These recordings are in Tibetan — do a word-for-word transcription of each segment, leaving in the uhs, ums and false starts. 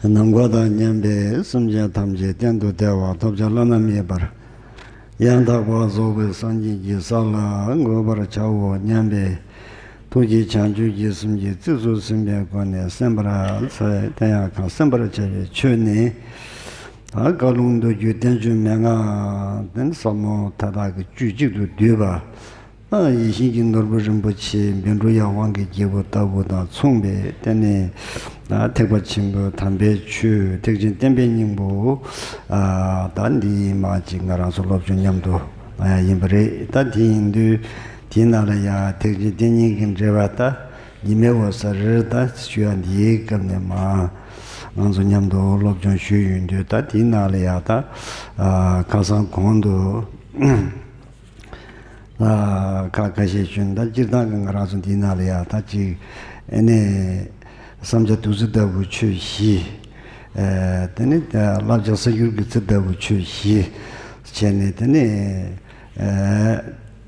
ནམ་མཁའ་དང་མཉམ་པའི་སེམས་ཅན་ཐམས་ཅད་གཏན་དུ་བདེ་བ་ཐོབ་བྱ་བླ་ན་མེད་པར་ཡང་དག་པར་རྫོགས་པའི་སངས་རྒྱས་ཀྱི་ས་ལ་འགོད་པར་བྱའོ་སྙམ་པའི་ཐུགས་རྗེ་བྱང་ཆུབ་ཀྱི་སེམས་ཀྱིས་རྩིས་སུ་ཟིན་པའི་སྒོ་ནས་གསན་པར་འཚལ། དེ་ཡང་གང་གསན་པར་བྱ་བའི་ཆོས་ནི། ད་བཀའ་ལུང་མདོ་རྒྱུད་བསྟན་བཅོས་མན་ངག་དེ་ནི་ཟབ་མོ་མཐའ་དག་གི་བཅུད་གཅིག་ཏུ་བསྡུས་པ། ཡིད་བཞིན་གྱི་ནོར་བུ་རིན་པོ་ཆེ་བཻ་ཌཱུརྱ་དབང་གི་རྒྱལ་པོ་ལྟ་བུ་དང་མཚུངས་པའི་དེ་ནི་ཐེག་པ་ཆེན་པོའི་དམ་པའི་ཆོས་ཐེག་ཆེན་བསྟན་པའི་སྙིང་པོ། ད་འདི་མ་ཅིག་ང་རང་ཚོ་སློབ་སྦྱོང་མཉམ་དུ་གནང་ཡ་ཡིན་པ་རེད། ད་དེ་ཡིན་དུས་དེའི་ནང་ལ་ཡང་ཐེག་ཆེན་བསྟན་སྙིང་གི་འགྲེལ་པ་ད་ཉི་མའི་འོད་ཟེར་ད་ཞུ་ཡ་འདིའི་སྐབས་ནས་མ་ང་ཚོ་མཉམ་དུ་སློབ་སྦྱོང་ཞུས་ཡོང་དུས་ད་དེའི་ནང་ལ་ཡང་ད་ཁ་སང་གོང་དུ། ཁ་ཁ་ཤས་ཞུ་ན་ད་སྤྱིར་བཏང་གི་ང་རང་ཚོ་འདིའི་ནང་ལ་ཡང་ད་ཅིག་ཨེ་ནས་བསམ་བྱ་བདུད་རྩི་ལྟ་བུ་ཆོས་བཞི། དེ་ནས་བསླབ་བྱ་གསེར་འགྱུར་གྱི་རྩི་ལྟ་བུ་ཆོས་བཞི་བྱས་ནས་དེ་ནས་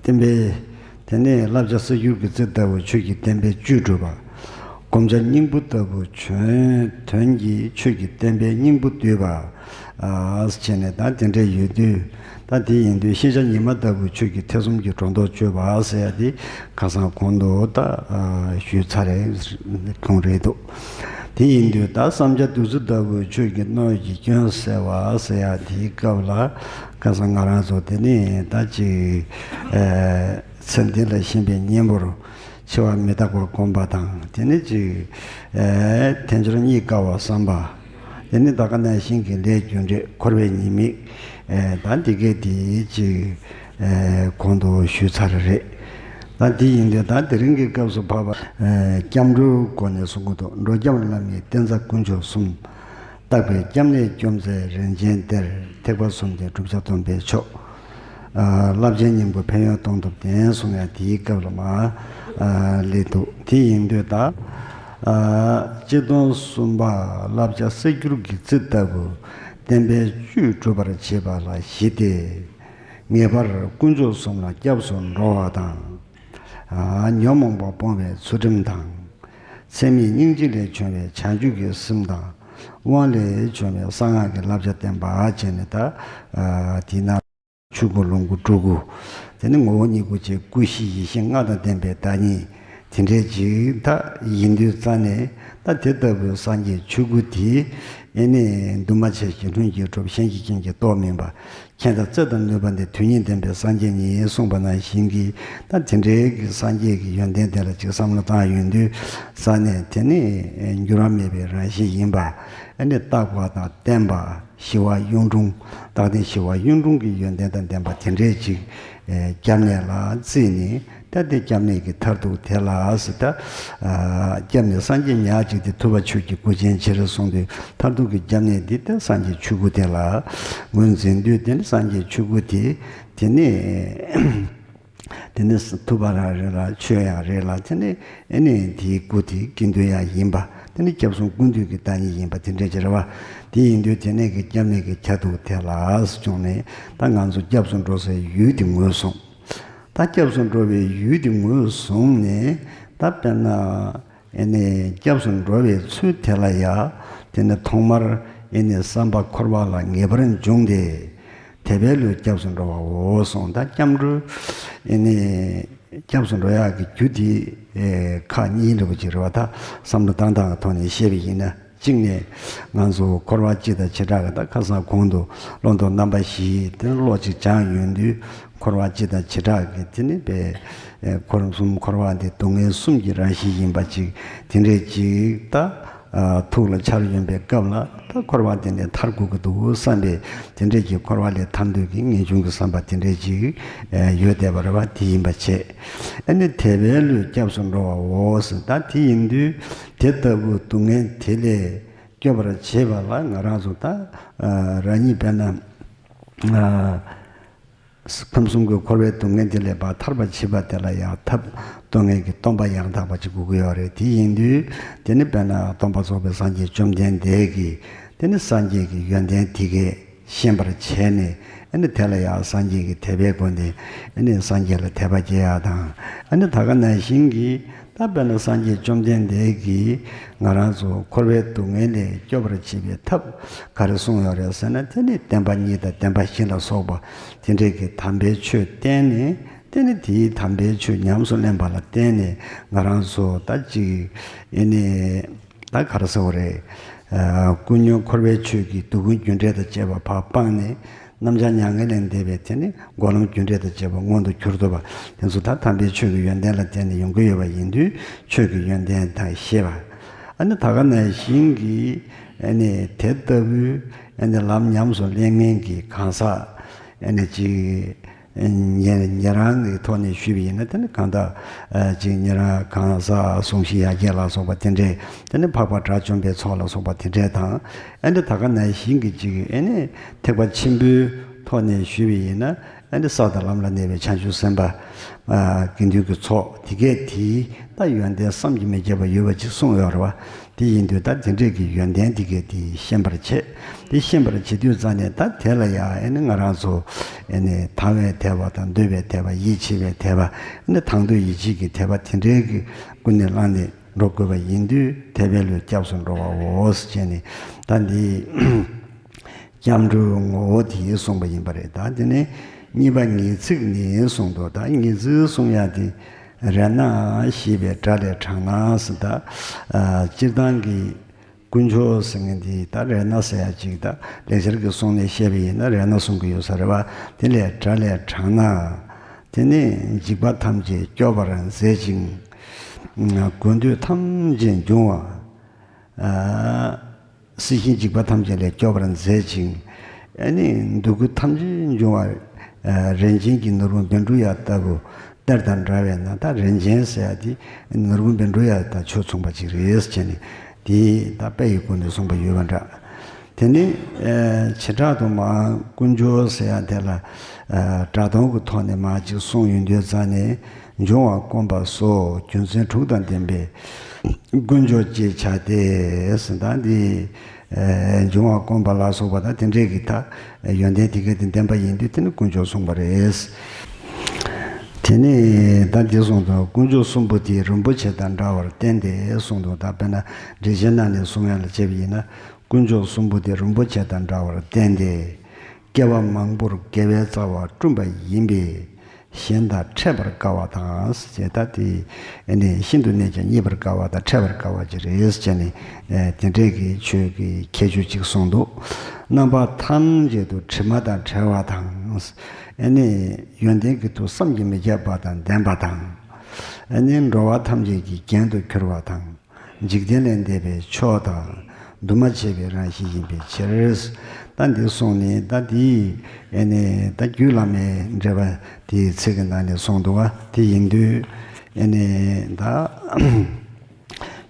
བསྟན་པའི་དེ་ནས་བསླབ་བྱ་གསེར་འགྱུར་གྱི་རྩི་ལྟ་བུ་ཆོས་ཀྱི་བསྟན་པའི་བཅུད་སྒྲུབ་པ། སྒོམ་བྱ་སྙིང་པོ་ལྟ་བུ་བྱོན་དོན་གྱི་ཆོས་ཀྱི་བསྟན་པའི་སྙིང་པོ་བསྡུས་པ། བྱས་ནས་ད་དེ་འདྲ་ཡོད་དུས་ད་དེ་ཡིན་དུས་ཤེས་བྱ་ཉི་མ་ལྟ་བུའི་ཆོས་ཀྱི་ཐེ་ཚོམ་གྱི་སྒྲོ་འདོགས་གཅོད་པ་ཟེར་ཡ་དེ་ཁ་སང་གོང་དུ་ད་ཞུས་ཚར་རེད་གོང་རེད་འདུག་དེ་ཡིན་དུས་ད་བསམ་བྱ་བདུད་རྩི་ལྟ་བུའི་ཆོས་ཀྱི་སྣོད་ཀྱི་སྐྱོན་བསལ་བ་ཟེར་ཡ་དེའི་སྐབས་ལ་ཁ་སང་ང་རང་ཚོ་དེ་ནས་ད་ཅིག་ཚེ་འདི་ལ་ཞེན་པའི་གཉེན་པོར། འཆི་བ་མི་རྟག་པ་སྒོམ་པ་དང་དེ་ནི་གཅིག་དལ་འབྱོར་རྙེད་དཀའ་བ་བསམ་པ། དེ་ནི་ད་ག་ནང་བཞིན་གྱི་ལས་རྒྱུ་འབྲས་འཁོར་བའི་ཉེས་དམིགས། ད་འདི་གས་དེ་གཅིག་གོང་དུ་ཞུས་ཚར་རེད། ད་འདི་ཡིན་དུས་ད་དེ་རིང་གི་སྐབས་སུ་བབ་པ། སྐྱབས་འགྲོའི་སྒོ་ནས་གསུང་གི་འདུག་འགྲོ་སྐྱབས་བླ་མེད་བསྟེན་རྩ་དཀོན་མཆོག་གསུམ། བརྟག་པའི་སྐྱབས་གནས་སྐྱོབ་མཛད་རིན་ཆེན་གཏེར། ཐེག་པ་གསུམ་ལྡན་བསྒྲུབ་བྱ་སྟོན་པའི་མཆོག་རླབས་ཆེན་སྙིང་པོ་ཕན་ཡོན་སྟོང་ཐུབ་བསྟན་གསུང་ཡང་དེའི་སྐབས་ལ་མ་སླེབས་འདུག་དེ་ཡིན་དུས་ད་སྤྱིར་བཏང་གསུམ་པ་བསླབ་བྱ་གསེར་འགྱུར་གྱི་རྩི་ལྟ་བུ་བསྟན་པའི་བཅུད་སྒྲུབ་པར་བྱེད་པ་ལ་བཞི་སྟེ། ངེས་པར་དཀོན་མཆོག་གསུམ་ལ་སྐྱབས་སུ་འགྲོ་བ་དང་། ཉོན་མོངས་པ་སྤོང་བའི་ཚུལ་ཁྲིམས་དང་། ཚད་མེད་སྙིང་རྗེ་ལས་བྱུང་བའི་བྱང་ཆུབ་ཀྱི་སེམས་དང་། དབང་ལས་བྱུང་བའི་གསང་སྔགས་ཀྱི་བསླབ་བྱ་བསྟན་པ་བྱས་ནས་ད། དེས་ན། ཆོས་སྐུ་ལོངས་སྐུ་སྤྲུལ་སྐུ། དེ་ནི་ངོ་བོ་ཉིད་སྐུ་བཅས་སྐུ་བཞི་ཡེ་ཤེས་ལྔ་དང་ལྡན་པའི་བདག་ཉིད་དེ་འདྲའི་ཅིག་ད་ཡིན་དུས་རྩ་ནས་ད་དེ་ལྟ་བུའི་སངས་རྒྱས་ཆོས་སྐུ་དེ་ཨེ་ནི་འདུས་མ་བྱས་ཀྱི་ལྷུན་གྱིས་གྲུབ་གཞན་གྱིས་ཀྱང་གྱི་རྟོགས་མིན་པ། མཁྱེན་དང་བརྩེ་དང་ནུས་པ་འདི་དོན་གཉིས་ལྡན་པའི་སངས་རྒྱས་ཉིད་གསུངས་པ་ནང་བཞིན་གྱི་ད་དེ་འདྲའི་གི་སངས་རྒྱས་ཀྱི་ཡོན་ཏན་དེ་ལ་ཅིག་བསམ་བློ་བཏང་ཡོང་དུས་རྩ་ནས་དེ་ནི་འགྱུར་བ་མེད་པའི་རང་བཞིན་ཡིན་པ་ཨ་ནི་རྟག་པ་དང་བརྟན་པ་ཞི་བ་གཡུང་དྲུང་རྟག་བརྟན་ཞི་བ་གཡུང་དྲུང་གི་ཡོན་ཏན་དང་ལྡན་པ་དེ་འདྲའི་ཅིག་སྐྱབས་གནས་ལ་བརྩིས་ནས། ད་དེ་སྐྱབས་གནས་ཀྱི་མཐར་ཐུག་དེ་ལ་ཟེར་ད། སྐྱབས་གནས་སངས་རྒྱས་ཉག་གཅིག་དེ་ཐུབ་པ་ཆོས་ཀྱི་སྐུ་ཅན་ཕྱིར་གསུངས་དུས་མཐར་ཐུག་གི་སྐྱབས་གནས་འདི་ད་སངས་རྒྱས་ཆོས་སྐུ་དེ་ལ་ངོས་འཛིན་དུས་དེ་ནི་སངས་རྒྱས་ཆོས་སྐུ་དེ་དེ་ནི་དེ་ནི་ཐུབ་པ་རང་རེད་ལ་ཆོས་ཡང་རེད་ལ་དེ་ནི་ཨེ་ནི་དེའི་སྐུ་དེ་དགེ་འདུན་ཡང་ཡིན་པ་དེ་ནི་སྐྱབས་གསུམ་ཀུན་འདུས་ཀྱི་བདག་ཉིད་ཡིན་པ་དེ་འདྲའི་ཅིག་རེད་བ། དེ་ཡིན་དུས་དེ་ནས་ཀྱི་སྐྱབས་གནས་ཀྱི་ཁྱད་དུ་དེ་ལ་སོང་ནས་ད་ང་ཚོ་སྐྱབས་སུ་འགྲོ་སའི་ཡུལ་དེ་ངོས་བཟུང་། ད་སྐྱབས་སུ་འགྲོ་བའི་ཡུལ་དེ་ངོས་བཟུང་ནས་ད་དཔེར་ན་ཨེ་ནས་སྐྱབས་སུ་འགྲོ་བའི་ཚུལ་དེ་ལ་ཡ་དེ་ནས་ཐོག་མར་ཨེ་ནས་བསམ་པ་འཁོར་བ་ལ་ངེས་པར་འབྱུང་སྟེ་དད་པའི་བློས་སྐྱབས་སུ་འགྲོ་བའོ་གསུངས། ད་སྐྱབས་འགྲོ་ཨེ་ནས་སྐྱབས་སུ་འགྲོ་ཡག་གི་རྒྱུ་དེ་ཁག་གཉིས་འདྲ་པོ་ཅིག་རེད་བ། ད་བསམ་བློ་བཏང་སྟངས་ཀྱི་ཐོག་ནས་བཤད་པ་ཡིན་ན། གཅིག་ནས་ང་ཚོ་འཁོར་བ་སྤྱི་དང་བྱེ་བྲག་གི་ད་ཁ་སང་གོང་དུ་བློ་ལྡོག་རྣམ་པ་བཞི་དེ་བློ་གཅིག་སྦྱངས་ཡོང་དུས་འཁོར་བ་སྤྱི་དང་བྱེ་བྲག་གི་དེ་ནི་པའི་འཁོར་གསུམ་འཁོར་བ་འདི་སྡུག་བསྔལ་གསུམ་གྱི་རང་བཞིན་ཡིན་པ་ཅིག་དེ་འདྲས་ཅིག་ད་ཐུགས་ལ་འཆར་ཡོང་པའི་སྐབས་ལ་ད་འཁོར་བ་འདི་ནས་ཐར་དགོས་ཀྱི་འདུག་བསམ་པའི་དེ་འདྲས་ཀྱི་འཁོར་བ་ལས་ཐར་འདོད་ཀྱི་ངེས་འབྱུང་གི་བསམ་པ་དེ་འདྲས་ཅིག་ཡོད་བསྡད་པ་རེད་བ། དེ་ཡིན་པ་བྱས། ཨ་ནི་དད་པའི་བློས་སྐྱབས་སུ་འགྲོ་བའོ་ཟེར། ད་དེ་ཡིན་དུས་དེ་ལྟ་བུ་སྡུག་བསྔལ་དེ་ལས་སྐྱོབ་པར་བྱེད་པ་ལ་ང་རང་ཚོ་ད་རང་ཉིད་དཔེར་ན་ཁམས་གསུམ་གྱི་འཁོར་བའི་སྡུག་བསྔལ་དེ་ལས་ཕར་ཐར་པར་བྱེད་པ་དེ་ལ་ཡང་ཐབས་སྟོན་མཁན་གྱི་སྟོན་པ་ཡང་དག་པ་ཅིག་དགོས་ཀྱི་ཡོད་རེད། དེ་ཡིན་དུས་དེ་ནི་དཔེར་ན་སྟོན་པ་རྫོགས་པའི་སངས་རྒྱས་བཅོམ་ལྡན་འདས་ཀྱིས་དེ་ནི་སངས་རྒྱས་ཀྱི་ཡོན་ཏན་དེ་གས། ཤེས་པར་བྱས་ནས། ཨ་ནི་དེ་ལ་ཡང་སངས་རྒྱས་ཀྱི་དད་པའི་སྒོ་ནས། ཨ་ནི་སངས་རྒྱས་ལ་དད་པ་སྐྱེ་ཡག་དང་། ཨ་ནི་ད་ག་ནང་བཞིན་གྱི། ད་དཔེར་ན་སངས་རྒྱས་བཅོམ་ལྡན་འདས་ཀྱིས་ང་རང་ཚོ་འཁོར་བའི་སྡུག་བསྔལ་ལས་སྐྱོབ་པར་བྱེད་པའི་ཐབས་ག་རེ་གསུངས་ཡོད་རེད་ཟེར་ན། དེ་ནི་བདེན་པ་གཉིས་དང་བདེན་པ་བཞི་ལ་སོགས་པ་དེ་འདྲས་ཀྱི་དམ་པའི་ཆོས་བསྟན་ནས། དེ་ནི་དེའི་དམ་པའི་ཆོས་ཉམས་སུ་ལེན་པ་ལ་བརྟེན་ནས། ང་རང་ཚོ་ད་ཅིག་ཨེ་ནི་ད་ག་རེ་ཟེར་བ་རེད། ཨ། ཀུན་ཉོན་འཁོར་བའི་ཆོས་ཀྱི་སྡུག་ཀུན་རྒྱུ་འབྲས་དང་བཅས་པ་ཕར་སྤངས་ནས། རྣམ་བྱང་མྱ་ངན་ལས་འདས་པའི་དེ་ནི་སྒོམ་ལམ་རྒྱུ་འབྲས་དང་བཅས་པ་མངོན་དུ་གྱུར་ཐུབ་པ་དེ་ཚོ་ད་དམ་པའི་ཆོས་ཀྱི་ཡོན་ཏན་ལ་བརྟེན་ནས་ཡོང་གི་ཡོད་པ་ཡིན་དུས། ཆོས་ཀྱི་ཡོན་ཏན་དང་ཞེས་པ། ཨ་ནི་ད་ག་ནང་བཞིན་གྱི། ཨ་ནི་དེ་ལྟ་བུའི། ཨ་ནི་ལམ་ཉམས་སུ་ལེན་མཁན་གྱི་གང་ཟག་ཨ་ནི་ཅིག་ཉེ་ཉེ་རང་གི་ཐོག་ནས་ཞུས་པ་ཡིན་ན། དེ་ནི་གང་ལྟར་ཅིག་ཉེ་རང་གང་ཟག་གཟུངས་གཞི་ཡར་རྒྱས་ལ་སོགས་པ་དེ་འདྲས། དེ་ནི་འཕགས་པ་དགྲ་བཅོམ་པའི་ཚོགས་ལ་སོགས་པ་དེ་འདྲས་དང་། ཨ་ནི་ད་ག་ནང་བཞིན་གྱི་ཅིག་ཨ་ནི་ཐེག་པ་ཆེན་པོའི་ཐོག་ནས་ཞུས་པ་ཡིན་ན། ཨ་ནི་ས་དང་ལམ་ལ་གནས་པའི་བྱང་ཆུབ་སེམས་དཔའ། ཨ། དགེ་འདུན་གྱི་ཚོགས་དེ་གས་དེའི་ད་ཡོན་ཏན་བསམ་གྱིས་མི་ཁྱབ་པ་ཡོད་པ་ཅིག་གསུངས་ཡོད་རེད་བ། དེ་ཡིན་དུས་ད་དེ་འདྲས་ཀྱི་ཡོན་ཏན་དེ་གས་དེ་ཤེས་པར་བྱེད། དེ་ཤེས་པར་བྱེད་དུས་ཙང་ནས། ད་དེ་ལ་ཡང་ཨ་ནི་ང་རང་ཚོ་ཨ་ནི་དང་བའི་དད་པ་དང་འདོད་པའི་དད་པ། ཡིད་ཆེས་པའི་དད་པ། ཨ་ནི་དང་འདོད་ཡིད་ཆེས་ཀྱི་དད་པ་དེ་འདྲའི་གི་ཀུན་ནས་བསླངས་ནས་འགྲོ་དགོས་པ་ཡིན་དུས། དད་པས་བློས་སྐྱབས་སུ་འགྲོ་བའོ་ཞེས་ནས། ད་འདི་སྐྱབས་འགྲོའི་ངོ་བོ་དེ་གསུངས་པ་ཡིན་པ་རེད། ད་དེ་ནས་གཉིས་པ་ངེས་ཚིག་ནི་གསུངས་འདུག་ད་ངེས་ཚིག་གསུང་ཡ་དེ། རཏྣ་ཞེས་པའི་སྒྲ་ལས་དྲངས་ན་ཟེར། ད་ཨ་སྤྱིར་བཏང་གི་དཀོན་མཆོག་ཟེར་མཁན་དེ། ད་རཏྣ་ཟེར་ཡ་ཅིག་ད་ལེགས་སྦྱར་གྱི་གསུང་ནས་བཤད་པ་ཡིན་ན་རཏྣ་གསུང་གི་ཡོད་ས་རེད་བ། དེ་ལས་སྒྲ་ལས་དྲངས་ན། དེ་ནི་འཇིགས་པ་ཐམས་ཅད་སྐྱོབ་པར་མཛད་ཅིང་། དགོས་འདོད་ཐམས་ཅད་འབྱུང་བ། ཨ། སྲིད་ཞིའི་འཇིགས་པ་ཐམས་ཅད་ལས་སྐྱོབ་པར་མཛད་ཅིང་། ཨ་ནི་སྡུག་ཀུན་ཐམས་ཅད་འབྱུང་བ། ཨ། རིན་ཆེན་གྱི་ནོར་བུ་བཻ་ཌཱུརྱ་ལྟ་བུ་གཏེར་དང་འདྲ་བས་ན། ད་རིན་ཆེན་ཟེར་ཡ་དེ་ནོར་བུ་བཻ་ཌཱུརྱ་དང་ཆོས་མཚུངས་པ་ཅིག་རེད་ཟེར་ནས། དེ་ད་དཔེ་ཡི་སྒོ་ནས་གསུངས་པ་ཡོད་པ་འདྲ། དེ་ནས་ཨ་བྱེ་བྲག་ཏུ་མར་དཀོན་མཆོག་ཟེར་ཡ་དེ་ལ། ཨ། སྒྲ་དོན་གྱི་ཐོག་ནས་མར་ཅིག་གསུངས་ཡོང་དུས་ཙང་ནས། འབྱུང་བ་བཀོད་པ་སོགས་རྒྱུ་མཚན་དྲུག་དང་ལྡན་པའི་དཀོན་མཆོག་ཅེས་བྱ་སྟེ་ཟེར། ད་འདི་ཨ་འབྱུང་བ་བཀོད་པ་ལ་སོགས་པ་དང་དེ་འདྲས་ཀྱི་ད་ཡོན་ཏན་དེ་ག་དེ་ལྡན་པ་ཡིན་དུས། དེ་ནི་དཀོན་མཆོག་གསུངས་པ་རེད། དེ་ནས་ད་འདི་གསུངས་དོན། དཀོན་མཆོག་གསུམ་པོ་དེ་རིན་པོ་ཆེ་དང་འདྲ་བར་བསྟན་ཏེ་གསུངས་དོན། ད་དཔེར་ན་འགྲེལ་ཆེན་ནང་ནས་གསུང་ཡ་ལ་བྱས་པ་ཡིན་ན། དཀོན་མཆོག་གསུམ་པོ་དེ་རིན་པོ་ཆེ་དང་འདྲ་བར་བསྟན་ཏེ། སྐྱེ་བ་མང་པོར་དགེ་བའི་རྩ་བ་བསྐྲུན་པ་ཡིན་པས། གཞན་དང་འཕྲད་པར་དཀའ་བ་དང་ཟེར། ད་དེ་ཨ་ནི་ཤིན་ཏུ་ནས་ཀྱང་རྙེད་པར་དཀའ་བ་དང་འཕྲད་པར་དཀའ་བ་ཅིག་རེད་ཟེར་ནས། ཨ་དེ་འདྲས་ཀྱི་ཆོས་ཀྱི་ཁྱད་ཆོས་ཅིག་གསུངས་འདུག་རྣམ་པ་ཐམས་ཅད་དུ་དྲི་མ་དང་བྲལ་བ་དང་། ཨ་ནི་ཡོན་ཏན་གྱི་མཐུ་བསམ་གྱིས་མི་ཁྱབ་པ་དང་ལྡན་པ་དང་། ཨ་ནི་འགྲོ་བ་ཐམས་ཅད་ཀྱི་རྒྱན་དུ་གྱུར་བ་དང་། འཇིག་རྟེན་ལས་འདས་པའི་མཆོག་དང་འདུས་མ་བྱས་པའི་རང་བཞིན་ཡིན་པའི་ཕྱིར། ད་འདི་གསུངས་ནས། ད་འདི་ཨ་ནི་ད་རྒྱུད་བླ་མའི་འགྲེལ་པ་དེའི་ཚིག་གི་ནང་ནས་གསུངས་འདུག་བ། དེ་ཡིན་དུས་ཨ་ནི་ད་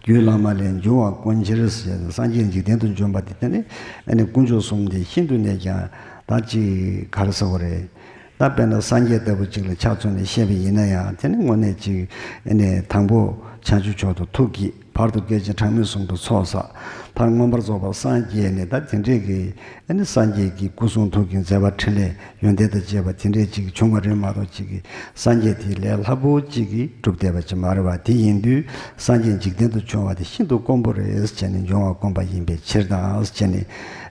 རྒྱུད་བླ་མ་ལས། འབྱུང་བ་དཀོན་ཕྱིར་ཟེར། སངས་རྒྱས་འཇིག་རྟེན་དུ་འབྱོན་པ་དེ། དེ་ནི་ཨ་ནི་དཀོན་མཆོག་གསུམ་དེ་ཤིན་ཏུ་ནས་ཀྱང་ད་ཅིག་ག་རེ་ཟེར་བ་རེད། ད་དཔེར་ན་སངས་རྒྱས་ལྟ་བུ་ཅིག་ལ་ཆ་མཚོན་ནས་བཤད་པ་ཡིན་ན་ཡང་། དེ་ནི་དངོས་གནས་ཅིག་ཨ་ནི་དང་པོ་བྱང་ཆུབ་མཆོག་ཏུ་ཐུགས་བསྐྱེད། བར་དུ་སྐད་ཅིག་གྲངས་མེད་གསུམ་དུ་ཚོགས་བསགས། མཐར་མངོན་པར་རྫོགས་པར་སངས་རྒྱས་ནས། ད་དེ་འདྲས་ཀྱི་ཨ་ནི་སངས་རྒྱས་ཀྱི་སྐུ་གསུང་ཐུགས་ཀྱི་མཛད་པ་འཕྲིན་ལས་ཡོན་ཏན་དང་བཅས་པ་དེ་འདྲས་ཅིག་བྱུང་བ་རེད་མ་གཏོགས། ཅིག་གི་སངས་རྒྱས་དེ་ལས་སླ་པོ་ཅིག་གིས་གྲུབ་བསྡད་པ་ཅིག་མ་རེད་བ། དེ་ཡིན་དུས་སངས་རྒྱས་འཇིག་རྟེན་དུ་བྱུང་བ་དེ་ཤིན་ཏུ་དཀོན་པོ་རེད་ཟེར་ནས། འབྱུང་བ་དཀོན་པ་ཡིན་པའི་ཕྱིར་དང་ཟེར་ནས།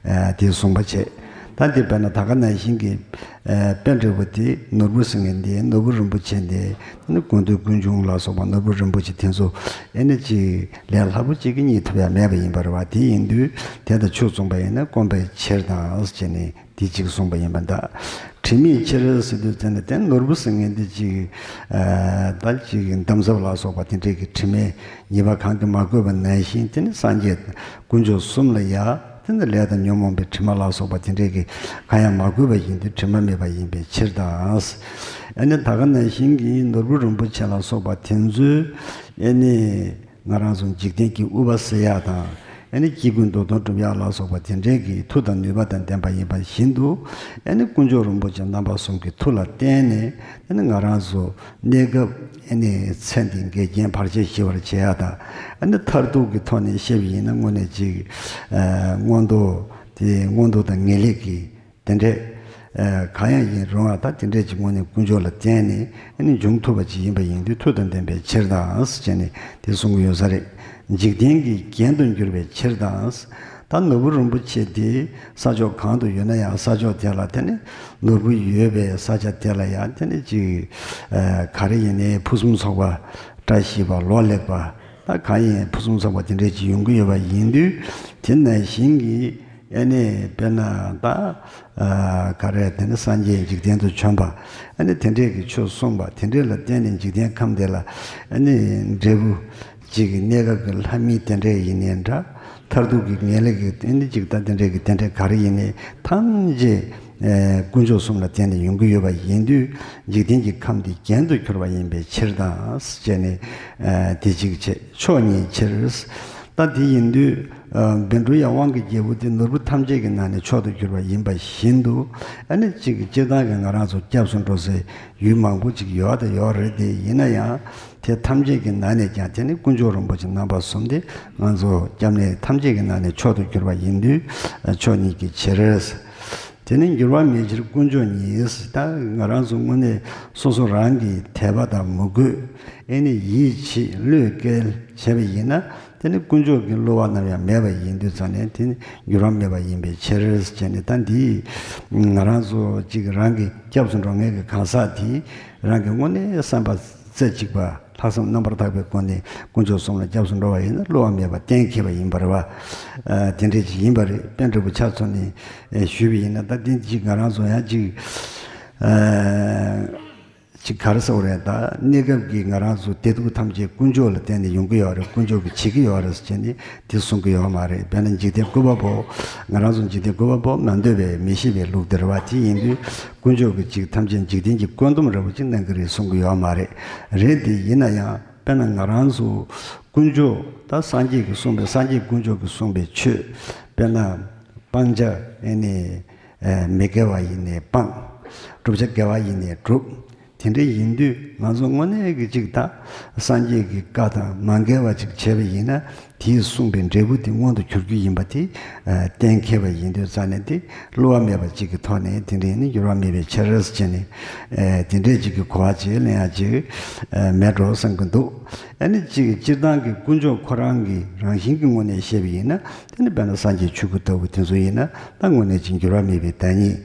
ཨ་དེ་གསུངས་པ་བྱས། ད་འདི་དཔེར་ན་ད་ག་ནང་བཞིན་གྱི་ཨ་དཔེ་འགྲེལ་པ་དེ། ནོར་བུ་ཟེར་མཁན་དེ། ནོར་བུ་རིན་པོ་ཆེ་དེ་ནི་དགོས་འདོད་ཀུན་འབྱུང་ལ་སོགས་པ་ནོར་བུ་རིན་པོ་ཆེ་དེ་ཚོ་ཨ་ནི་ཅིག་ལས་སླ་པོ་ཅིག་གིས་རྙེད་ཐུབ་ཡ་མེད་པ་ཡིན་པ་རེད་བ། དེ་ཡིན་དུས་དེ་དང་ཆོས་མཚུངས་པ་ཡིན་ན་དཀོན་པའི་ཕྱིར་དང་ཟེར་ནས། དེ་གཅིག་གསུངས་པ་ཡིན་པ་འདྲ། དྲི་མེད་ཕྱིར་ཟེར་དུས་ཙམ་ནས། དེ་ནོར་བུ་ཟེར་མཁན་དེ་ཅིག་ཨ་ད་ཅིག་འདམ་རྫབ་ལ་སོགས་པ་དེ་འདྲས་ཀྱི་དྲི་མས་ཉེས་པ་གང་གིས་མ་གོས་པ་ནང་བཞིན། དེ་ནི་སངས་རྒྱས་དཀོན་མཆོག་གསུམ་ལ་ཡ་དེ་ནི་ལས་དང་ཉོན་མོངས་པའི་དྲི་མ་ལ་སོགས་པ་དེ་འདྲས་ཀྱིས་གང་ཡང་མ་གོས་པ་ཡིན་དུས་དྲི་མ་མེད་པ་ཡིན་པའི་ཕྱིར་དང་། ཨ་ནི་ད་ག་ནང་བཞིན་གྱི་ནོར་བུ་རིན་པོ་ཆེ་ལ་སོགས་པ་དེ་ཚོའི་ཨ་ནི། ང་རང་ཚོ་འཇིག་རྟེན་གྱི་དབུལ་བ་སེལ་ཡག་དང་། ཨ་ནི་སྐྱེ་རྒུའི་འདོད་དོན་སྒྲུབ་ཡག་ལ་སོགས་པ་དེ་འདྲའི་གི་མཐུ་དང་ནུས་པ་དང་ལྡན་པ་ཡིན་པ་བཞིན་དུ། ཨ་ནི་དཀོན་མཆོག་རིན་པོ་ཆེ་རྣམ་པ་གསུམ་གྱི་མཐུ་ལ་བརྟེན་ནས། ཨ་ནི་ང་རང་ཚོ་གནས་སྐབས་ཨ་ནི་ཚེ་འདི་འགལ་རྐྱེན་བར་ཆད་ཞི་བར་བྱེད་ཡག་དང་། ཨ་ནི་མཐར་ཐུག་གི་ཐོག་ནས་བཤད་པ་ཡིན་ན་དངོས་གནས་ཅིག་ཨ་མངོན་མཐོ་དེ་མངོན་མཐོ་དང་ངེས་ལེགས་ཀྱི་ དེ་འདྲས་གང་ཡང་ཡིན་རུང་བ་ད་དེ་འདྲས་ཀྱི་ངོས་ནས་དཀོན་མཆོག་ལ་བརྟེན་ནས་ཨ་ནི་འབྱུང་ཐུབ་པ་ཅིག་ཡིན་པ་ཡིན་དུས་མཐུ་དང་ལྡན་པའི་ཕྱིར་དང་ཟེར་བྱས་ནས་དེ་གསུང་གི་ཡོད་ས་རེད། འཇིག་རྟེན་གྱི་རྒྱན་དུ་འགྱུར་བའི་ཕྱིར་དང་། ད་ནོར་བུ་རིན་པོ་ཆེ་དེ་ས་ཕྱོགས་གང་དུ་ཡོད་ན་ཡང་ས་ཕྱོགས་དེ་ལ་དེ་ནི་ནོར་བུ་ཡོད་པའི་ས་ཆ་དེ་ལ་ཡང་དེ་ནི་ཅིག་ག་རེ་ཡིན་ནའི་ཕུན་སུམ་ཚོགས་པ། བཀྲ་ཤིས་པ། ལོ་ལེགས་པ། ད་གང་ཡིན་ཕུན་སུམ་ཚོགས་པ་དེ་འདྲས་ཅིག་ཡོང་གི་ཡོད་པ་ཡིན་དུས་དེ་ནང་བཞིན་གྱི་ཨ་ནི་དཔེར་ན་ད་ག་རེ་དེ་ནི་སངས་རྒྱས་འཇིག་རྟེན་དུ་བྱོན་པ། ཨ་ནི་དེ་འདྲས་ཀྱི་ཆོས་གསུངས་པ་དེ་འདྲས་ལ་བརྟེན་ནས་འཇིག་རྟེན་ཁམས་དེ་ལ་ཨ་ནི་འབྲས་བུ་གཅིག་གི་གནས་སྐབས་ཀྱི་ལྷ་མི་དེ་འདྲས་ཡིན་ནའི་འདྲ། མཐར་ཐུག་གི་ངེས་ལེགས་ཀྱི་ཨ་ནི་གཅིག་ད་དེ་འདྲས་ཀྱི་དེ་འདྲས་ག་རེ་ཡིན་ནའི་ཐམས་ཅད་དཀོན་མཆོག་གསུམ་ལ་བརྟེན་ནས་ཡོང་གི་ཡོད་པ་ཡིན་དུས་འཇིག་རྟེན་གྱི་ཁམས་འདི་རྒྱན་དུ་གྱུར་པ་ཡིན་པའི་ཕྱིར་དང་ཟེར་བྱས་ནས་དེ་གཅིག་བྱས། མཆོག་ཉིད་ཕྱིར། ད་དེ་ཡིན་དུས་བཻ་ཌཱུརྱ་དབང་གི་རྒྱལ་པོ་དེ་ནོར་བུ་ཐམས་ཅད་ཀྱི་ནང་ནས་མཆོག་ཏུ་གྱུར་པ་ཡིན་པ་བཞིན་དུ་ཨ་ནི་གཅིག་སྤྱིར་བཏང་གི་ང་རང་ཚོ་སྐྱབས་སུ་འགྲོ་སའི་ཡུལ་མང་པོ་ཅིག་ཡོད་དང་ཡོད་རེད། དེ་ཡིན་ན་ཡང་དེ་ཐམས་ཅད་ཀྱི་ནང་ནས་ཀྱང་དེ་ནི་དཀོན་མཆོག་རིན་པོ་ཆེ་རྣམ་པ་གསུམ་དེ་ང་ཚོ་སྐྱབས་གནས་ཐམས་ཅད་ཀྱི་ནང་ནས་མཆོག་ཏུ་གྱུར་པ་ཡིན་དུས་མཆོག་ཉིད་ཀྱི་ཕྱིར། དེ་ནི་འགྱུར་བ་མེད་ཕྱིར་དཀོན་མཆོག་ཉིད། ད་ང་རང་ཚོ་དངོས་གནས་སོ་སོ་རང་གི་དད་པ་དང་མོས་གུས་ཨེ་ནི་ཡིད་ཆེས་བློས་བཀལ་བྱས་པ་ཡིན་ན་དེ་ནི་དཀོན་མཆོག་གི་བསླུ་བ་ནམ་ཡང་མེད་པ་ཡིན་དུས་ཙང་ནས་དེ་ནི་འགྱུར་བ་མེད་པ་ཡིན་པའི་ཕྱིར་ཟེར་ནས། ད་འདི་ང་རང་ཚོ་གཅིག་རང་གི་སྐྱབས་སུ་འགྲོ་མཁན་གྱི་གང་ཟག་དེ་རང་གི་དངོས་གནས་བསམ་པ་རྩེ་གཅིག་པ་ལྷག་བསམ་རྣམ་པར་དག་པའི་སྒོ་ནས་དཀོན་མཆོག་གསུམ་ལ་སྐྱབས་སུ་འགྲོ་བ་ཡིན་ན་བསླུ་བ་མེད་པ་གཏན་འཁེལ་བ་ཡིན་པ་རེད་བ། ཨ་དེ་འདྲས་ཅིག་ཡིན་པ་རེད། པཎ་གྲུབ་པ་ཆ་མཚོན་ནས་ཨེ་ཞུས་པ་ཡིན་ན་ད་དེ་ཅིག་ང་རང་ཚོ་ཡང་ཅིག་ཨ་ཅིག་ག་རེ་ཟེར་དགོས་རེད། ད་གནས་སྐབས་ཀྱི་ང་རང་ཚོ་བདེ་སྡུག་ཐམས་ཅད་དཀོན་མཆོག་ལ་བརྟེན་ནས་ཡོང་གི་ཡོད་རེད། དཀོན་མཆོག་གིས་བྱེད་ཀྱི་ཡོད་རེད་ཟེར་ནས་དེ་གསུང་གི་ཡོད་མ་རེད། དཔེར་ན་འཇིག་རྟེན་བཀོད་པ་པོ་ང་རང་ཚོ་འཇིག་རྟེན་བཀོད་པ་པོ་མ་འདོད་པའི་མི་ཤེས་པའི་ལུགས་དེ་རེད་བ། དེ་ཡིན་དུས་དཀོན་མཆོག་གིས་ཅིག་ཐམས་ཅད་འཇིག་རྟེན་གྱི་བཀོད་འདོམས་འདྲ་པོ་ཅིག་གནང་གི་རེད་གསུང་གི་ཡོད་མ་རེད། རེད་དེ་ཡིན་ན་ཡང་དཔེར་ན་ང་རང་ཚོ་དཀོན་མཆོག་ད་སངས་རྒྱས་ཀྱིས་གསུངས་པའི་སངས་རྒྱས་དཀོན་མཆོག་གིས་གསུངས་པའི་ཆོས་དཔེར་ན་སྤང་བྱ་ཨེ་ནི་ཨེ་མི་དགེ་བ་ཡིན་ནའི་སྤང་། བསྒྲུབ་བྱ་དགེ་བ་ཡིན་ནའི་བསྒྲུབ། དེ་འདྲ་ཡིན་དུས་ང་ཚོ་དངོས་གནས་ཀྱི་ཅིག་ད་སངས་རྒྱས་ཀྱི་བཀའ་དང་མ་འགལ་བ་ཅིག་བྱས་པ་ཡིན་ན་དེས་གསུངས་པའི་འབྲས་བུ་དེ་མངོན་དུ་གྱུར་རྒྱུ་ཡིན་པ་དེ་ཨ་གཏན་འཁེལ་བ་ཡིན་དུས་ཙང་ནས་དེ་བསླུ་བ་མེད་པ་ཅིག་གི་ཐོག་ནས་དེ་འདྲའི་ནི་འགྱུར་བ་མེད་པའི་ཕྱིར་ཟེར་ནས་ཨ་དེ་འདྲའི་ཅིག་གི་གོ་བ་ཅིག་ལེན་ཡ་ཅིག་ཨ་མེད་འགྲོ་བསམ་གྱི་འདུག་ཨ་ནི་ཅིག་སྤྱིར་བཏང་གི་དཀོན་མཆོག་ཁོ་རང་གི་རང་བཞིན་གྱི་ངོས་ནས་བཤད་པ་ཡིན་ན་དེ་ནི་དཔེར་ན་སངས་རྒྱས་ཆོས་སྐུ་ལྟ་བུ་དེ་ཚོ་ཡིན་ན་ད་དངོས་གནས་ཅིག་འགྱུར་བ་མེད་པའི་བདག་ཉིད།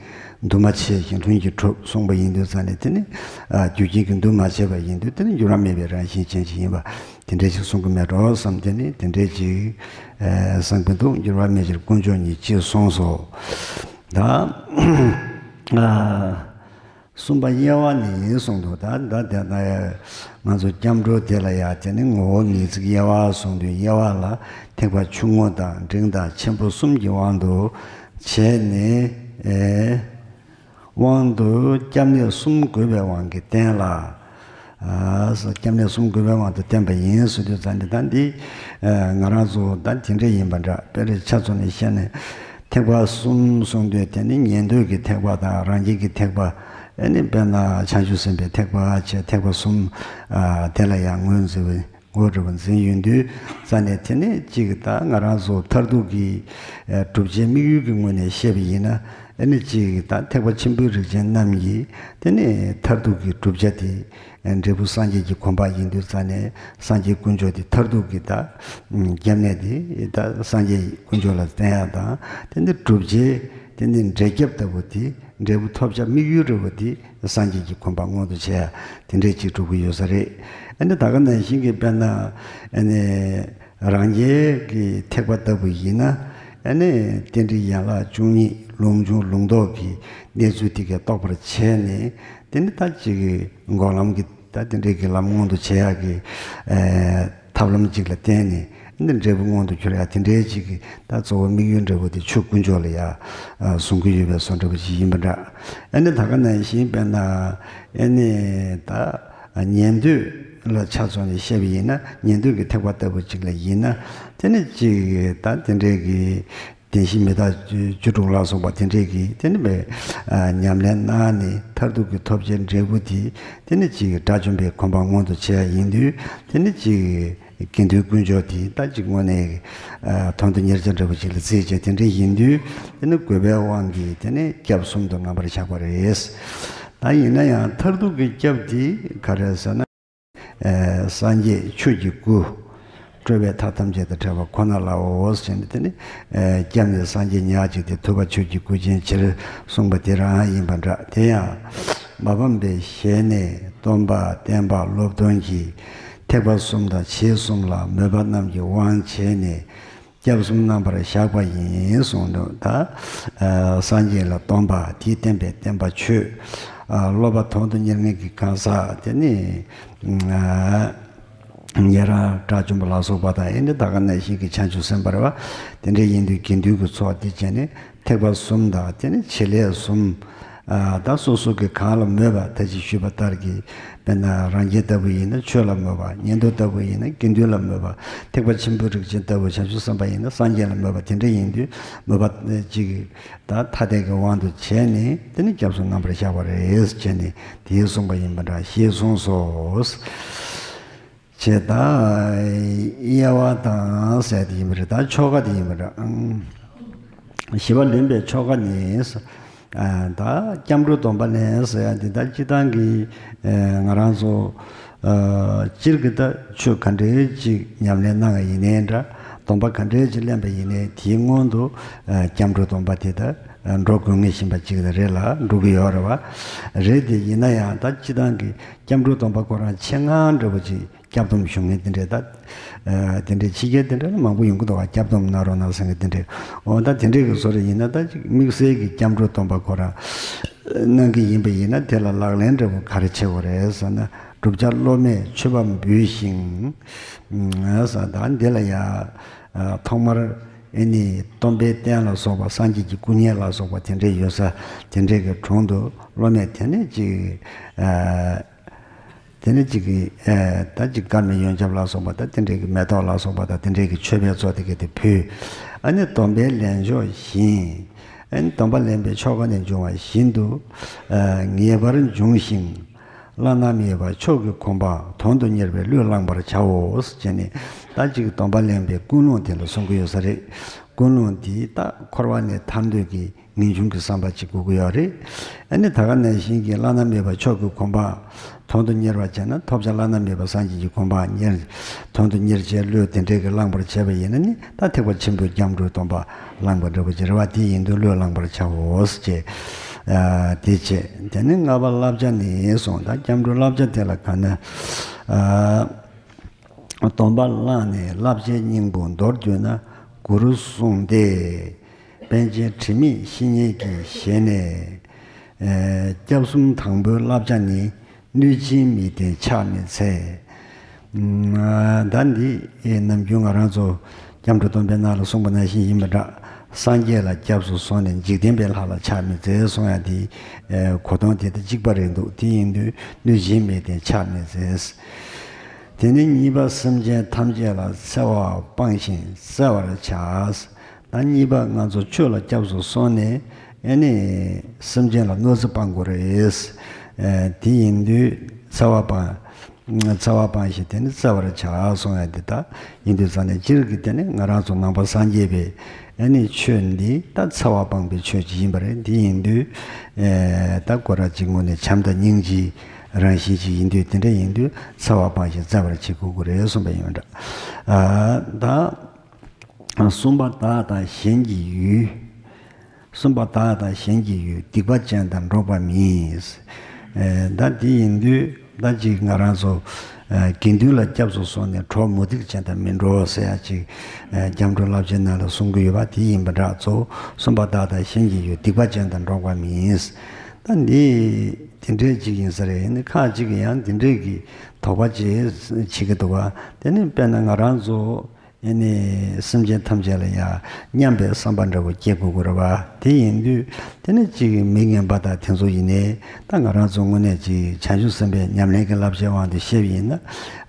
འདུ་མ་བྱས་ཤིང་ལྷུན་གྱིས་གྲུབ་གསུངས་པ་ཡིན་དུས་ཙང་ནས་དེ་ནི་ཨ་རྒྱུ་རྐྱེན་གྱིས་འདུ་མ་བྱས་པ་ཡིན་དུས་དེ་ནི་འགྱུར་བ་མེད་པའི་རང་བཞིན་ཅན་ཞིག་ཡིན་པ་དེ་འདྲའི་ཞིག་གསུང་གི་མེད་འགྲོ་བསམ། དེ་ནི་དེ་འདྲའི་ཅིག་ཨ་བསམ་གྱི་འདུག་འགྱུར་བ་མེད་ཕྱིར་དཀོན་མཆོག་ཉིད་ཅེས་གསུངས་སོ། ད་ཨ་གསུམ་པ་དབྱེ་བ་ནི་གསུངས་འདུག་ད་ད་དེ་ན་ང་ཚོ་སྐྱབས་འགྲོ་དེ་ལ་ཡ་དེ་ནི་ངོ་བོ་ངེས་ཚིག་དབྱེ་བ་གསུངས་དུས་དབྱེ་བ་ལ་ཐེག་པ་ཆུང་ངུ་དང་འབྲིང་དང་ཆེན་པོ་གསུམ་གྱི་དབང་དུ་བྱས་ནས་ཨེ། དབང་དུ་སྐྱབས་གནས་གསུམ་དགོས་པའི་དབང་གིས་བསྟན་ལ། ཨ་སྐྱབས་གནས་གསུམ་དགོས་པའི་དབང་དུ་བསྟན་པ་ཡིན་ཟེར་དུས་ཙང་ནས་ད་འདི་ཨ་ང་རང་ཚོ་ད་དེ་འདྲ་ཡིན་པ་འདྲ། དཔེ་རེ་ཆ་མཚོན་ནས་བཤད་ན་ཐེག་པ་གསུམ་གསུང་དུས་དེ་ནི་ཉན་ཐོས་ཀྱི་ཐེག་པ་དང་རང་རྒྱལ་གྱི་ཐེག་པ་ཨ་ནི་དཔེར་ན་བྱང་ཆུབ་སེམས་དཔའི་ཐེག་པ་བཅས་ཐེག་པ་གསུམ་ཨ་དེ་ལ་ཡང་ངོས་འཛིན་པའི་ངོ་སྤྲོད་པ་འཛིན་ཡོང་དུས་ཙང་ནས་དེ་ནི་གཅིག་ད་ང་རང་ཚོ་མཐར་ཐུག་གི་ཨ་བསྒྲུབ་བྱའི་དམིགས་ཡུལ་གྱི་ངོས་ནས་བཤད་པ་ཡིན་ན་ཨ་ནི་གཅིག་ད་ཐེག་པ་ཆེན་པོའི་རིགས་ཅན་རྣམས་ཀྱིས་དེ་ནི་མཐར་ཐུག་གི་བསྒྲུབ་བྱ་དེ་ཨ་འབྲས་བུ་སངས་རྒྱས་ཀྱི་གོ་འཕང་ཡིན་དུས་ཙང་ནས་སངས་རྒྱས་དཀོན་མཆོག་དེ་མཐར་ཐུག་གི་ད་སྐྱབས་གནས་དེ་ད་སངས་རྒྱས་དཀོན་མཆོག་ལ་བསྟེན་ཡ་དང་དེ་ནི་བསྒྲུབ་བྱའི་དེ་ནི་འབྲས་ཁྱབ་ལྟ་བུ་དེ། འབྲས་བུ་ཐོབ་བྱ་དམིགས་ཡུལ་འདྲ་བོ་དེ་སངས་རྒྱས་ཀྱི་གོ་འཕང་མངོན་དུ་བྱེད་ཡ་དེ་འདྲས་ཅིག་གྲུབ་ཀྱི་ཡོད་ས་རེད། ཨ་ནི་ད་ག་ནང་བཞིན་གྱི་དཔེར་ན་ཨ་ནི་རང་རྒྱལ་གྱི་ཐེག་པ་ལྟ་བུ་ཡིན་ན་ཨ་ནི་རྟེན་འབྲེལ་ཡན་ལག་བཅུ་གཉིས་ལུགས་འབྱུང་ལུགས་ལྡོག་གི་གནས་ཚུལ་དེ་གས་རྟོགས་པར་བྱས་ནས་དེ་ནི་ད་ཅིག་འགོག་ལམ་གྱི་ད་དེ་འདྲས་ཀྱི་ལམ་མངོན་དུ་བྱེད་ཡ་གི་ཨ། ཐབས་ལམ་གཅིག་ལ་བརྟེན་ནས་ནི་འབྲས་བུ་མངོན་དུ་གྱུར་ཡ་དེ་འདྲའི་གཅིག་གི་ད་གཙོ་བོ་དམིགས་ཡུལ་འདྲ་བོ་དེ་ཆོས་དཀོན་མཆོག་ལ་ཡ་ཨ་བཟུང་གི་ཡོད་པའི་བཟོ་འདྲ་བོ་ཅིག་ཡིན་པ་འདྲ། ཨ་ནི་ད་ག་ནང་བཞིན་དཔེར་ན་ཨ་ནི་ད་ཉན་ཐོས་ལ་ཆ་མཚོན་ནས་བཤད་པ་ཡིན་ན་ཉན་ཐོས་ཀྱི་ཐེག་པ་ལྟ་བུ་གཅིག་ལ་ཡིན་ན་དེ་ནི་གཅིག་ད་དེ་འདྲའི་གི་བདེན་བཞི་མི་རྟག་བཅུ་དྲུག་ལ་སོགས་པ་དེ་འདྲས་ཀྱིས་དེ་ནི་བས་ཨ་ཉམས་ལེན་གནང་ནས་མཐར་ཐུག་གི་ཐོབ་བྱའི་འབྲས་བུ་དེ་དེ་ནི་གཅིག་དགྲ་བཅོམ་པའི་གོ་འཕང་མངོན་དུ་བྱེད་ཡ་ཡིན་དུས་དེ་ནི་གཅིག་ དགེ་འདུན་དཀོན་མཆོག་དེ་ད་ཅིག་དངོས་གནས་ཨ་དོན་དུ་གཉེར་བྱ་འདྲ་པོ་ཅིག་ལ་བརྩིས་བྱས། དེ་འདྲ་ཡིན་དུས་དེ་ནི་དགོས་པའི་དབང་གིས་དེ་ནི་སྐྱབས་གསུམ་དུ་རྣམ་པར་བཞག་པ་རེད། ད་ཡིན་ན་ཡང་མཐར་ཐུག་གི་སྐྱབས་དེ་ག་རེ་ཟེར་ན། ཨ་སངས་རྒྱས་ཆོས་ཀྱི་སྐུ། སྤྲོས་པའི་མཐའ་ཐམས་ཅད་དང་བྲལ་བ་ཁོ་ན་ལའོ་ཟེར་ནས། དེ་ནི་ཨ་སྐྱབས་ནས་སངས་རྒྱས་ཉག་གཅིག་སྟེ། ཐུབ་པ་ཆོས་ཀྱི་སྐུ་ཅན་ཕྱིར། གསུངས་པ་དེ་རང་ཡིན་པ་འདྲ། དེ་ཡང་མ་ཕམ་པའི་ཞལ་ནས་སྟོན་པ་བསྟན་པ་སློབ་སྟོན་གྱི་ཐེག་པ་གསུམ་དང་བྱེད་གསུམ་ལ་མོས་པ་རྣམས་ཀྱི་དབང་བྱས་ནས་སྐྱབས་གསུམ་རྣམ་པར་བཞག་པ་ཡིན་གསུངས་འདུག། ད་ཨ་སངས་རྒྱས་ལ་སྟོན་པ། དེས་བསྟན་པའི་བསྟན་པ་ཆོས། ཨ་སློབ་པ་དོན་དུ་གཉེར་མཁན་གྱི་གང་ཟག་དེ་ནི་ཨ་ཉན་རང་དགྲ་བཅོམ་པ་ལ་སོགས་པ་དང་། ཨེ་ནི་ད་ག་ནང་བཞིན་གྱི་བྱང་ཆུབ་སེམས་དཔའ་རེད་པ། དེ་འདྲ་ཡིན་དུས་དགེ་འདུན་གྱི་ཚོགས་དེ་བྱས་ནས་ཐེག་པ་གསུམ་དང་། དེ་ནི་བྱེད་ལས་གསུམ། ཨ་ད་སོ་སོ་གི་གང་ལ་མོས་པ། ད་ཅི་ཞུས་པ་ལྟར་གྱི་དཔེར་ན་རང་རྒྱལ་ལྟ་བུ་ཡིན་ན་ཆོས་ལ་མོས་པ། ཉན་ཐོས་ལྟ་བུ་ཡིན་ན་དགེ་འདུན་ལ་མོས་པ། ཐེག་པ་ཆེན་པོའི་རིགས་ཅན་ལྟ་བུ་བྱང་ཆུབ་སེམས་དཔའ་ཡིན་ན་སངས་རྒྱས་ལ་མོས་པ། དེ་འདྲ་ཡིན་དུས་མོས་པ་ཅིག་ད་ཐ་དད་ཀྱི་དབང་དུ་བྱས་ནས་དེ་ནི་སྐྱབས་སུ་རྣམ་པར་བཞག་པ་རེད་ཅེས་ནི་དེས་གསུངས་པ་ཡིན་པ་འདྲ་ཞེས་གསུངས་སོ། ཅེས་ད་དབྱེ་བ་དང་ཟེར་དེ་ཡིན་པ་རེད། ད་ཆོ་ག་དེ་ཡིན་པ་འདྲ། ཨང་། བཞི་པ་ལེན་པའི་ཆོ་ག་ནི། ཨ་ད་སྐྱབས་འགྲོའི་སྡོམ་པ་ལེན་ཟེར་ཡ་འདི་ད་སྤྱིར་བཏང་གི་ཨ་ང་རང་ཚོ་ཨ་སྤྱིར་གྱི་ད་ཆོས་ག་འདྲའི་ཅིག་ཉམས་ལེན་གནང་བ་ཡིན་ནའི་འདྲ། སྡོམ་པ་ག་འདྲའི་ཅིག་ལེན་པ་ཡིན་ནའི་དེའི་སྔོན་དུ་ཨ་སྐྱབས་འགྲོའི་སྡོམ་པ་དེ་ད་ཨ་འགྲོ་དགོས་ངེས་བཞིན་པ་ཅིག་རེད་ལ་འགྲོ་གི་ཡོད་རེད་པ། རེད་དེ་ཡིན་ན་ཡང་ད་སྤྱིར་བཏང་གི་སྐྱབས་འགྲོའི་སྡོམ་པ་ཁོ་རང་ཆེད་མངགས་འདྲ་པོ་ཅིག་སྐྱབས་སྡོམ་ཞུ་མཁན་དེ་འདྲས་ད། ཨ་དེ་འདྲས་ཕྱི་རྒྱལ་དེ་འདྲས་ལ་མང་པོ་ཡོང་གི་འདུག་ག། སྐྱབས་སྡོམ་གནང་རོགས་གནང་ཟེར་མཁན་དེ་འདྲས། འོ་ད་དེ་འདྲས་ཀྱི་བཟོ་འདྲ་ཡིན་ན་ད་ཅིག་དམིགས་བསལ་གྱི་སྐྱབས་འགྲོའི་སྡོམ་པ་ཁོ་རང་གནང་གི་ཡིན་པ་ཡིན་ན་དེ་ལ་ལག་ལེན་འདྲ་པོ་ག་རེ་བྱེད་དགོས་རེད་ཟེར་ན། བསྒྲུབ་བྱ་སློབ་མས་མཆོད་པ་འབུལ་ཞིང་། ཨ་ཟེར་ད་འདི་ལ་ཡ་ཨ་ཐོག་མར་ཨེ་ནི་སྟོན་པའི་རྟེན་ལ་སོགས་པ་སངས་རྒྱས་ཀྱི་སྐུ་བརྙན་ལ་སོགས་པ་དེ་འདྲས་ཡོད་ས་དེ་འདྲས་ཀྱི་དྲུང་དུ་སློབ་མས་དེ་ནས་ཅིག་ཨ། དེ་ནས་ཅིག་གིས་ཨེ་ད་ཅིག་དཀར་མེ་ཡོན་ཆབ་ལ་སོགས་པ་དང་དེ་འདྲའི་གི་མེ་ཏོག་ལ་སོགས་པ་དང་དེ་འདྲའི་གི་མཆོད་པའི་ཚོགས་དེ་ག་དེ་ཕུལ། ཨ་ནི་སྡོམ་པའི་ལན་འཇོག་བཞིན། ཨ་ནི་སྡོམ་པ་ལེན་པའི་ཆོ་ག་ནས་འབྱུང་བ་བཞིན་དུ་ཨ་ངེས་པར་འབྱུང་ཞིང་། བླ་ན་མེད་པ་མཆོག་གི་གོ་འཕང་དོན་དུ་གཉེར་བའི་བློས་བླངས་པར་བྱའོ་ཟེར་ནས་ད་ཅིག་སྡོམ་པ་ལེན་པའི་ཀུན་སློང་དེ་ལ་གསུང་གི་ཡོད་ས་རེད། ཀུན་སློང་འདི་ད་འཁོར་བ་ནས་ཐར་འདོད་ཀྱི་ངེས་འབྱུང་གི་བསམ་པ་ཅིག་དགོས་ཀྱི་ཡོད་རེད། ཨ་ནི་ད་ག་ནང་བཞིན་གྱི་བླ་ན་མེད་པ་མཆོག་གི་གོ་འཕང་དོན་དུ་གཉེར་བར་བྱས་ན་ཐོབ་བྱ་བླ་ན་མེད་པ་སངས་རྒྱས་ཀྱི་གོ་འཕང་གཉེར་དོན་དུ་གཉེར་བྱའི་བློས་དེ་འདྲའི་གི་བླངས་པར་བྱས་པ་ཡིན་ན་ནི་ད་ཐེག་པ་ཆེན་པོའི་སྐྱབས་འགྲོའི་སྡོམ་པ་བླངས་པ་འདྲ་པོ་ཅིག་རེད་པ། དེ་ཡིན་དུས་བློས་བླངས་པར་བྱའོ་ཞེས་ཨ་དེ་བྱས། དེ་ནས་ལྔ་པ་བསླབ་བྱ་ནི་གསུངས། ད་སྐྱབས་འགྲོའི་བསླབ་བྱ་དེ་ལ་ག་ན་ཨ། སྡོམ་པ་བླངས་ནས་བསླབ་བྱའི་སྙིང་པོ་མདོར་བསྡུས་ན་དགུ་རུ་གསུངས་ཏེ། པཎ་ཆེན་དྲི་མེད་བཤེས་གཉེན་གྱི་ཞལ་ནས། ཨེ་སྐྱབས་གསུམ་དང་པོའི་བསླབ་བྱ་ནི། གནོད་སྦྱིན་མི་བསྟེན་ཕྱག་མི་འཚལ། ཨ་ད་འདི་ཨེ་ནམ་རྒྱུན་ང་རང་ཚོ་སྐྱབས་འགྲོ་སྡོམ་པའི་ནང་ལ་གསུངས་པ་ནང་བཞིན་ཡིན་པ་འདྲ། སངས་རྒྱས་ལ་སྐྱབས་སུ་སོང་ནས་འཇིག་རྟེན་པའི་ལྷ་ལ་ཕྱག་མི་འཚལ་གསུང་ཡ་འདི་ཨེ་གོ་དོན་དེ་དང་གཅིག་པ་རེད་འདུག། དེ་ཡིན་དུས་གནོད་སྦྱིན་མི་བསྟེན་ཕྱག་མི་འཚལ། དེ་ནས་གཉིས་པ་སེམས་ཅན་ཐམས་ཅད་ལ་འཚེ་བ་སྤང་ཞིང་བརྩེ་བར་བྱ། ད་གཉིས་པ་ང་ཚོ་ཆོས་ལ་སྐྱབས་སུ་སོང་ནས་ཨེ་ནི་སེམས་ཅན་ལ་གནོད་འཚེ་སྤང་དགོས་རེད། ཨེ་དེ་ཡིན་དུས་འཚེ་བ་སྤང་། འཚེ་བ་སྤང་ཞིང་དེ་ནི་བརྩེ་བར་བྱ་གསུང་ཡ་འདི་ད་ཡིན་དུས་ཙང་ནས་སྤྱིར་གྱི་དེ་ནི་ང་རང་ཚོ་ནང་པ་སངས་རྒྱས་པའི་ཨེ་ནི་ཆོས་འདི་ད་འཚེ་བ་སྤངས་པའི་ཆོས་ཅིག་ཡིན་པ་རེད། འདི་ཡིན་དུས་ཨེ་ད་ཁོ་རང་གཅིག་དངོས་གནས་བྱམས་དང་སྙིང་རྗེའི་རང་བཞིན་ཅིག་ཡིན་དུས། དེ་འདྲ་ཡིན་དུས་འཚེ་བ་སྤངས་ཤིང་བརྩེ་བར་བྱེད་དགོས་ཀྱི་རེད་གསུངས་པ་ཡིན་པ་འདྲ། ཨ་ད་གསུམ་པ་བདག་དང་གཞན་གྱི་ཡུལ། གསུམ་པ་བདག་དང་གཞན་གྱི་ཡུལ། སྡིག་པ་ཅན་དང་འགྲོགས་པ་མིན། ཨེ་ད་འདི་ཡིན་དུས་ད་ཅིག་ང་རང་ཚོ་ཨེ་དགེ་འདུན་ལ་སྐྱབས་སུ་སོང་ནས་གྲོགས་མུ་སྟེགས་ཅན་དང་མི་འགྲོགས་ཟེར་ཡ་ཅིག་ཨེ་སྐྱབས་འགྲོའི་བསླབ་བྱའི་ནང་ལ་གསུང་གི་ཡོད་པ་དེ་ཡིན་པ་འདྲ། གཙོ་བོ་གསུམ་པ་བདག་དང་གཞན་གྱི་ཡུལ། སྡིག་པ་ཅན་དང་འགྲོགས་པ་མིན། ད་འདི་དེ་འདྲས་ཅིག་ཡིན་ས་རེད། ཡིན་ནའི་ཁ་ཅིག་གིས་ཡང་དེ་འདྲས་ཀྱི་དོགས་པ་ཅིག་བྱེད་ཀྱི་འདུག་ག། དེ་ནི་དཔེར་ན་ང་རང་ཚོ་ཨེ་ནི་སེམས་ཅན་ཐམས་ཅད་ལ་ཡང་སྙམ་པའི་བསམ་པ་འདྲ་བོ་སྐྱེ་དགོས་ཀྱི་རེད་པ། དེ་ཡིན་དུས་དེ་ནི་ཅིག་མི་ངན་པ་དང་དེ་ཚོ་ཡིན་ནའི་ད་ང་རང་ཚོ་དངོས་གནས་ཅིག་བྱང་ཆུབ་སེམས་དཔའི་ཉམས་ལེན་གྱི་བསླབ་བྱའི་དབང་དུ་བཤད་པ་ཡིན་ན་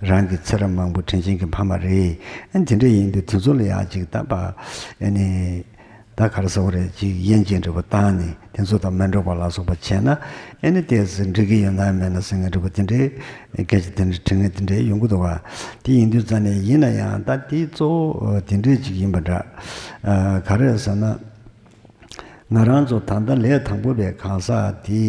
རང་གི་ཚེ་རབས་མང་པོ་དྲིན་ཆེན་གྱི་ཕ་མ་རེད། ཨེ་དེ་འདྲ་ཡིན་དུས་དེ་ཚོ་ལ་ཡང་ཅིག་ད་པ་ཨེ་ནི་ ད་ག་རེ་ཟེར་བ་རེད། ཅིག་ཡན་ཅིག་འདྲ་པོ་བཏང་ནས་དེ་ཚོ་དང་མི་འགྲོགས་པ་ལ་སོགས་པ་བྱས་ན། ཨེ་ནི་ཏོག་ཙམ་འགྲིག་གི་ཡོད་ན་མེད་ན་ཟེར་མཁན་འདྲ་པོ་དེ་འདྲའི་སྐད་ཆ་དེ་འདྲ་དྲི་ངན་དེ་འདྲའི་ཡོང་གི་འདུག་ག། དེ་ཡིན་དུས་ཙང་ནས་ཡིན་ན་ཡང་ད་དེ་གཙོ་བོ་དེ་འདྲའི་ཅིག་ཡིན་པ་འདྲ། ཨ། ག་རེ་ཟེར་ན། ང་རང་ཚོ་ད་ལྟ་ལས་དང་པོ་པའི་གང་ཟག་དེ་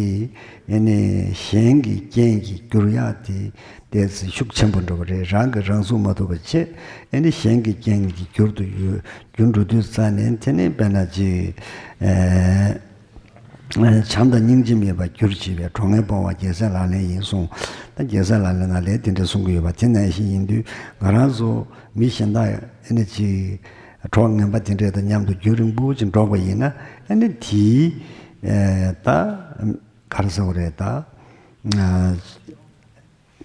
ཨེ་ནི་གཞན་གྱི་རྐྱེན་གྱིས་འགྱུར་ཡག་དེ་ཏོག་ཙམ་ཤུགས་ཆེན་པོ་འགྲོ་གི་རེད། རང་གིས་རང་ཚུགས་མ་ཐུབ་པ་བྱས། ཨེ་ནི་གཞན་གྱི་རྐྱེན་གྱིས་འགྱུར་དུ་ཡོད། འགྱུར་འགྲོ་དུས་ཙ་ནས་དེ་ནི་དཔེར་ན་ཅིག་ཨེ། བྱམས་དང་སྙིང་རྗེ་མེད་པར་འགྱུར་ཅེས་པའི་གྲོགས་ངན་སྤོང་བ་རྒྱལ་སྲས་ལག་ལེན་ཡིན་གསུངས། ད་རྒྱལ་སྲས་ལག་ལེན་ནང་ལས་དེ་འདྲ་གསུང་གི་ཡོད་པ་དེ་ནང་བཞིན་ཡིན་དུས། ང་རང་ཚོ་མི་གཞན་དག་ཨེ་ནི་ཅིག་གྲོགས་ངན་པ་དེ་འདྲ་དང་མཉམ་དུ་རྒྱུན་རིང་པོ་ཅིག་འགྲོགས་པ་ཡིན་ན། ཨེ་ནི་དེའི་ཨེ། ད་ག་རེ་ཟེར་དགོས་རེད། ད་ཨ།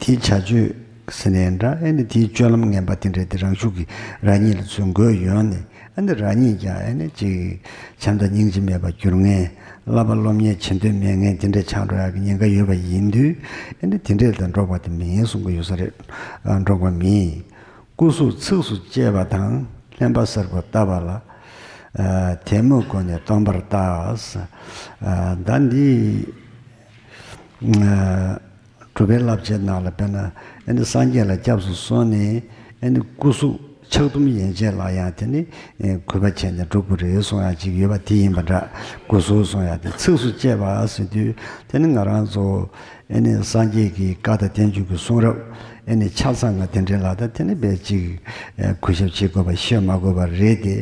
དེའི་བྱ་སྤྱོད་ཟེར་ནའི་འདྲ། ཨེ་ནི་དེའི་སྤྱོད་ལམ་ངན་པ་དེ་འདྲ་དེ་རང་ཤུགས་ཀྱིས་རང་ཉིད་ལ་ཚུར་འགོས་ཡོང་ནས། ཨེ་ནི་རང་ཉིད་ཀྱང་ཨེ་ནི་ཅིག་བྱམས་དང་སྙིང་རྗེ་མེད་པར་འགྱུར་མཁན། བསླབ་པ་སློབ་གཉེར་བྱེད་འདོད་མེད་མཁན་དེ་འདྲ་ཆགས་འགྲོ་ཡག་གི་ཉེན་ཁ་ཡོད་པ་ཡིན་དུས། ཨེ་ནི་དེ་འདྲ་དང་འགྲོགས་པ་དེ་མིན་གསུང་གི་ཡོད་ས་རེད། ཨ། འགྲོགས་པ་མིན། སྐུ་གཟུགས་ཚིགས་སུ་བཅད་པ་དང་ལྷན་པ་གསལ་པོ་བཏབ་པ་ལ། ཨ། དད་མོས་སྒོ་ནས་སྟོན་པར་བལྟ། ཨ། ད་འདི། ཨ། གྲུབ་པའི་བསླབ་བྱའི་ནང་ལ་དཔེར་ན། ཨེ་ནི་སངས་རྒྱས་ལ་སྐྱབས་སུ་སོང་ནས། ཨེ་ནི་སྐུ་གཟུགས་ཆག་དུམ་ཡན་ཆད་ལ་ཡང་དེ་ནི། ཨེ། གུས་པ་བྱས་ནས་སྒྲུབ་དགོས་རེད་གསུང་ཡག་ཅིག་ཡོད་པ་དེ་ཡིན་པ་འདྲ། སྐུ་གཟུགས་གསུང་ཡག་དེ་ཚིགས་སུ་བཅད་པ་ཟེར་དུས་དེ་ནི་ང་རང་ཚོ་ཨེ་ནི་སངས་རྒྱས་ཀྱི་བཀའ་དང་བསྟན་བཅོས་ཀྱི་གསུང་རབ་ཨེ་ནི་ཆ་ཚང་ང་དེ་འདྲའི་ལ་ད་དེ་ནི་དཔེ་ཅིག་ཨེ། གུས་ཞབས་བྱེད་དགོས་པ་ཤོད་མ་དགོས་པ་རེད་དེ།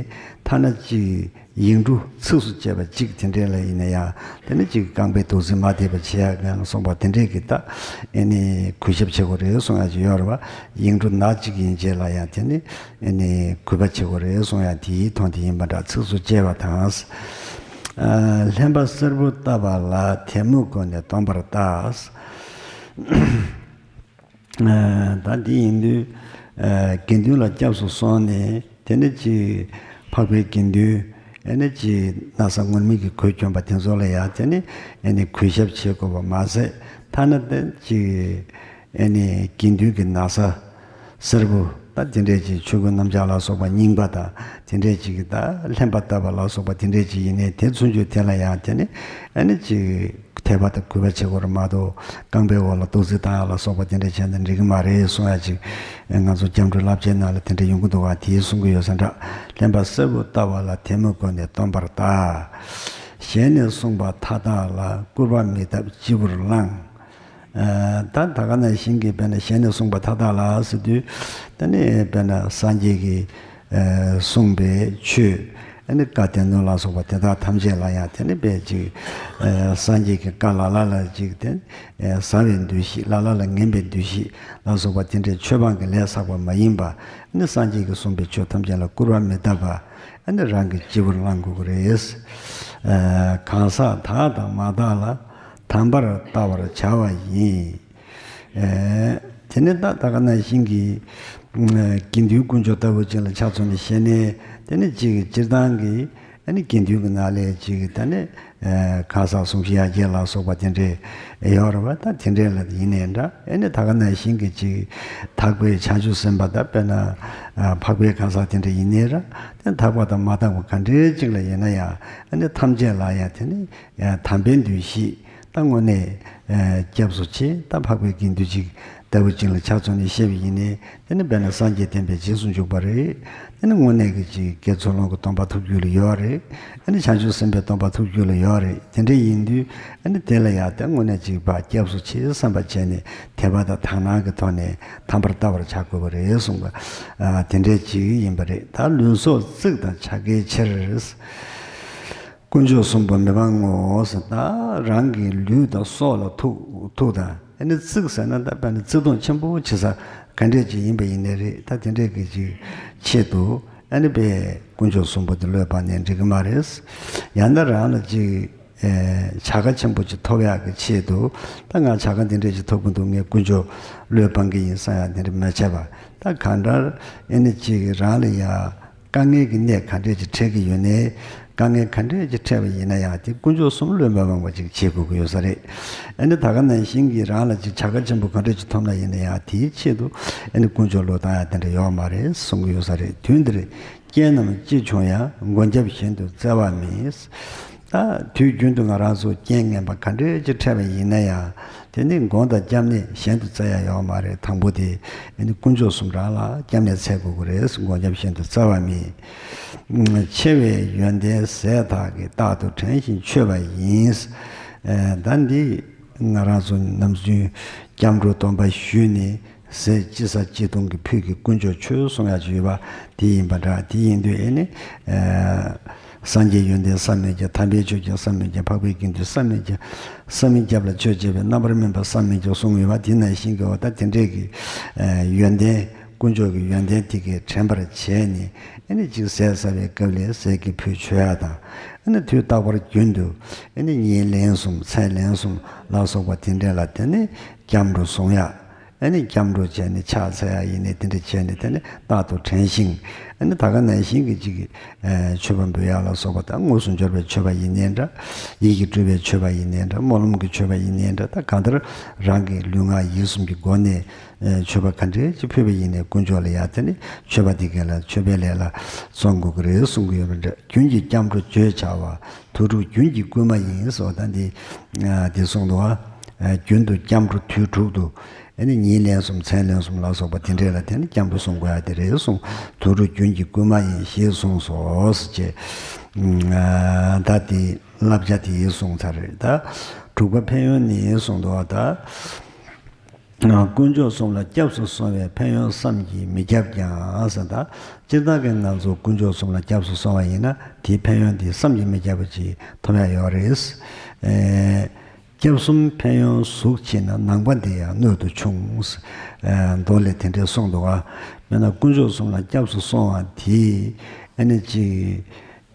ཐ་ན་ཅིག་ཡིག་འབྲུ་ཚིགས་སུ་བཅད་པ་གཅིག་དེ་འདྲའི་ལ་ཡིན་ན་ཡང་དེ་ནི་ཅིག་རྐང་པའི་རྡོག་རྫིས་མ་ཐེབས་པ་བྱེད་ཡག་ལ་སོགས་པ་དེ་འདྲའི་གི་ད་ཨེ་ནི་གུས་ཞབས་བྱེད་དགོས་རེད་གསུང་ཡག་ཅིག་ཡོད་རེད་པ། ཡིག་འབྲུ་ནག་གཅིག་ཡན་ཆད་ལ་ཡང་དེ་ནི་ཨེ་ནི་གུས་པ་བྱེད་དགོས་རེད་གསུང་ཡག་དེའི་དོན་དེ་ཡིན་པ་འདྲ། ཚིགས་སུ་བཅད་པ་དང་། ཨ། ལྷན་པ་གསལ་པོ་བཏབ་པ་ལ་དད་མོས་སྒོ་ནས་སྟོན་པར་བལྟ། ཨ། ད་འདི་ཡིན་དུས། ཨ། དགེ་འདུན་ལ་སྐྱབས་སུ་སོང་ནས་དེ་ནི་ཅིག་འཕགས་པའི་དགེ་འདུན། ཨེ་ནི་ཅིག་ན་བཟའ་ངུར་སྨྲིག་གི་གོས་གྱོན་པ་དེ་ཚོ་ལ་ཡང་དེ་ནི་ཨེ་ནི་གུས་ཞབས་བྱེད་དགོས་པ་མ་ཟད། ཐ་ན་དེ་ཅིག་ཨེ་ནི་དགེ་འདུན་གྱི་ན་བཟའ་སེར་པོ་ད་དེ་འདྲས་ཅིག་ཆོས་གོས་སྣམ་སྦྱར་ལ་སོགས་པ་རྙིང་པ་དང་དེ་འདྲས་ཅིག་གི་ད་ལྷན་པ་བཏབ་པ་ལ་སོགས་པ་དེ་འདྲས་ཅིག་ཡིན་ནའི་དེ་ཚུན་ཆོད་དེ་ལ་ཡང་དེ་ནི་ཨེ་ནི་ཅིག་དད་པ་དང་གུས་པ་བྱེད་དགོས་རེད་མ་གཏོགས། རྐང་པའི་འོག་ལ་རྡོག་རྫིས་བཏང་ཡག་ལ་སོགས་པ་དེ་འདྲ་བྱས་ན་འགྲིག་གི་མ་རེད་གསུང་ཡག་ཅིག་ང་ཚོ་སྐྱབས་འགྲོའི་བསླབ་བྱའི་ནང་ལ་དེ་འདྲ་ཡོང་གི་འདུག་ག། དེའི་གསུང་གི་ཡོད་ས་འདྲ། ལྷན་པ་གསལ་པོ་བལྟ་བ་ལ་དད་མོས་སྒོ་ནས་སྟོན་པར་བལྟ། ཞལ་ནས་གསུངས་པ་མཐའ་དག་ལ། སྐུར་པ་མི་བཏབ་སྤྱི་བོར་བླངས། ཨ། ད་ད་ག་ནང་བཞིན་གྱི་དཔེར་ན་ཞལ་ནས་གསུངས་པ་མཐའ་དག་ལ་ཟེར་དུས། ད་ནི་དཔེར་ན་སངས་རྒྱས་ཀྱིས། ཨ། གསུངས་པའི་ཆོས། ཨ་ནི་བཀའ་སྡེ་སྣོད་ལ་སོགས་པ་དེ་དག་ཐམས་ཅད་ལ་ཡང་དེ་ནི་དཔེ་ཅིག་ཨ། སངས་རྒྱས་ཀྱི་བཀའ་ལ་ལ་ལ་ཅིག་དེ། ཨ། ཟ་བའི་འདུ་ཤེས། ལ་ལ་ལ་ངན་པའི་འདུ་ཤེས་ལ་སོགས་པ་དེ་འདྲའི་ཆོས་སྤང་གི་ལས་བསགས་པ་མ་ཡིན་པ། ཨ་ནི་སངས་རྒྱས་ཀྱིས་གསུངས་པའི་ཆོས་ཐམས་ཅད་ལ་སྐུར་པ་མི་བཏབ་པ། ཨ་ནི་རང་གི་སྤྱི་བོར་བླང་དགོས་ཀྱི་རེད། ཨ། གང་ཟག་དག་དང་མ་དག་ལ། དམ་པར་བལྟ་བར་བྱ་བ་ཡིན། ཨེ། དེ་ནི་ད་ད་ག་ནང་བཞིན་གྱི། ཨ། དགེ་འདུན་དཀོན་མཆོག་ལྟ་བུ་ཅིག་ལ་ཆ་མཚོན་ནས་བཤད་ནས། དེ་ནི་གཅིག་སྤྱིར་བཏང་གི་ཨ་ནི་དགེ་འདུན་གྱི་ནང་ལས་གཅིག་ད་ནི། ཨ། གང་ཟག་སུམ་བཞི་ཡ་བརྒྱད་ལ་སོགས་པ་དེ་འདྲས་ཡོད་རེད་པ། ད་དེ་འདྲས་ལ་ཡིན་ནའི་འདྲ། ཨ་ནི་ད་ག་ནང་བཞིན་གྱི་གཅིག་འཕགས་པའི་བྱང་ཆུབ་སེམས་དཔའ་ད་དཔེར་ན། ཨ། འཕགས་པའི་གང་ཟག་དེ་འདྲ་ཡིན་ནའི་ར། དེ་དག་པ་དང་མ་དག་པ་ག་འདྲས་གཅིག་ལ་ཡིན་ན་ཡང་། ཨ་ནི་ཐམས་ཅད་ལ་ཡང་དེ་ནི། ཨ། དམ་པའི་འདུ་ཤེས། ད་དངོས་གནས། ཨ། སྐྱབས་སུ་མཆི། ད་འཕགས་པའི་དགེ་འདུན་ཅིག་ལྟ་བུ་ཅིག་ལ་ཆ་མཚོན་ནས་བཤད་པ་ཡིན་ནའི། དེ་ནི་དཔེར་ན་སངས་རྒྱས་བསྟན་པའི་རྗེས་སུ་འཇུག་པ་རེད། དེ་ནི་དངོས་གནས་ཀྱི་ཅིག་དགེ་ཚུལ་སློང་གི་སྡོམ་པ་ཐོབ་རྒྱུ་ལ་ཡོད་རེད། དེ་ནི་བྱང་ཆུབ་སེམས་དཔའི་སྡོམ་པ་ཐོབ་རྒྱུ་ལ་ཡོད་རེད། དེ་འདྲ་ཡིན་དུས་ཨ་ནི་དེ་ལ་ཡང་དེ་དངོས་གནས་ཅིག་ཕར་སྐྱབས་སུ་མཆི་བསམ་པ་བྱས་ནས་དད་པ་དང་དག་སྣང་གི་ཐོག་ནས་དམ་པར་བལྟ་བར་བྱ་དགོས་པ་རེད་གསུངས་པ། ཨ། དེ་འདྲའི་ཅིག་ཡིན་པ་རེད། ད་ལུས་སྲོག་གཅིག་དང་ཕྱག་འཚལ་ཕྱིར། དཀོན་མཆོག་གསུམ་པོ་མི་སྤང་ངོ་། ད་རང་གི་ལུས་དང་སྲོག་ལ་ཐུག་ཐུག་དང་། ཨ་ནི་བརྩིགས་ཟེར་ན་ད་དཔེར་ན་བརྩེ་དུང་ཆེན་པོ་བྱེད་ས་ག་འདྲས་ཅིག་ཡིན་པ་ཡིན་ནའི་རེད། ད་དེ་འདྲས་ཀྱི་ཅིག་ཆེད་དུ་ཨ་ནི་དཔེ་དཀོན་མཆོག་གསུམ་པོ་དེ་བློས་སྤངས་ནས་འགྲིག་གི་མ་རེད། ཡང་ན་རང་ལ་ཅིག་ཨེ། བྱ་དགའ་ཆེན་པོ་ཅིག་ཐོབ་ཡག་གི་ཆེད་དུ། ད་ང་བྱ་དགའ་འདི་འདྲས་ཅིག་ཐོབ་ཀྱི་འདུག་ངས་དཀོན་མཆོག་བློས་སྤང་གི་ཡིན་བསམ་ཡག་འདི་འདྲ་མ་བྱས་པ། ད་གང་ལྟར་ཨ་ནི་ཅིག་རང་ལ་ཡ། དཀའ་ངལ་གྱི་གནས་ག་འདྲས་ཅིག་འཕྲད་ཀྱི་ཡོད་ནའི། དཀའ་ངལ་ག་འདྲས་ཅིག་འཕྲད་པ་ཡིན་ན་ཡང་དེ་དཀོན་མཆོག་གསུམ་བློས་མ་དབང་བ་ཅིག་བྱེད་དགོས་ཀྱི་ཡོད་ས་རེད། ཨ་ནི་ད་ག་ནང་བཞིན་གྱི་རང་ལ་ཅིག་བྱ་དགའ་ཆེན་པོ་ག་འདྲས་ཅིག་ཐོབ་ན་ཡིན་ན་ཡང་དེའི་ཆེད་དུ་ཨ་ནི་དཀོན་མཆོག་བློས་བཏང་ཡ་དེ་འདྲ་ཡོད་མ་རེད་གསུང་གི་ཡོད་ས་རེད། དུས་འདིར་རྐྱེན་རྣམས་ཅི་བྱུང་ཡང་། མགོན་སྐྱབས་གཞན་དུ་བཙལ་བ་མིན། ད་དུས་རྒྱུན་དུ་ང་རང་ཚོ་རྐྱེན་ངན་པ་ག་འདྲས་ཅིག་འཕྲད་པ་ཡིན་ན་ཡང་དེ་ནི་མགོན་དང་སྐྱབས་གནས་གཞན་དུ་བཙལ་ཡ་ཡོད་མ་རེད། དང་པོ་དེ་ཨ་ནི་དཀོན་མཆོག་གསུམ་རང་ལ་སྐྱབས་གནས་འཚོལ་དགོས་ཀྱི་རེད། མགོན་སྐྱབས་གཞན་དུ་བཙལ་བ་མིན། ཆེ་བའི་ཡོན་ཏན་ཟས་དག་གིས། རྟག་ཏུ་དྲན་ཞིང་མཆོད་པ་ཡིན། ཨེ། ད་འདི་ང་རང་ཚོ་ནམ་རྒྱུན་སྐྱབས་འགྲོ་སྡོམ་པ་ཞུས་ནས་ཟས་ཅི་ཟ་ཅི་འཐུང་གི་ཕུད་ཀྱི་དཀོན་མཆོག་ཁྱོད་གསུང་ཡག་ཅིག་ཡོད་པ་དེ་ཡིན་པ་འདྲ། དེ་ཡིན་དུས་ཨེ་ནི་ཨེ། སངས་རྒྱས་ཡོན་ཏན་བསམ་མི་ཁྱབ། དམ་པའི་ཆོས་ཀྱི་བསམ་མི་ཁྱབ། འཕགས་པའི་དགེ་འདུན་བསམ་མི་ཁྱབ། བསམ་མི་ཁྱབ་ལ་ཆོས་བྱེད་པའི། རྣམ་པར་སྨིན་པ་བསམ་མི་ཁྱབ་གསུངས་ཡོད་པ་དེ་ནང་བཞིན་གྱི་འོ་ད་དེ་འདྲས་ཀྱི་ཨེ། ཡོན་ཏན། དཀོན་མཆོག་གི་ཡོན་ཏན་དེ་གས་དྲན་པར་བྱས་ནས་ཨ་ནི་ཅིག་ཟས་ཟ་བའི་སྐབས་ལ་ཟས་ཀྱི་ཕུད་མཆོད་ཡ་དང་། ཨ་ནི་དུས་རྟག་པར་རྒྱུན་དུ་ཨ་ནི་ཉིན་ལན་གསུམ་མཚན་ལན་གསུམ་ལ་སོགས་པ་དེ་འདྲས་ལ་དེ་ནི་སྐྱབས་འགྲོ་གསུང་ཡ། ཨ་ནི་སྐྱབས་འགྲོ་བྱས་ནས་ཕྱག་འཚལ་ཡ་ཡིན་ནའི་དེ་འདྲས་བྱས་ནས་དེ་ནི་རྟག་ཏུ་དྲན་ཞིང་། ཨ་ནི་ད་ག་ནང་བཞིན་གྱི་ཅིག་ཨ། མཆོད་པ་འབུལ་ཡ་ལ་སོགས་པ་དང་། དངོས་སུ་འབྱོར་བའི་མཆོད་པ་ཡིན་ནའི་འདྲ། ཡིད་ཀྱིས་སྤྲུལ་པའི་མཆོད་པ་ཡིན་ནའི་འདྲ། སྨོན་ལམ་གྱི་མཆོད་པ་ཡིན་ནའི་འདྲ། ད་གང་ལྟར་རང་གི་ལུས་ངག་ཡིད་གསུམ་གྱི་སྒོ་ནས། ཨེ། མཆོད་པ་ག་འདྲས་ཅིག་ཕུལ་བ་ཡིན་ནའི་དཀོན་མཆོག་ལ་ཡ་དེ་ནི་མཆོད་པ་དེ་གས་ལ་མཆོད་པའི་ལས་ལ་བརྩོན་དགོས་ཀྱི་རེད་གསུང་གི་ཡོད་པ་འདྲ། རྒྱུན་གྱི་སྐྱབས་འགྲོ་བརྗོད་བྱ་བ། དུས་དྲུག་རྒྱུན་གྱི་བསྐུལ་མ་ཡིན་སོགས་ད་འདི་ཨ། འདི་གསུངས་འདུག་ཨ། རྒྱུན་དུ་སྐྱབས་འགྲོ་དུས་དྲུག་ཏུ་ཨ་ནི་ཉིན་ལན་གསུམ་མཚན་ལན་གསུམ་ལ་སོགས་པ་དེ་འདྲས་ལ་དེ་ནི་སྐྱབས་འགྲོ་གསུང་དགོས་ཡ་དེ་རེད་གསུངས། དུས་དྲུག་རྒྱུན་གྱི་བསྐུལ་མ་ཡིན་ཞེས་གསུངས་སོ་ཞེས། ཨ། ད་འདི་བསླབ་བྱ་དེ་གསུངས་ཚར་རེད། ད་དྲུག་པ་ཕན་ཡོན་ནི་གསུངས་འདུག་ཨ། ད། དཀོན་མཆོག་གསུམ་ལ་སྐྱབས་སུ་སོང་བའི་ཕན་ཡོན་བསམ་གྱིས་མི་ཁྱབ་ཀྱང་ཟེར། ད་སྤྱིར་བཏང་གི་ང་ཚོ་དཀོན་མཆོག་གསུམ་ལ་སྐྱབས་སུ་སོང་བ་ཡིན་ན་དེའི་ཕན་ཡོན་དེ་བསམ་གྱིས་མི་ཁྱབ་པ་ཅིག་ཐོབ་ཡ་ཡོད་རེད། ཨེ། སྐྱབས་གསུམ་ཕན་ཡོན་གཟུགས་ཆེ་ན། ནང་པ་འདི་ཡང་སྣོད་དུ་ཆུང་། ཨེ། མདོ་ལས་དེ་འདྲས་གསུངས་འདུག་ག་དཔེར་ན་དཀོན་མཆོག་གསུམ་ལ་སྐྱབས་སུ་སོང་བ་དེ་ཨ་ནི་ཅིག་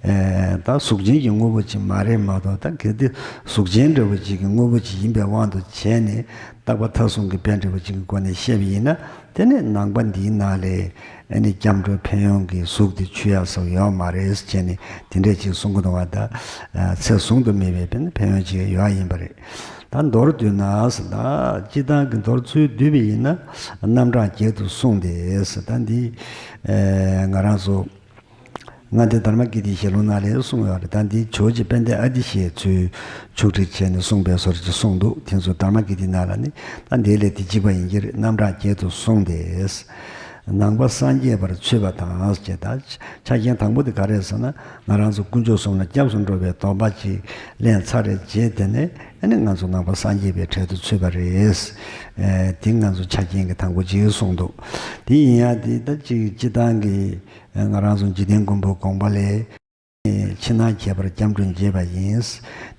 ཨེ། ད་གཟུགས་ཅན་གྱི་དངོས་པོ་ཅིག་མ་རེད་མ་གཏོགས། ད་གལ་ཏེ་གཟུགས་ཅན་འདྲ་བོ་ཅིག་གི་དངོས་པོ་ཅིག་ཡིན་པའི་དབང་དུ་བྱས་ནས་རྟག་པ་མཐའ་བཟུང་གི་དཔེ་འདྲ་བོ་ཅིག་གི་སྒོ་ནས་བཤད་པ་ཡིན་ན། དེ་ནི་ནང་པ་འདིའི་ནང་ལས་ཨ་ནི་སྐྱབས་འགྲོའི་ཕན་ཡོན་གྱི་གཟུགས་དེ་ཆུད་ཡག་སོགས་ཡོད་མ་རེད་ཟེར་བྱས་ནས་དེ་འདྲས་ཅིག་གསུང་གི་འདུག་བ། ད་ཚད་བཟུང་དུ་མེད་པའི་ཕན་ཕན་ཡོན་ཅིག་ཡོད་ཡིན་པ་རེད། ད་མདོར་བསྡུས་ན་ཟེར། ད་སྤྱིར་བཏང་གི་མདོར་ཚུར་བསྡུས་པ་ཡིན་ན། རྣམ་གྲངས་བརྒྱད་དུ་གསུངས་ཏེ་ཟེར། ད་འདི་ཨེ། ང་རང་ཚོ་མངའ་སྡེ་དྷརྨ་ཀིརྟིའི་ཞལ་ལུང་ནང་ལས་གསུངས་ཡོད་རེད། ད་འདི་ཇོ་བོ་རྗེ་དཔལ་ལྡན་ཨ་ཏི་ཤས་ཚུར་ཕྱོགས་སྒྲིག་བྱས་ནས་གསུངས་པའི་བཟོ་འདྲ་ཅིག་གསུངས་འདུག་དེ་ཚོ་དྷརྨ་ཀིརྟི་ནང་ལ་ནི་ད་འདི་ལས་འདི་གཅིག་པ་ཡིན་གྱི་རེད། རྣམ་གྲངས་བརྒྱད་དུ་གསུངས་ཏེ། ནང་པ་སངས་རྒྱས་པར་ཚུད་པ་དང་ཞེས། ད་ཆ་རྐྱེན་དང་པོ་དེ་ག་རེ་རེད་ཟེར་ན། ང་རང་ཚོ་དཀོན་མཆོག་གསུམ་ལ་སྐྱབས་སུ་འགྲོ་བའི་སྡོམ་པ་ཅིག་ལེན་ཚར་རེད། རྗེས་དེ་ནས་ཨ་ནི་ང་ཚོ་ནང་པ་སངས་རྒྱས་པའི་གྲལ་དུ་ཚུད་པ་རེད། ཨེ། དེ་ང་ཚོ་ཆ་རྐྱེན་གྱི་དང་པོ་ཅིག་གསུངས་འདུག་དེ་ཡིན་ཡང་དེ་ད་ཅིག་སྤྱིར་བཏང་གི་ང་རང་ཚོ་འཇིག་རྟེན་མགོན་པོའི་དགོངས་པ་ལས། ཕྱི་ནང་ཁྱད་པར་སྐྱབས་འགྲོ་འབྱེད་པ་ཡིན།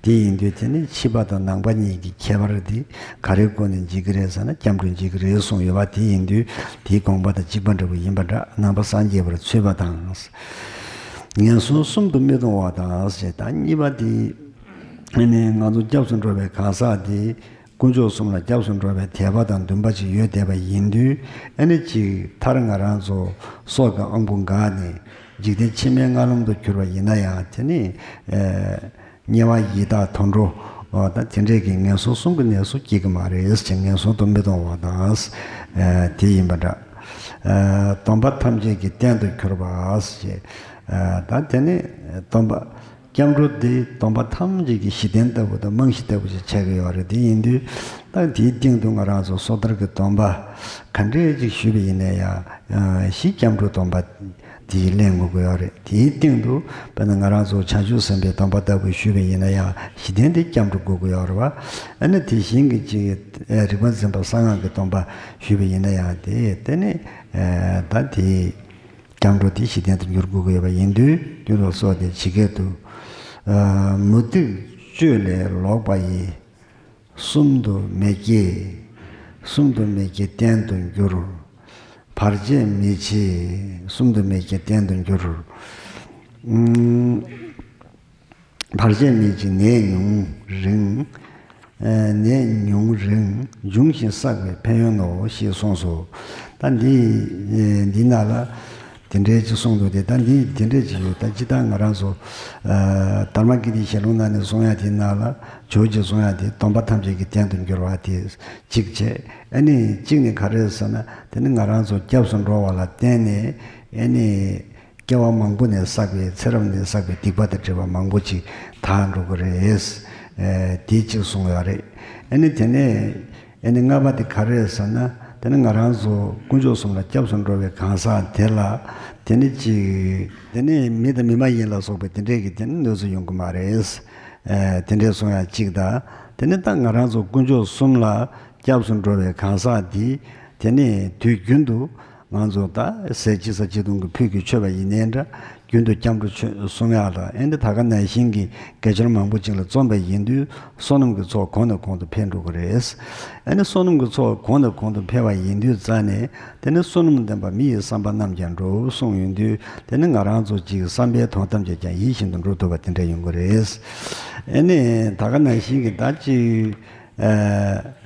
དེ་ཡིན་དུས་དེ་ནི་ཕྱི་པ་དང་ནང་པ་གཉིས་ཀྱི་ཁྱད་པར་དེ་ག་རེའི་སྒོ་ནས་འབྱེད་ཀྱི་རེད་ཟེར་ན། སྐྱབས་འགྲོ་འབྱེད་ཀྱི་རེད་གསུངས་ཡོད་པ་དེ་ཡིན་དུས་དེའི་དགོངས་པ་དང་གཅིག་པ་འདྲ་བོ་ཡིན་པ་འདྲ། ནང་པ་སངས་རྒྱས་པར་ཚུད་པ་དང་། ངན་སོང་གསུམ་དུ་མི་ལྟུང་བ་དང་ཞེས། ད་གཉིས་པ་དེ་ནི་ང་ཚོ་སྐྱབས་སུ་འགྲོ་བའི་གང་ཟག་དེ། དཀོན་མཆོག་གསུམ་ལ་སྐྱབས་སུ་འགྲོ་བའི་དད་པ་དང་འདུན་པ་ཅིག་ཡོད་བསྡད་པ་ཡིན་དུས། ཨ་ནི་ཅིག་མཐར་ང་རང་ཚོ་སྲོག་གི་དབང་པོ་འགགས་ནས་འཇིག་རྟེན་ཕྱི་མའི་རྔ་ལམ་དུ་གྱུར་པ་ཡིན་ན་ཡང་། དེ་ནི་ཨེ། དམྱལ་བ་ཡི་དྭགས་དུད་འགྲོ། ཨོ། ད་དེ་འདྲས་ཀྱི་ངན་སོང་གསུམ་གྱི་གནས་སུ་སྐྱེ་གི་མ་རེད་ཅེས། ངན་སོང་དུ་མི་ལྟུང་བ་དང་། ཨེ། དེ་ཡིན་པ་འདྲ། ཨེ། སྡོམ་པ་ཐམས་ཅད་ཀྱི་རྟེན་དུ་གྱུར་པ་ཞེས། ཨེ། ད་དེ་ནི་སྡོམ་པ། སྐྱབས་འགྲོ་འདི་སྡོམ་པ་ཐམས་ཅད་ཀྱི་གཞི་རྟེན་ལྟ་བུ་དང་རྨང་གཞི་ལྟ་བུ་ཞིག་ཆགས་ཀྱི་ཡོད་རེད། དེ་ཡིན་དུས་ད་དེའི་སྟེང་དུ་ང་རང་ཚོ་སོ་ཐར་གྱི་སྡོམ་པ་ག་འདྲས་ཅིག་ཞུས་པ་ཡིན་ན་ཡང་། ཨ། གཞི་སྐྱབས་འགྲོ་སྡོམ་པ་དེ་ལེན་དགོས་ཀྱི་ཡོད་རེད། དེའི་སྟེང་དུ་དཔེར་ན་ང་རང་ཚོ་བྱང་ཆུབ་སེམས་དཔའི་སྡོམ་པ་ལྟ་བུ་ཞུས་པ་ཡིན་ན་ཡང་གཞི་རྟེན་དེ་སྐྱབས་འགྲོ་དགོས་ཀྱི་ཡོད་རེད་བ། ཨ་ནི་དེ་བཞིན་གྱི་ཅིག་རིག་པ་འཛིན་པ་གསང་སྔགས་ཀྱི་སྡོམ་པ་ཞུས་པ་ཡིན་ན་ཡང་། དེ་དེ་ནི་ད་དེ། སྐྱབས་འགྲོ་དེ་གཞི་རྟེན་དུ་འགྱུར་དགོས་ཀྱི་ཡོད་པ་ཡིན་དུས། དུས་ལ་སོགས་ཏེ་ཇི་སྐད་དུ། ཨ། མུ་སྟེགས་སྤྱོད་ལས་ལོག་པ་ཡི། གསུམ་དུ་མི་སྐྱེ། གསུམ་དུ་མི་སྐྱེ་རྟེན་དུ་འགྱུར། བར་ཆད་མི་བྱེད། གསུམ་དུ་མི་སྐྱེ་རྟེན་དུ་འགྱུར། ཨུམ། བར་ཆད་མེད་ཅིང་ནད་ཉུང་རིང་། ཨ། ནད་ཉུང་རིང་འབྱུང་ཞིང་བསགས་པའི་ཕན་ཡོན་ནོ་ཞེས་གསུངས་སོ། ད་འདི་འདི་ནང་ལ་ དེ་འདྲའི་ཅིག་གསུངས་འདུག་སྟེ། ད་འདི་དེ་འདྲའི་ཅིག་ཡོད། ད་ཅི་ལྟར་ང་རང་ཚོ་ཨ་དྷརྨ་གི་ཏི་ཞལ་ལུང་ནང་ནས་གསུང་ཡ་དེའི་ནང་ལ་ཇོ་བོ་རྗེས་གསུང་ཡ་དེ་སྡོམ་པ་ཐམས་ཅད་ཀྱི་རྟེན་དུ་འགྱུར་བ་དེ་གཅིག་བྱས། ཨ་ནི་གཅིག་ནི་ག་རེ་ཟེར་ན། དེ་ནི་ང་རང་ཚོ་སྐྱབས་སུ་འགྲོ་བ་ལ་བརྟེན་ནས་ཨ་ནི་སྐྱེ་བ་མང་པོ་ནས་བསགས་པའི་ཚེ་རབས་ནས་བསགས་པའི་སྡིག་པ་དང་བྲལ་བ་མང་པོ་ཅིག་དག་འགྲོ་གི་རེད། ཨེ་དེ་གཅིག་གསུངས་ཡོད་རེད། ཨ་ནི་དེ་ནས་ཨ་ནི་ལྔ་པ་དེ་ག་རེ་རེད་ཟེར་ན། དེ་ནི་ང་རང་ཚོ་དཀོན་མཆོག་གསུམ་ལ་སྐྱབས་སུ་འགྲོ་བའི་གང་ཟག་དེ་ལ་དེ་ནི་ཅིག་དེ་ནི་མི་དང་མི་མ་ཡིན་ལ་སོགས་པའི་དེ་འདྲས་ཀྱི་དེ་ནི་གནོད་འཚེ་ཡོང་གི་མ་རེད། ཨེ་དེ་འདྲས་གསུང་ཡ་གཅིག་དང་། དེ་ནི་ད་ང་རང་ཚོ་དཀོན་མཆོག་གསུམ་ལ་སྐྱབས་སུ་འགྲོ་བའི་གང་ཟག་འདི་དེ་ནི་དུས་རྒྱུན་དུ་ང་ཚོ་ད་ཟས་ཅི་ཟ་ཅི་འཐུང་གི་ཕུད་ཀྱི་མཆོད་པ་ཡིན་ནའི་འདྲ། རྒྱུན་དུ་སྐྱབས་འགྲོ་མཆོད་གསུང་ཡག་དང་། ཨེ་འདི་ད་ག་ནང་བཞིན་གྱི་དགེ་སྦྱོར་མང་པོ་ཅིག་ལ་བརྩོན་པ་ཡིན་དུས་བསོད་ནམས་ཀྱི་ཚོགས་གོང་ནས་གོང་དུ་འཕེལ་འགྲོ་གི་རེད། ཨེ་ནི་བསོད་ནམས་ཀྱི་ཚོགས་གོང་ནས་གོང་དུ་འཕེལ་བ་ཡིན་དུས་རྩ་ནས་དེ་ནི་བསོད་ནམས་ལྡན་པ་མི་ཡི་བསམ་པ་རྣམས་ཀྱང་འགྲུབ་གསུངས་ཡོང་དུས། དེ་ནི་ང་རང་ཚོ་ཅིག་བསམ་པའི་དོན་ཐམས་ཅད་ཀྱང་ཡིད་བཞིན་དུ་འགྲུབ་ཐུབ་པ་དེ་འདྲ་ཡོང་གི་རེད། ཨེ་ནི་ད་ག་ནང་བཞིན་གྱི་ད་ཅིག་ཨེ།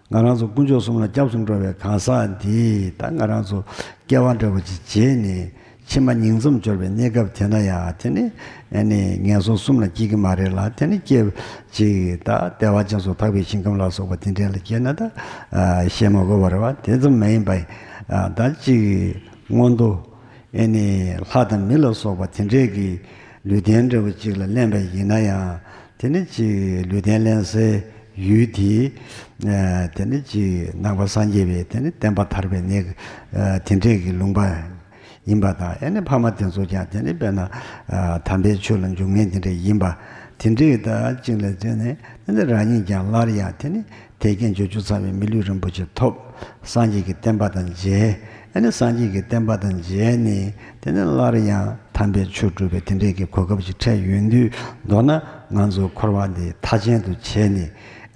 ང་རང་ཚོ་དཀོན་མཆོག་གསུམ་ལ་སྐྱབས་སུ་འགྲོ་བའི་གང་ཟག་འདི་ད་ང་རང་ཚོ་སྐྱེ་བ་འདྲ་བོ་ཅིག་བྱས་ནས་ཕྱི་མ་ཉིང་མཚམས་སྦྱོར་བའི་གནས་སྐབས་དེ་ན་ཡང་དེ་ནི་ཨ་ནི་ངན་སོང་གསུམ་ལ་སྐྱེ་གི་མ་རེད་ལ། དེ་ནི་སྐྱེ་ཅིག་ད་བདེ་བ་ཅན་སོགས་ཐར་པའི་ཞིང་ཁམས་ལ་སོགས་པ་དེ་འདྲ་ལ་སྐྱེས་ན་ད་ཨ་བཤད་མ་དགོས་པ་རེད་བ། དེ་ཙམ་མ་ཡིན་པ་ཨ་ད་ཅིག་མངོན་མཐོ་ཨ་ནི་ལྷ་དང་མི་ལ་སོགས་པ་དེ་འདྲས་ཀྱི་ལུས་རྟེན་འདྲ་བོ་ཅིག་ལ་ལེན་པ་ཡིན་ན་ཡང་། དེ་ནི་ཅིག་ལུས་རྟེན་ལེན་སའི་ཡུལ་དེ། ཨ་དེ་ནི་ཅིག་ནང་པ་སངས་རྒྱས་པའི་དེ་ནི་བསྟན་པ་དར་བའི་གནས། ཨ་དེ་འདྲས་ཀྱི་ལུང་པ་ཡིན་པ་དང་། ཨ་ནི་ཕ་མ་དེ་ཚོ་ཀྱང་དེ་ནི་དཔེར་ན་ཨ་དམ་པའི་ཆོས་ལ་འཇུག་མཁན་དེ་འདྲས་ཡིན་པ། དེ་འདྲས་དང་གཅིག་ལ་བརྩིས་ནས་དེ་ནི་རང་ཉིད་ཀྱང་སླར་ཡང་དེ་ནི་དད་ཅིང་འབྱོར་བཅུ་ཚང་བའི་མི་ལུས་རིན་པོ་ཆེ་ཐོབ། སངས་རྒྱས་ཀྱི་བསྟན་པ་དང་མཇལ། ཨ་ནི་སངས་རྒྱས་ཀྱི་བསྟན་པ་དང་མཇལ་ནས་དེ་ནས་སླར་ཡང་དམ་པའི་ཆོས་སྒྲུབ་པའི་དེ་འདྲས་ཀྱི་གོ་སྐབས་ཅིག་འཕྲད་ཡོང་དུས། མདོར་ན་ང་ཚོའི་འཁོར་བ་འདི་མཐའ་ཅན་དུ་བྱས་ནས།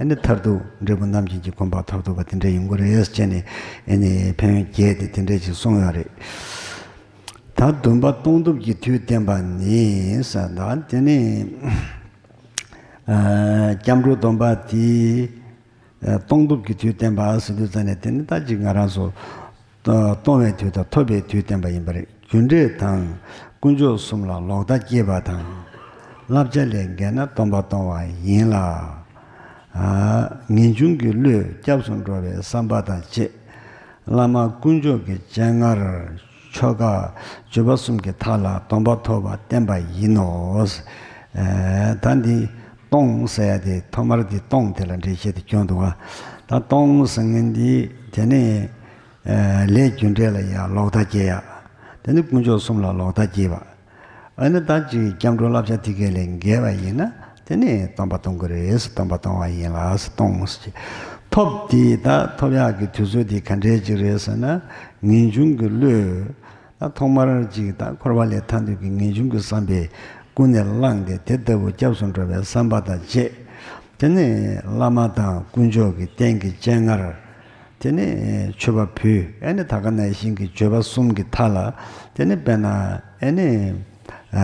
ཨ་ནི་མཐར་ཐུག་འབྲས་བུ་རྣམ་མཁྱེན་གྱི་གོ་འཕང་ཐོབ་ཐུབ་པ་དེ་འདྲས་ཡོང་གི་རེད་ཅེས་ནས། ཨ་ནི་ཕན་ཡོན་བརྒྱད་དེ་དེ་འདྲས་ཅིག་གསུངས་ཡོད་རེད། ད་སྡོམ་པ་གཏོང་ཐབས་ཀྱི་དུས་བསྟན་པ་ནི་ཟེར། ད་དེ་ནི་ཨ་སྐྱབས་འགྲོ་སྡོམ་པ་དེ་ཨ་གཏོང་ཐབས་ཀྱི་དུས་བསྟན་པ་ཟེར་དུས་ཙ་ནས། དེ་ནི་ད་ཅིག་ང་རང་ཚོ་ཨ་གཏོང་བའི་དུས་དང་ཐོབ་པའི་དུས་བསྟན་པ་ཡིན་པ་རེད། རྒྱུ་འབྲས་དང་དཀོན་མཆོག་གསུམ་ལ་ལོག་ལྟ་སྐྱེས་པ་དང་། བསླབ་བྱ་ལས་འགལ་ན་སྡོམ་པ་གཏོང་བ་ཡིན་ལ། ཨ་ངེས་འབྱུང་གི་བློས་སྐྱབས་སུ་འགྲོ་བའི་བསམ་པ་དང་བཅས། བླ་མ་དཀོན་མཆོག་གི་སྤྱན་སྔར་ཆོ་ག་སྤྱོད་པ་གསུམ་གྱི་མཐའ་ལ་སྡོམ་པ་ཐོབ་པ་བསྟན་པ་ཡིན་ནོ། ཨེ་ད་འདི་གཏོང་ཟེར་ཡ་དེ་ཐོག་མར་འདི་གཏོང་དེ་ལ་འགྲེལ་བཤད་དེ་སྐྱོན་འདུག་བ། ད་གཏོང་ཟེར་མཁན་འདི་དེ་ནི་ཨེ་ལས་རྒྱུ་འབྲས་ལ་ཡང་ལོག་ལྟ་སྐྱེ་ཡ། དེ་ནི་དཀོན་མཆོག་གསུམ་ལ་ལོག་ལྟ་སྐྱེས་པ། ཨ་ནི་ད་ཅིག་སྐྱབས་འགྲོ་བསླབ་བྱ་དེ་ག་ལས་འགལ་བ་ཡིན་ན་དེ་ནི་སྡོམ་པ་གཏོང་གི་རེད། སྡོམ་པ་གཏོང་བ་ཡིན་ལ་གཏོང་ཟེར། ཐོབ་དེ་ད་ཐོབ་ཡག་གི་དུས་ཚོད་དེ་ག་འདྲས་ཅིག་རེད་ཟེར་ན། ངེས་འབྱུང་གི་བློས་ད་ཐོག་མར་ཅིག་ད་འཁོར་བ་ལས་ཐར་འདོད་ཀྱི་ངེས་འབྱུང་གི་བསམ་པས་ཀུན་ནས་བསླངས་ཏེ། དེ་ལྟ་བུ་སྐྱབས་སུ་འགྲོ་བའི་བསམ་པ་དང་བཅས། དེ་ནི་བླ་མ་དང་དཀོན་མཆོག་གི་རྟེན་གྱི་སྤྱན་སྔར་དེ་ནི་མཆོད་པ་ཕུལ། ཨ་ནི་ད་ག་ནང་བཞིན་གྱི་སྤྱོད་པ་གསུམ་གྱི་མཐའ་ལ་དེ་ནི་དཔེར་ན་ཨ་ནི་ཨ་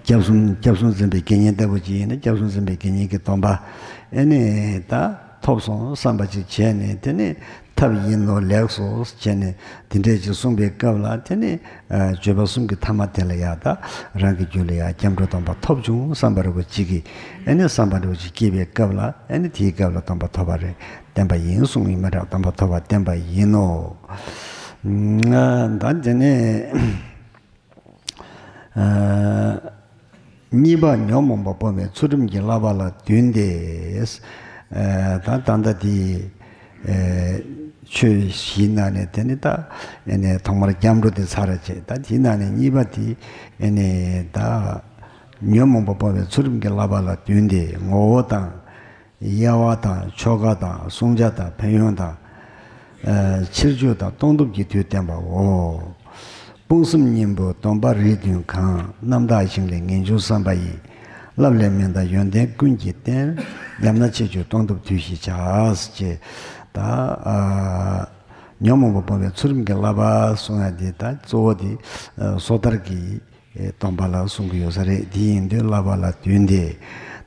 སྐྱབས་གསུམ་སྐྱབས་གསུམ་འཛིན་པའི་དགེ་བསྙེན་ལྟ་བུ་ཅིག་ཡིན་ན། སྐྱབས་གསུམ་འཛིན་པའི་དགེ་བསྙེན་གྱི་སྡོམ་པ་ཨ་ནི་ད་ཐོབ་སོང་བསམ་པ་ཅིག་བྱས་ནས། དེ་ནི་ཐབས་ཡིན་ནོ་ལེགས་སོ་བྱས་ནས་དེ་འདྲས་ཅིག་གསུངས་པའི་སྐབས་ལ། དེ་ནི་ཨ་སྤྱོད་པ་གསུམ་གྱི་ཐ་མ་དེ་ལ་ཡང་ད་རང་གི་རྒྱུད་ལ་ཡང་སྐྱབས་འགྲོ་སྡོམ་པ་ཐོབ་བྱུང་བསམ་པ་རེ་བོ་ཅིག་གིས། ཨ་ནི་བསམ་པ་རེ་བོ་ཅིག་སྐྱེས་པའི་སྐབས་ལ། ཨ་ནི་དེའི་སྐབས་ལ་སྡོམ་པ་ཐོབ་པ་རེད། བསྟན་པ་ཡིན་གསུངས་ཡིན་མ་རེད། སྡོམ་པ་ཐོབ་པ་བསྟན་པ་ཡིན་ནོ། ཨ་ད་དེ་ནས་ཨ་གཉིས་པ་ཉོན་མོངས་པ་སྤོང་བའི་ཚུལ་ཁྲིམས་ཀྱི་བསླབ་པ་ལ་བསྟུན་ཏེ། ཨ་ད་ད་ལྟ་དེ་ཨ་ཆོས་བཞིའི་ནང་ནས་དེ་ནི་ད་ཨ་ནི་ཐོག་མར་སྐྱབས་འགྲོ་དེ་ཚར་བྱས། ད་དེའི་ནང་ནས་གཉིས་པ་དེ་ཨ་ནི་ད་ཉོན་མོངས་པ་སྤོང་བའི་ཚུལ་ཁྲིམས་ཀྱི་བསླབ་པ་ལ་བསྟུན་ཏེ། ངོ་བོ་དང་། དབྱེ་བ་དང་། ཆོ་ག་དང་། བསྲུང་བྱ་དང་། ཕན་ཡོན་དང་། ཨ་ཕྱིར་བཅོས་དང་། གཏོང་ཐབས་ཀྱི་དུས་བསྟན་པའོ། སྤོང་སེམས་གཉེན་པོ་སྡོམ་པ་རིགས་བདུན་གང་། རྣམ་དག་ཞིང་ལས་ངེས་འབྱུང་བསམ་པ་ཡིས། བསླབ་ལས་མི་འདའ་ཡོན་ཏན་ཀུན་གྱི་རྟེན། ཉམས་ན་ཕྱིར་བཅོས་གཏོང་ཐབས་དུས་ཤིག་བྱ། ཅེས། ད་ཨ་ཉོན་མོངས་པ་སྤོང་བའི་ཚུལ་ཁྲིམས་ཀྱི་བསླབ་པ་གསུང་ཡ་འདི་ད་གཙོ་བོ་འདི་ཨ་སོ་ཐར་གྱི་སྡོམ་པ་ལ་གསུང་གི་ཡོད་ས་རེད། དེ་ཡིན་དུས་བསླབ་པ་ལ་བསྟུན་ཏེ།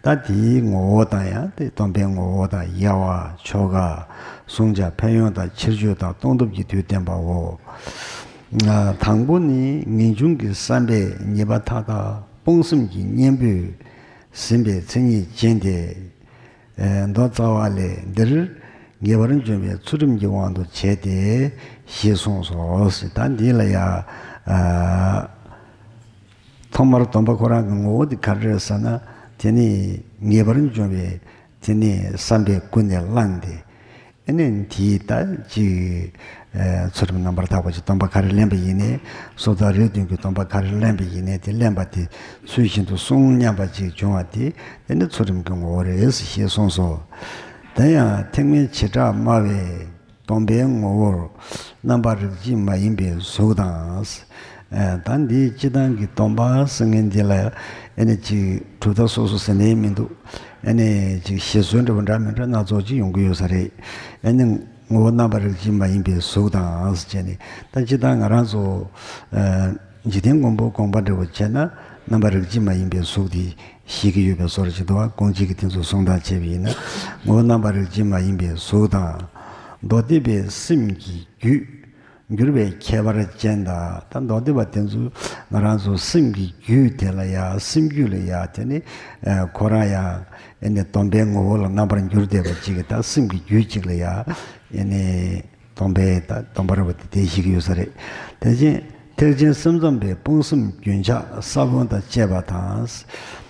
ད་དེའི་ངོ་བོ་དང་། ཡང་དེ་སྡོམ་པའི་ངོ་བོ་དང་། དབྱེ་བ། ཆོ་ག། བསྲུང་བྱ། ཕན་ཡོན་དང་། ཕྱིར་བཅོས་དང་། གཏོང་ཐབས་ཀྱི་དུས་བསྟན་པའོ། དང་པོ་ནི་ངེས་འབྱུང་གི་བསམ་པས་ཉེས་པ་མཐའ་དག་སྤོང་སེམས་ཀྱི་གཉེན་པོས་ཟིན་པའི་མཚན་ཉིད་ཅན་ཏེ། མདོ་རྩ་བ་ལས་འདིར་ངེས་པར་འབྱུང་བའི་ཚུལ་ཁྲིམས་ཀྱི་དབང་དུ་བྱས་ཏེ་ཞེས་གསུངས་སོ། ད་འདི་ལ་ཡང་ཐོག་མར་སྡོམ་པ་ཁོ་རང་གི་ངོ་བོ་འདི་ག་རེ་རེད་ཟེར་ན། དེ་ནི་ངེས་པར་འབྱུང་བའི་དེ་ནི་བསམ་པས་ཀུན་ནས་བསླངས་ཏེ། ཨ་ནི་དེའི་ད་ཅིག་ཚུལ་ཁྲིམས་རྣམ་པར་དག་པ་ཅིག་སྡོམ་པ་ག་རེ་ལེན་པ་ཡིན་ནའི། སོ་ཐར་རིགས་མཐུན་གྱི་སྡོམ་པ་ག་རེ་ལེན་པ་ཡིན་ནའི་དེ་ལེན་པ་དེ་ཚུལ་བཞིན་དུ་བསྲུང་སྙམ་པ་ཅིག་བྱུང་བ་དེ་དེ་ནི་ཚུལ་ཁྲིམས་ཀྱི་ངོ་བོ་རེད་ཞེས་གསུངས་སོ། དེ་ཡང་ཐེག་དམན་བྱེ་བྲག་སྨྲ་བའི་སྡོམ་པའི་ངོ་བོར་རྣམ་པ་རིགས་གཅིག་མ་ཡིན་པའི་གཟུགས་དང་། ཨ་ད་འདིའི་སྤྱི་བཏང་གི་སྡོམ་པ་ཟེར་མཁན་འདི་ལ་ཨ་ནི་ཅིག་གྲུབ་མཐའ་སོ་སོ་ཟེར་ནའི་མི་འདུག་ཨ་ནི་ཅིག་བཞེད་སྲོལ་འདྲ་བོ་འདྲ་མི་འདྲ་སྣ་ཚོགས་ཅིག་ཡོང་གི་ཡོད་ས་རེད། ཨ་ནི་ངོ་བོ་རྣམ་པ་རིགས་གཅིག་མ་ཡིན་པའི་གཟུགས་དང་ཟེར་བྱས་ནས། ད་སྤྱི་བཏང་ང་རང་ཚོ་ཨ་འཇིག་རྟེན་མགོན་པོ་དགོངས་པ་འདྲ་བོ་བྱས་ན་རྣམ་པ་རིགས་གཅིག་མ་ཡིན་པའི་གཟུགས་དེ་བཞེད་ཀྱི་ཡོད་པའི་བཟོ་འདྲ་ཅིག་འདུག་བ། དགོངས་གཅིག་གི་དེ་ཚོ་གསུང་སྟངས་བྱས་པ་ཡིན་ན། ངོ་བོ་རྣམ་པ་རིགས་གཅིག་མ་ཡིན་པའི་གཟུགས་དང་། མདོ་སྡེ་པའི་སེམས་ཀྱི་རྒྱུད་འགྱུར་བའི་ཁྱད་པར་ཅན་དང་། ད་མདོ་སྡེ་པ་དེ་ཚོ་ང་རང་ཚོ་སེམས་ཀྱི་རྒྱུད་དེ་ལ་ཡ། སེམས་རྒྱུད་ལ་ཡ་དེ་ནི་ཨ་ཁོ་རང་ཡང་ཨ་ནི་སྡོམ་པའི་ངོ་བོ་ལ་རྣམ་པར་འགྱུར་བསྡད་པ་ཅིག་གི། ད་སེམས་ཀྱི་རྒྱུད་ཅིག་ལ་ཡ་ཨ་ནི་སྡོམ་པའི་ད་སྡོམ་པ་རེད་པ་དེ་དེ་བཞེད་ཀྱི་ཡོད་ས་རེད། དེ་བཞིན་ཐེག་ཆེན་སེམས་ཙམ་པའི་སྤོང་སེམས་རྒྱུན་ཆགས་ས་བོན་དང་བཅས་པ་དང་།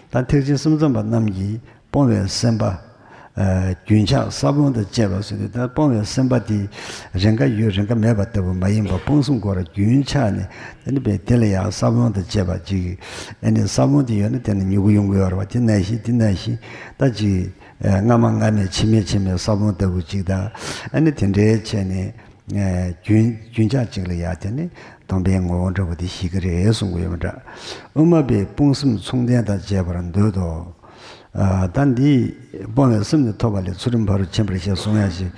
ད་ཐེག་ཆེན་སེམས་ཙམ་པ་རྣམས་ཀྱིས་སྤོང་བའི་སེམས་པ་ཨ་རྒྱུན་ཆགས་ས་བོན་དང་བཅས་པ་ཟེར་དུས། ད་སྤོང་བའི་སེམས་པ་དེ་རེས་འགའ་ཡོད་རེས་འགའ་མེད་པ་ལྟ་བུ་མ་ཡིན་པ། སྤོང་སེམས་ཁོ་རང་རྒྱུན་ཆགས་ནས་དེ་ནི་བས་དེ་ལ་ཡང་ས་བོན་དང་བཅས་པ་ཅིག་ཨ་ནི་ས་བོན་དེ་ཡོད་ན་དེ་ནི་མྱུ་གུ་ཡོང་གི་ཡོད་རེད་བ། དེ་ནང་བཞིན་དེ་ནང་བཞིན་ད་ཅིག་ཨ་སྔ་མ་སྔ་མའི་ཕྱི་མའི་ཕྱི་མའི་ས་བོན་ལྟ་བུ་ཅིག་དང་། ཨ་ནི་དེ་འདྲའི་བྱས་ནས་ཨ་རྒྱུན་རྒྱུན་ཆགས་ཅིག་ལ་ཡ་དེ་ནི་སྡོམ་པའི་ངོ་བོ་འདྲ་བོ་དེ་བཞེད་ཀྱི་རེད་གསུང་གི་ཡོད་པ་འདྲ། དབུ་མ་པས་སྤོང་སེམས་མཚུངས་ལྡན་དང་བཅས་པར་འདོད་དོ། ཨ་ད་འདི་སྤོང་བའི་སེམས་ནི་ཐོབ་པ་ལས་ཚུལ་ཁྲིམས་ཕ་རོལ་ཕྱིན་པར་བཤད་གསུང་ཡག་ཞིག་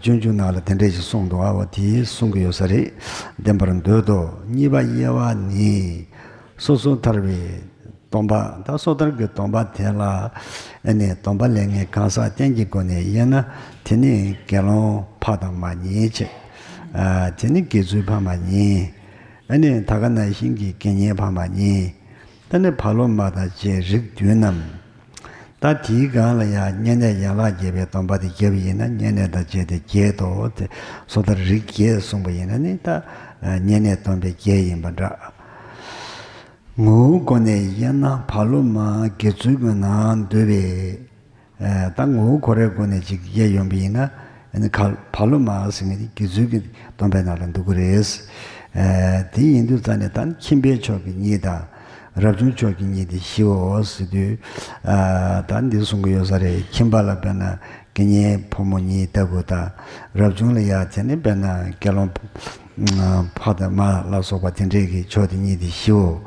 སྤྱོད་འཇུག་ནང་ལ་དེ་འདྲས་ཞིག་གསུངས་འདུག་ཨ་བ་དེ་གསུང་གི་ཡོད་ས་རེད། ལྡན་པར་འདོད་དོ། གཉིས་པ་དབྱེ་བ་ནི། སོ་སོར་ཐར་པའི་སྡོམ་པ། ད་སོ་ཐར་གྱི་སྡོམ་པ་དེ་ལ་ཨ་ནི་སྡོམ་པ་ལེན་མཁན་གང་ཟག་རྟེན་གྱི་སྒོ་ནས་དབྱེ་ན། དེ་ནི་དགེ་སློང་ཕ་དང་མ་ཡིན་ཅེས། ཨ་དེ་ནི་དགེ་ཚུལ་ཕ་མ་ཡིན། ཨ་ནི་ད་ག་ནང་བཞིན་གྱི་དགེ་བསྙེན་ཕ་མ་ཡིན། ད་ནི་ཕ་ལོ་མ་དང་བཅས་རིགས་བདུན་རྣམས། ད་དེའི་སྒང་ལ་ཡང་བསྙེན་གནས་ཡན་ལག་བརྒྱད་པའི་སྡོམ་པ་དེ་བརྒྱབ་པ་ཡིན་ན་བསྙེན་གནས་དང་བཅས་ཏེ་བརྒྱད་དོ། དེ་སོ་ཐར་རིགས་བརྒྱད་གསུངས་པ་ཡིན་ན་ནི་ད་ཨ་བསྙེན་གནས་སྡོམ་པའི་བརྒྱད་ཡིན་པ་འདྲ། ངོ་བོའི་སྒོ་ནས་དབྱེ་ན་ཕ་ལོ་མ་དགེ་ཚུལ་གྱི་ནང་འདུས་པའི། ཨ་ད་ངོ་བོ་ཁོ་རའི་སྒོ་ནས་ཅིག་དབྱེ་ཡོང་བ་ཡིན་ན། ཨ་ནི་ཁ་ཕ་ལོ་མ་ཟེར་མཁན་དེ་དགེ་ཚུལ་གྱི་སྡོམ་པའི་ནང་ལ་འདུ་གི་རེད། ཨ་དེ་ཡིན་དུས་ཙང་ནས་ད་ཁྱིམ་པའི་ཕྱོགས་ཀྱི་གཉིས་དང་རབ་བྱུང་ཕྱོགས་ཀྱི་གཉིས་དེ་བཞིའོ་ཟེར་དུས། ཨ་ད་འདི་གསུང་གི་ཡོད་ས་རེད། ཁྱིམ་པ་ལ་དཔེར་ན་དགེ་བསྙེན་ཕོ་མོ་གཉིས་ལྟ་བུ་དང་། རབ་བྱུང་ལ་ཡ་དེ་ནི་དཔེར་ན་དགེ་སློང་ཕ་དང་མ་ལ་སོགས་པ་དེ་འདྲས་ཀྱི་ཕྱོགས་དེ་གཉིས་དེ་བཞིའོ།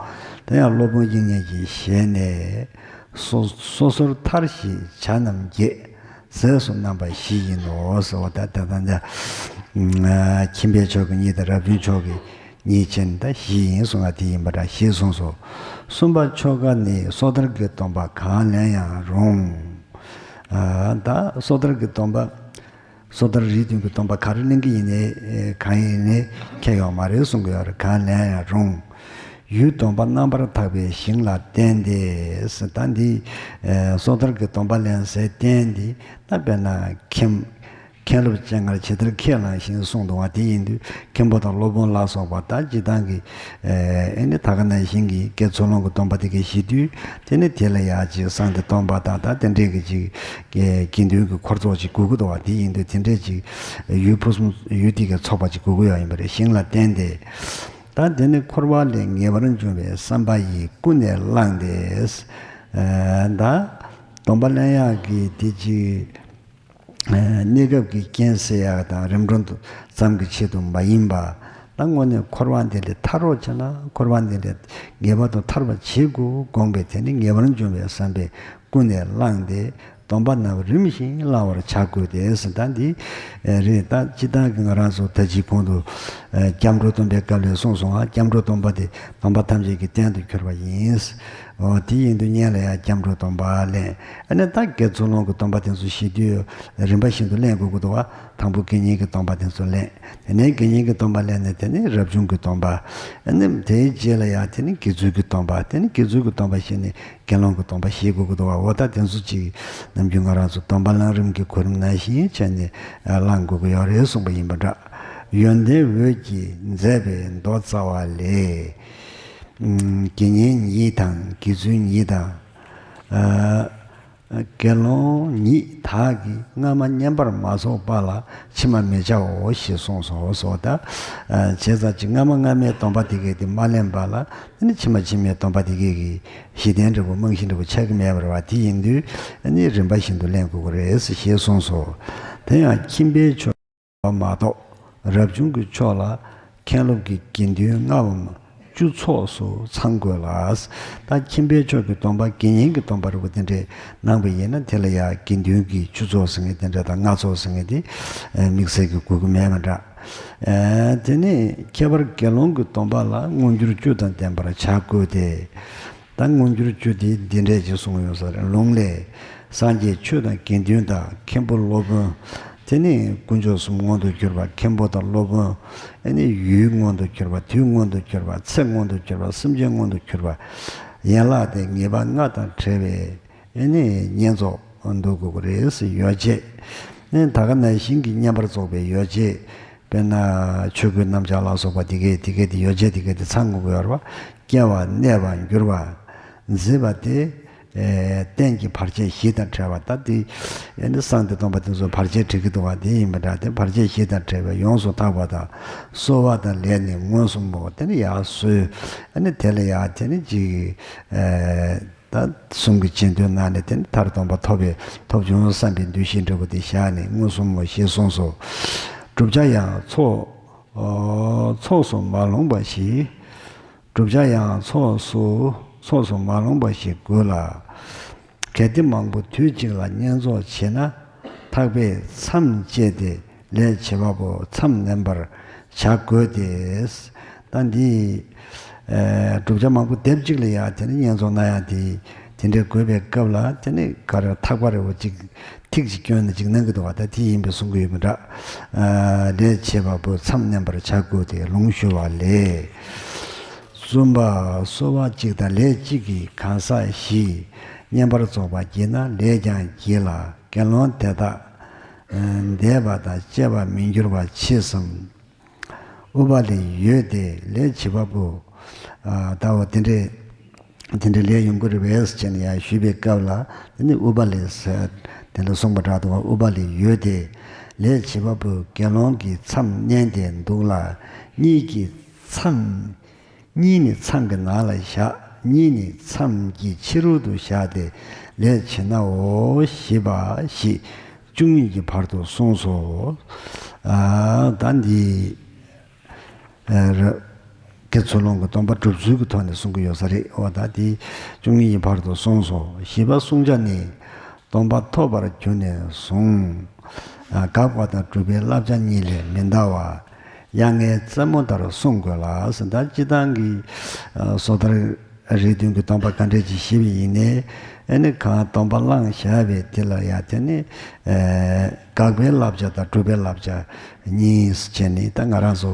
དེ་ཡང་སློབ་དཔོན་དབྱིག་གཉེན་གྱི་ཞལ་ནས། སོ་སོ་སོར་ཐར་ཞེས་བྱ་རྣམས་བརྒྱད། ཟས་སུ་རྣམ་པ་བཞི་ཡིན་ནོ་ཟེར་བ། ད་ད་ད་ད་ཁྱིམ་པའི་ཕྱོགས་ཀྱི་གཉིས་དང་རབ་བྱུང་ཕྱོགས་ཀྱི་གཉིས་བྱས་ནས་ད་བཞི་ཡིན་གསུང་བ་དེ་ཡིན་པ་འདྲ་ཞེས་གསུངས་སོ། གསུམ་པ་ཆོ་ག་ནི་སོ་ཐར་གྱི་སྡོམ་པ་གང་ལེན་ཡང་རུང་། ཨ་ད་སོ་ཐར་གྱི་སྡོམ་པ། སོ་ཐར་རིགས་མཐུན་གྱི་སྡོམ་པ་ག་རེ་ལེན་གྱི་ཡིན་ནའི་གང་ཡིན་ནའི་ཁྱད་ཡོད་མ་རེད་གསུང་གི་ཡོད་རེད། གང་ལེན་ཡང་རུང་། ཡུལ་སྡོམ་པ་རྣམ་པར་དག་པའི་ཞིང་ལ་བརྟེན་ཏེ། ད་འདི་ཨེ་སོ་ཐར་གྱི་སྡོམ་པ་ལེན་སའི་རྟེན་འདི་ད་དཔེར་ན་མཁན་མཁན་སློབ་སྤྱན་སྔར་ཇི་ལྟར་ཁས་བླངས་བཞིན་གསུངས་འདུག་བ། དེ་ཡིན་དུས་མཁན་པོ་དང་སློབ་དཔོན་ལ་སོགས་པ་ད་སྤྱིར་བཏང་གི་ཨེ་ནི་ད་ག་ནང་བཞིན་གྱི་དགེ་ཚུལ་སློང་གི་སྡོམ་པ་དེ་གས་བཞེས་དུས། དེ་ནི་དེ་ལ་ཡ་ཅིག་གསང་སྟེ་སྡོམ་པ་དང་ད་དེ་འདྲས་ཀྱི་ཅིག་དགེ་དགེ་འདུན་གྱི་འཁོར་ཚོགས་ཅིག་དགོས་ཀྱི་འདུག་བ། དེ་ཡིན་དུས་དེ་འདྲས་ཅིག་ཡུལ་ཕུན་སུམ་ཡུལ་དེ་གའི་ཚོགས་པ་ཅིག་དགོས་ཀྱི་ཡོད་ཡིན་པ་རེད། ཞིང་ལ་བརྟེན་ཏེ། ད་དེ་ནི་འཁོར་བ་ལས་ངེས་པར་འབྱུང་བའི་བསམ་པ་ཡིས་ཀུན་ནས་བསླངས་ཏེ། ད་སྡོམ་པ་ལེན་ཡག་གི་དེ་ཅིག་གནས་སྐབས་ཀྱི་རྐྱེན་སེལ་ཡག་དང་རིམ་གྲོ་ཙམ་གྱི་ཆེད་དུ་མ་ཡིན་པ། ད་དངོས་གནས་འཁོར་བ་འདི་ལས་ཐར་རོགས་བྱས་ན། འཁོར་བ་འདི་ལས་ངེས་པར་དུ་ཐར་བར་བྱེད་དགོས་དགོངས་པའི་དེ་ནི་ངེས་པར་འབྱུང་བའི་བསམ་པས་ཀུན་ནས་བསླངས་ཏེ། སྡོམ་པ་རྣམས་རིམ་བཞིན་བླང་བར་བྱ་དགོས་ཏེ་ཟེར། ད་འདི་རེད། ད་སྤྱིར་བཏང་གི་ང་རང་ཚོ་ད་ཅི་གོང་དུ་སྐྱབས་འགྲོ་སྡོམ་པའི་སྐབས་ལས་གསུངས་སོང་ང་། སྐྱབས་འགྲོ་སྡོམ་པ་དེ་སྡོམ་པ་ཐམས་ཅད་ཀྱི་རྟེན་དུ་གྱུར་པ་ཡིན། འོ་དེ་ཡིན་དུས་སྔོན་ལ་ཡང་སྐྱབས་འགྲོའི་སྡོམ་པ་ལེན། ཨ་ནི་ད་དགེ་ཚུལ་སློང་གི་སྡོམ་པ་དེ་ཚོ་བཞེས་དུས་རིམ་པ་བཞིན་དུ་ལེན་དགོས་ཀྱི་འདུག་བ། དང་པོ་དགེ་བསྙེན་གྱི་སྡོམ་པ་དེ་ཚོ་ལེན། དེ་ནས་དགེ་བསྙེན་གྱི་སྡོམ་པ་ལེན་ནས་དེ་ནས་རབ་བྱུང་གི་སྡོམ་པ། ཨ་ནི་དེའི་རྗེས་ལ་ཡང་དེ་ནས་དགེ་ཚུལ་གྱི་སྡོམ་པ། དེ་ནས་དགེ་ཚུལ་གྱི་སྡོམ་པ་བཞེས་ནས་དགེ་སློང་གི་སྡོམ་པ་བཞེས་དགོས་ཀྱི་འདུག་བ། འོ་ད་དེ་ཚོ་ཅིག་ནམ་རྒྱུན་ང་རང་ཚོ་སྡོམ་པ་བླང་རིམ་གྱི་གོ་རིམ་ནང་བཞིན་བྱས་ནས་བླང་དགོས་ཀྱི་ཡོད་རེད་གསུངས་པ་ཡིན་པ་འདྲ། ཡོན་ཏན་འོད་ཀྱིས་མཛེས་པའི་མདོ་རྩ་བ་ལས། ཨམ། དགེ་བསྙེན་ཉིད་དང་དགེ་ཚུལ་ཉིད་དང་། ཨ། དགེ་སློང་ཉིད་དག་གིས་སྔ་མ་བསྙེན་པར་མ་རྫོགས་པ་ལ་ཕྱི་མ་མི་བྱའོ་ཞེས་གསུངས་སོ། སོ་ད། ཨ། བྱས་ཙང་ཅིག་སྔ་མ་སྔ་མའི་སྡོམ་པ་དེ་གས་དེ་མ་ལེན་པ་ལ་ནི་ཕྱི་མ་ཕྱི་མའི་སྡོམ་པ་དེ་གས་ཀྱི་གཞི་རྟེན་འདྲ་པོ་རྨང་གཞི་འདྲ་པོ་ཆགས་ཀྱི་མེད་པ་རེད་བ། དེ་ཡིན་དུས་ནི་རིམ་པ་བཞིན་དུ་ལེན་དགོས་ཀྱི་རེད་ཞེས་གསུངས་སོ། དེ་ཡང་ཁྱིམ་པའི་ཆོས་མ་གཏོགས་རབ་བྱུང་གི་ཕྱོགས་ལ་མཁན་སློབ་ཀྱི་དགེ་འདུན་ལྔ་བམ་བཅུ་ཚོགས་སུ་ཚང་དགོས་ལ། ད་ཁྱིམ་པའི་ཆོས་ཀྱི་སྡོམ་པ་དགེ་བསྙེན་གྱི་སྡོམ་པ་རུ་དེ་འདྲས་གནང་བ་ཡིན་ན་དེ་ལ་ཡང་དགེ་འདུན་གྱི་བཅུ་ཚོགས་ཟེར་མཁན་དེ་འདྲ་དང་ལྔ་ཚོགས་ཟེར་མཁན་དེ་དམིགས་བསལ་གྱི་དགོས་ཀྱི་མེད་པ་འདྲ། དེ་ནས་ཁྱད་པར་དགེ་སློང་གི་སྡོམ་པ་ལ་མངོན་གྱུར་བཅུ་དང་ལྡན་པར་བྱ་དགོས་ཏེ། ད་མངོན་གྱུར་བཅུ་དེ་འདི་འདྲས་ཅིག་གསུངས་ཡོད་ས་རེད། ལུང་ལས། སངས་རྒྱས་ཆོས་དང་དགེ་འདུན་དང་མཁན་པོ་སློབ་དཔོན། དེ་ནས་དཀོན་མཆོག་གསུམ་མངོན་དུ་གྱུར་པ། མཁན་པོ་དང་སློབ་དཔོན། ཨ་ནི་ཡུལ་མངོན་དུ་གྱུར་པ། དུས་མངོན་དུ་གྱུར་པ། ཚེ་མངོན་དུ་གྱུར་པ། སེམས་ཅན་མངོན་དུ་གྱུར་པ། ཡན་ལག་དེ་ངེས་པ་ལྔ་དང་བྲལ་བའི་ཨ་ནི་བསྙེན་རྫོགས་འདུག་དགོས་ཀྱི་རེད་ཟེར། ཡོ་བྱད། ཨ་ནི་ད་ག་ནང་བཞིན་གྱི་བསྙེན་པར་རྫོགས་པའི་ཡོ་བྱད། དཔེར་ན་ཆོས་གོས་སྣམ་སྦྱར་ལ་སོགས་པ་དེ་གས་དེ་གས་དེ་ཡོ་བྱད་དེ་གས་དེ་ཚང་དགོས་ཀྱི་ཡོད་རེད་བ། སྐྱེ་བ་གནས་པ་འགྱུར་བ། མཛེས་པ་སྟེ། ཨེ། རྟེན་གྱི་བར་ཆད་བཞི་དང་བྲལ་བ། ད་དེ་ཨེ་ནི་གསང་སྟེ་སྟོང་པ་དེ་ཚོ་བར་ཆད་སྒྲིག་གི་འདུག་བ། དེ་ཡིན་པ་འདྲ་སྟེ་བར་ཆད་བཞི་དང་བྲལ་བའི་ཡོངས་སུ་དག་པ་དང་། གསོལ་བ་དང་ལས་ནི་མངོན་སུམ་མོ། དེ་ནི་ཡར་གསོལ། ཨ་ནི་དེ་ལ་ཡར་དེ་ནི་ཅིག་ཨེ། ད་གསུང་གི་རྗེས་ཟློས་གནང་ནས་དེ་ནི་མཐར་སྡོམ་པ་ཐོབ་པའི་ཐོབ་བྱུང་བསམ་པའི་འདུ་ཤེས་འདྲ་པོ་དེ་བཞག་ནས་མངོན་སུམ་མོ་ཞེས་གསུངས་སོ། བསྒྲུབ་བྱ་ཡང་ཚོགས། ཨོ། ཚོགས་སུ་མ་ལྷུང་བ་ཞིག་བསྒྲུབ་བྱ་ཡང་ཚོགས་སུ་ཚོགས་སུ་མ་ལྷུང་བ་ཞིག་དགོས་ལ། གལ་ཏེ་མང་པོ་དུས་གཅིག་ལ་བསྙེན་རྫོགས་བྱེད་ན། ཐག་པས་མཚམས་བཅད་དེ་ལས་བྱེད་པ་པོ་མཚམས་ནན་པར་བྱ་དགོས་ཏེ། ད་འདི། ཨེ། བསྒྲུབ་བྱ་མང་པོ་སྡེབ་གཅིག་ལ་ཡ་དེ་ནི་བསྙེན་རྫོགས་གནང་ཡ་དེ་དེ་འདྲའི་དགོས་པའི་སྐབས་ལ་དེ་ནི་ག་རེ་ཐག་པ་རེ་བོ་གཅིག་ཐིག་གཅིག་བསྐྱོན་ནས་གཅིག་གནང་གི་འདུག་བ། ད་དེ་ཡིན་པའི་གསུང་གི་ཡོད་མི་འདྲ། ཨ། ལས་བྱེད་པ་པོ་མཚམས་ནན་པར་བྱ་དགོས་ཏེ་ལུང་ཞུ་བ་ལས། གསུམ་པ། གསོལ་བ་གཅིག་དང་ལས་གཅིག་གིས་གང་ཟག་བཞི་བསྙེན་པར་རྫོགས་པ་བགྱིས་ན་ལས་ཀྱང་བགྱིས་ལ། དགེ་སློང་དེ་དག་འདས་པ་དང་བཅས་པ་མི་འགྱུར་བ་མཆིས་སམ། ཨུ་པ་ལི་ཡོད་དེ་ལས་བྱེད་པ་པོ། ཨ། ད་འོ་དེ་འདྲའི་དེ་འདྲའི་ལས་ཡོང་གི་རེད་པས་ཟེར་ནས་ཡང་ཞུས་པའི་སྐབས་ལ། དེ་ནི་ཨུ་པ་ལི་ཟེར་དེ་འདྲ་གསུངས་པ་འདྲ་འདུག་བ། ཨུ་པ་ལི་ཡོད་དེ་ལས་བྱེད་པ་པོས་དགེ་སློང་གི་མཚམས་མནན་ཏེ་འདུག་ལ། གཉིད་ཀྱི་མཚམས། གཉིད་ནི་མཚམས་ཀྱི་ནང་ལ་བཞག་གཉིད་ནི་མཚམས་ཀྱི་ཕྱི་རོལ་དུ་བཞག་སྟེ་ལས་བྱེད་ནའོ། ཞེས་པ་ཞིག་བཅུ་གཉིས་ཀྱི་བར་དུ་གསུངས་སོ། ཨ། ད་འདི། ཨ། ར། དགེ་ཚུལ་སློང་གི་སྡོམ་པ་སྒྲུབ་ཚུལ་གྱི་ཐོག་ནས་གསུང་གི་ཡོད་ས་རེད། འོ་ད་དེ་བཅུ་གཉིས་ཀྱི་བར་དུ་གསུངས་སོ། བཞི་པ་བསྲུང་བྱ་ནི། སྡོམ་པ་ཐོབ་པར་གྱུར་ནས་བཟུང་། ཨ། དགག་པ་དང་སྒྲུབ་པའི་བསླབ་བྱ་གཉིས་ལས་མི་འདའ་བ། དབྱར་རྔའི་རྩེ་མོ་ལྟར་བསྲུང་དགོས་ལ་ཟེར། ད་སྤྱིར་བཏང་གི། ཨ། སོ་ཐར། རིགས་མཐུན་གྱི་སྡོམ་པ་ག་འདྲས་ཅིག་བཞེས་པ་ཡིན་ནའི། ཨ་ནི་གང་སྡོམ་པ་བླངས་བཞག་པའི་དེ་ལ་ཡང་དེ་ནི། ཨེ། དགག་པའི་བསླབ་བྱ་དང་སྒྲུབ་པའི་བསླབ་བྱ་གཉིས་བྱས་ནས། ད་ང་རང་ཚོ།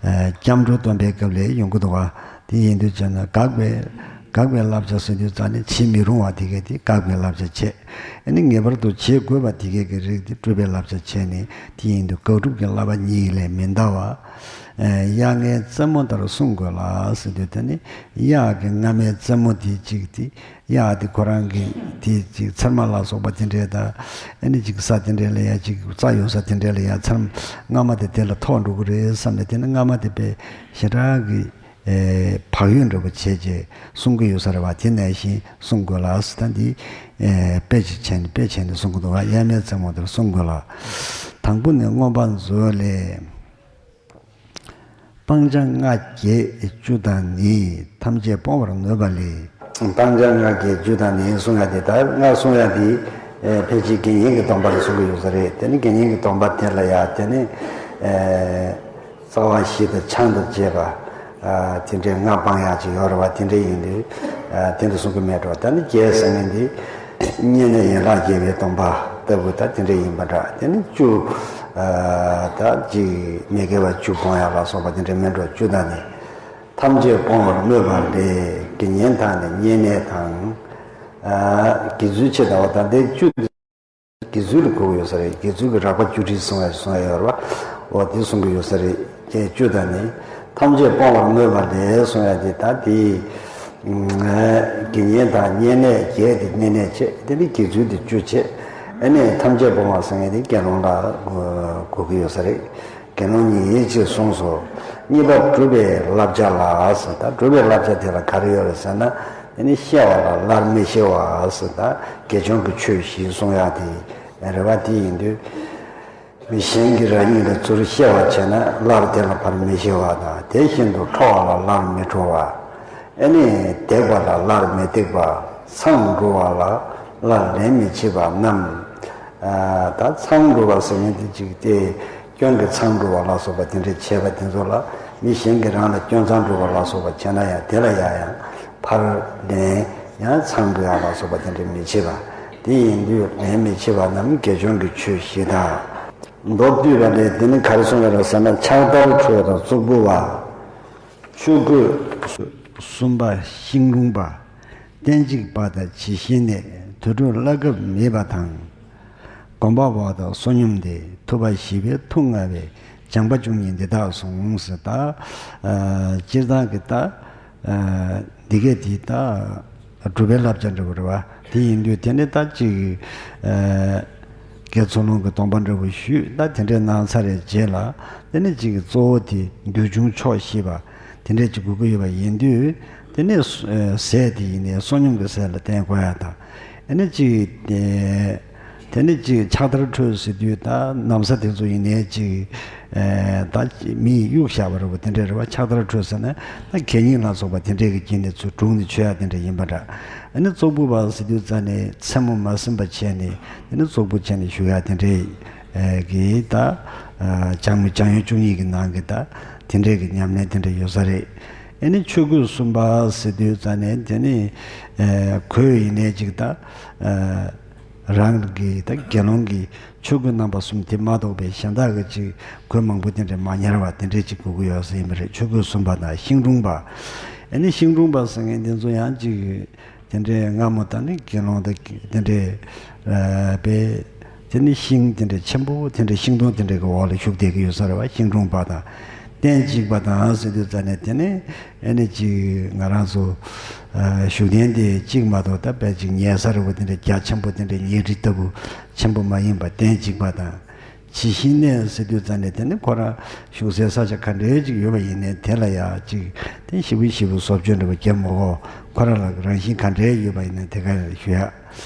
ཨེ། སྐྱབས་འགྲོ་སྡོམ་པའི་སྐབས་ལ་ཡོང་གི་འདུག་བ། དེ་ཡིན་དུས་བྱས་ན་དགག་པའི་དགག་པའི་བསླབ་བྱ་ཟེར་དུས་ཙང་ནི་བྱེད་མི་རུང་བ་དེ་གས་དེ་དགག་པའི་བསླབ་བྱ་བྱས། ཨ་ནི་ངེས་པར་དུ་བྱེད་དགོས་པ་དེ་གས་ཀྱི་རིགས་དེ་སྒྲུབ་པའི་བསླབ་བྱ་བྱས་ནས། དེ་ཡིན་དུས་དགག་སྒྲུབ་ཀྱི་བསླབ་པ་གཉིས་ལས་མི་འདའ་བ། ཨེ། དབྱར་རྔའི་རྩེ་མོ་ལྟར་བསྲུང་དགོས་ལ་ཟེར་དུས་དེ་ནི་དབྱར་གྱི་རྔ་མའི་རྩེ་མོ་དེ་གཅིག་དེ། དབྱར་དེ་ཁོ་རང་གི་དེ་གཅིག་ཚེར་མ་ལ་སོགས་པ་དེ་འདྲས་དང་། ཨ་ནི་གཅིག་ས་དེ་འདྲས་ལ་ཡ་གཅིག་རྩྭ་ཡོད་ས་དེ་འདྲས་ལ་ཡ་ཚེར་མ་རྔ་མ་དེ་དེ་ལ་ཐོགས་འགྲོ་གི་རེད་བསམ་ནས། དེ་ནི་རྔ་མ་དེ་དཔེ་ཞེ་དྲག་གི། ཨེ། བག་ཡོད་འདྲ་པོ་བྱས་རྗེས་གསུང་གི་ཡོད་ས་རེད་བ། དེ་ནང་བཞིན་བསྲུང་དགོས་ལ་ཟེར། ད་འདི། ཨེ། དཔེ་ཅིག་བྱས་ནས་དཔེ་བྱས་ནས་གསུང་གི་འདུག་བ། དབྱར་རྔའི་རྩེ་མོ་ལྟར་བསྲུང་དགོས་ལ། དང་པོ་ནི་མངོན་པ་མཛོད་ལས། སྤང་བྱ་ལྔ་བརྒྱད་བཅུ་དང་ནི། ཐམས་ཅད་སྤོང་བར་ནུས་པ་ལས། སྤང་བྱ་ལྔ་བརྒྱད་བཅུ་དང་ནི་གསུང་ཡ་དེ། ད་ལྔ་གསུང་ཡ་དེ། ཨེ། ཕལ་ཆེར་དགེ་བསྙེན་གྱི་སྡོམ་པ་ལ་གསུང་གི་ཡོད་ས་རེད། དེ་ནི་དགེ་བསྙེན་གྱི་སྡོམ་པ་དེ་ལ་ཡ་དེ་ནི། ཨེ། རྩ་བ་བཞི་དང་ཆང་དང་བཅས་པ། ཨ། དེ་འདྲའི་ལྔ་སྤང་ཡག་ཅིག་ཡོད་རེད་བ། དེ་འདྲ་ཡིན་དུས། ཨ་དེ་འདྲ་གསུང་གི་མེད་འགྲོ། ད་ནི་བརྒྱད་ཟེར་མཁན་འདི་བསྙེན་གནས་ཡན་ལག་བརྒྱད་པའི་སྡོམ་པ་ལྟ་བུ་ད་དེ་འདྲ་ཡིན་པ་འདྲ། དེ་ནི་བཅུ། ཨ་ད་ཅིག་མི་དགེ་བ་བཅུ་སྤོང་ཡག་ལ་སོགས་པ་དེ་འདྲ་མེད་འགྲོ། བཅུ་དང་ནི། ཐམས་ཅད་སྤོང་བར་མོས་པ་ལས། དགེ་བསྙེན་དང་ནི་བསྙེན་གནས་དང་། ཨ་དགེ་ཚུལ་ཆེ་ལྟ་བུ་དང་། དེ་བཅུ་དགེ་ཚུལ་ལ་གོ་གི་ཡོད་ས་རེད། དགེ་ཚུལ་གྱི་རགས་པ་བཅུ་ཁྲི་གསུང་ཡག་གསུང་ཡག་ཡོད་རེད་བ། འོ་དེ་གསུང་གི་ཡོད་ས་རེད། ཀྱེ་བཅུ་དང་ནི། ཐམས་ཅད་སྤོང་བར་མོས་པ་ལས་གསུང་ཡག་དེ་ད་དེ། དགེ་བསྙེན་དང་བསྙེན་གནས་བརྒྱད་དེ་བསྙེན་གནས་བྱས། དེ་ནི་དགེ་ཚུལ་དེ་བཅུ་བྱས། ཨ་ནི་ཐམས་ཅད་སྤོང་བ་ཟེར་མཁན་དེ་དགེ་སློང་ལ་གོ་གི་ཡོད་ས་རེད། དགེ་སློང་ཉིད་ཅེས་གསུངས་སོ། གཉིས་པ་སྒྲུབ་པའི་བསླབ་བྱ་ལ་ཟེར། ད་སྒྲུབ་པའི་བསླབ་བྱ་དེ་ལ་ག་རེ་ཡོད་རེད་ཟེར་ན། དེ་ནི་ཤེས་པ་ལ་སླར་མི་ཤེས་པ་ཟེར། ད་དགེ་སྦྱོང་གི་ཆོས་བཞི་གསུང་ཡག་དེ་རེད་བ། དེ་ཡིན་དུས་མི་གཞན་གྱིས་རང་ཉིད་ལ་ཚུར་བཤད་པ་བྱས་ན་སླར་དེ་ལ་ཕར་མི་ཤེས་པ་དང་། དེ་བཞིན་དུ་ཁྲོ་བ་ལ་སླར་མི་ཁྲོ་བ། ཨ་ནི་བརྡེག་པ་ལ་སླར་མི་བརྡེག་པ། མཚང་འབྲུ་བ་ལ་སླར་ལན་མི་བྱེད་པ་རྣམས། ཨ་ད་མཚང་འབྲུ་བ་ཟེར་མཁན་དེ་ཅིག་སྟེ། སྐྱོན་གྱི་མཚང་འབྲུ་བ་ལ་སོགས་པ་དེ་འདྲ་བྱས་པ་དེ་ཚོ་ལ། མི་གཞན་གྱིས་རང་ལ་སྐྱོན་མཚང་འབྲུ་བ་ལ་སོགས་པ་བྱས་ན་ཡང་། དེ་ལ་ཡང་ཡང་ཕར་ལན་ཡང་མཚང་འབྲུ་ཡག་ལ་སོགས་པ་དེ་འདྲ་མི་བྱེད་པ། དེ་ཡིན་དུས་ལན་མི་བྱེད་པ་རྣམས་དགེ་སྦྱོང་གི་ཆོས་བཞི་དང་། མདོར་བསྡུས་པ་ལས་དེ་ནི་ག་རེ་གསུངས་པ་རེད་ཟེར་ན། ཕྱག་དར་ཁྲོད་དང་ཙོག་པུ་བ། ཆོས་གོས་གསུམ་པ་ཤིང་དྲུང་པ། སྟན་གཅིག་པ་དང་ཇི་ཞིག་གནས། དུར་ཁྲོད་བླ་གབ་མེད་པ་དང་། གོམ་པ་བ་དང་བསོད་སྙོམས་ཏེ། ཐུབ་པ་བཞི་པའི་ཐུགས་མངའ་བས། སྦྱངས་པ་བཅུ་གཉིས་འདི་དག་གསུངས་ཟེར། ད་ཨ་སྤྱིར་བཏང་གི་ད་ཨ་འདི་གས་དེ་ད་སྒྲུབ་པའི་བསླབ་བྱ་འདྲ་བོ་རེད་བ། དེ་ཡིན་དུས་དེ་ནི་ད་ཅིག་ཨ་དགེ་ཚུལ་སློང་གི་སྡོམ་པ་འདྲ་བོ་ཞུས། ད་དེ་འདྲའི་གནང་ཚར་བའི་རྗེས་ལ། དེ་ནི་ཅིག་གཙོ་བོ་དེ་འདུལ་བྱུང་ཆོག་ཤེས་པ་དེ་འདྲས་ཅིག་དགོས་ཀྱི་ཡོད་པ་ཡིན་དུས། དེ་ནས་ཟས་དེ་ཡིན་ནའི་བསོད་སྙོམས་ཀྱི་ཟས་ལ་བརྟེན་དགོས་ཡག་དང་། ཨ་ནི་ཅིག་དེ་ནས་ཅིག་ཕྱག་དར་ཁྲོད་ཟེར་དུས་ད་ན་བཟའ་དེ་ཚོ་ཡིན་ནའི་ཅིག་ཨ་ད་མིས་གཡུགས་བཞག་པ་རེད་བ། དེ་འདྲས་རེད་བ། ཕྱག་དར་ཁྲོད་ཟེར་ན་ད་གད་སྙིགས་ལ་སོགས་པ་དེ་འདྲས་ཀྱི་རྐྱེན་ནས་ཚུར་དྲུངས་ནས་མཆོད་ཡག་དེ་འདྲས་ཡིན་པ་འདྲ། ཨ་ནི་ཙོག་པུ་བ་ཟེར་དུས་ཙ་ནས་མཚན་མོ་མ་ཟིན་པ་བྱས་ནས། དེ་ནས་ཙོག་པུ་བྱས་ནས་བཞུགས་ཡག་དེ་འདྲས་ཨ་གི་ད་ཨ་སྦྱང་མི་སྦྱང་ཡུལ་བཅུ་གཉིས་ཀྱི་ནང་གི་ད་དེ་འདྲས་ཀྱི་ཉམས་ལེན་དེ་འདྲས་ཡོད་ས་རེད། ཨ་ནི་ཆོས་གོས་གསུམ་པ་ཟེར་དུས་ཙ་ནས་དེ་ནི་ཨ་གོས་ཡིན་ནའི་ཅིག་ད་ཨ་རང་གི་ད་དགེ་སློང་གི་ཆོས་གོས་རྣམ་པ་གསུམ་དེ་མ་གཏོགས་པའི་གཞན་དག་གི་ཅིག་གོས་མང་པོ་དེ་འདྲས་མ་ཉར་བ་དེ་འདྲས་ཅིག་དགོས་ཀྱི་ཡོད་ས་ཡིན་པ་རེད། ཆོས་གོས་གསུམ་པ་དང་ཤིང་དྲུང་པ། ཨ་ནི་ཤིང་དྲུང་པ་ཟེར་མཁན་དེ་ཚོ་ཡང་ཅིག་དེ་འདྲའི་སྔ་མོ་དང་ནི་དགེ་སློང་དང་དེ་འདྲའི་ཨ་པའི་དེ་ནི་ཤིང་དེ་འདྲའི་ཆེན་པོ་དེ་འདྲའི་ཤིང་སྡོང་དེ་འདྲའི་གི་འོག་ལ་བཞུགས་བསྡད་ཀྱི་ཡོད་ས་རེད་བ། ཤིང་དྲུང་པ་དང་སྟན་གཅིག་པ་དང་ཟེར་དུས་ཙ་ནས་དེ་ནི་ཨ་ནི་ཅིག་ང་རང་ཚོ་ཨ་བཞུགས་གདན་དེ་གཅིག་མ་གཏོགས་ད་དཔེ་ཅིག་ཉལ་ས་རེད་བ། དེ་འདྲའི་རྒྱ་ཆེན་པོ་དེ་འདྲའི་ཉལ་ཁྲི་ལྟ་བུ་ཆེན་པོ་མ་ཡིན་པ་སྟན་གཅིག་པ་དང་། ཇི་ཞིག་གནས་ཟེར་དུས་ཙ་ནས་དེ་ནི་ཁོ་རང་བཞུགས་སའི་ས་ཆ་ག་འདྲའི་ཅིག་ཡོད་པ་ཡིན་ནའི་དེ་ལ་ཡ་ཅིག་དེ་ཞེ་པོ་ཞེ་པོ་བཟོ་བཅོས་འདྲ་བོ་བརྒྱབ་མ་དགོས། ཁོ་རང་ལ་རང་བཞིན་ག་འདྲའི་ཡོད་པ་ཡིན་ནའི་དེ་ག་ལ་ཞུ་ཡ།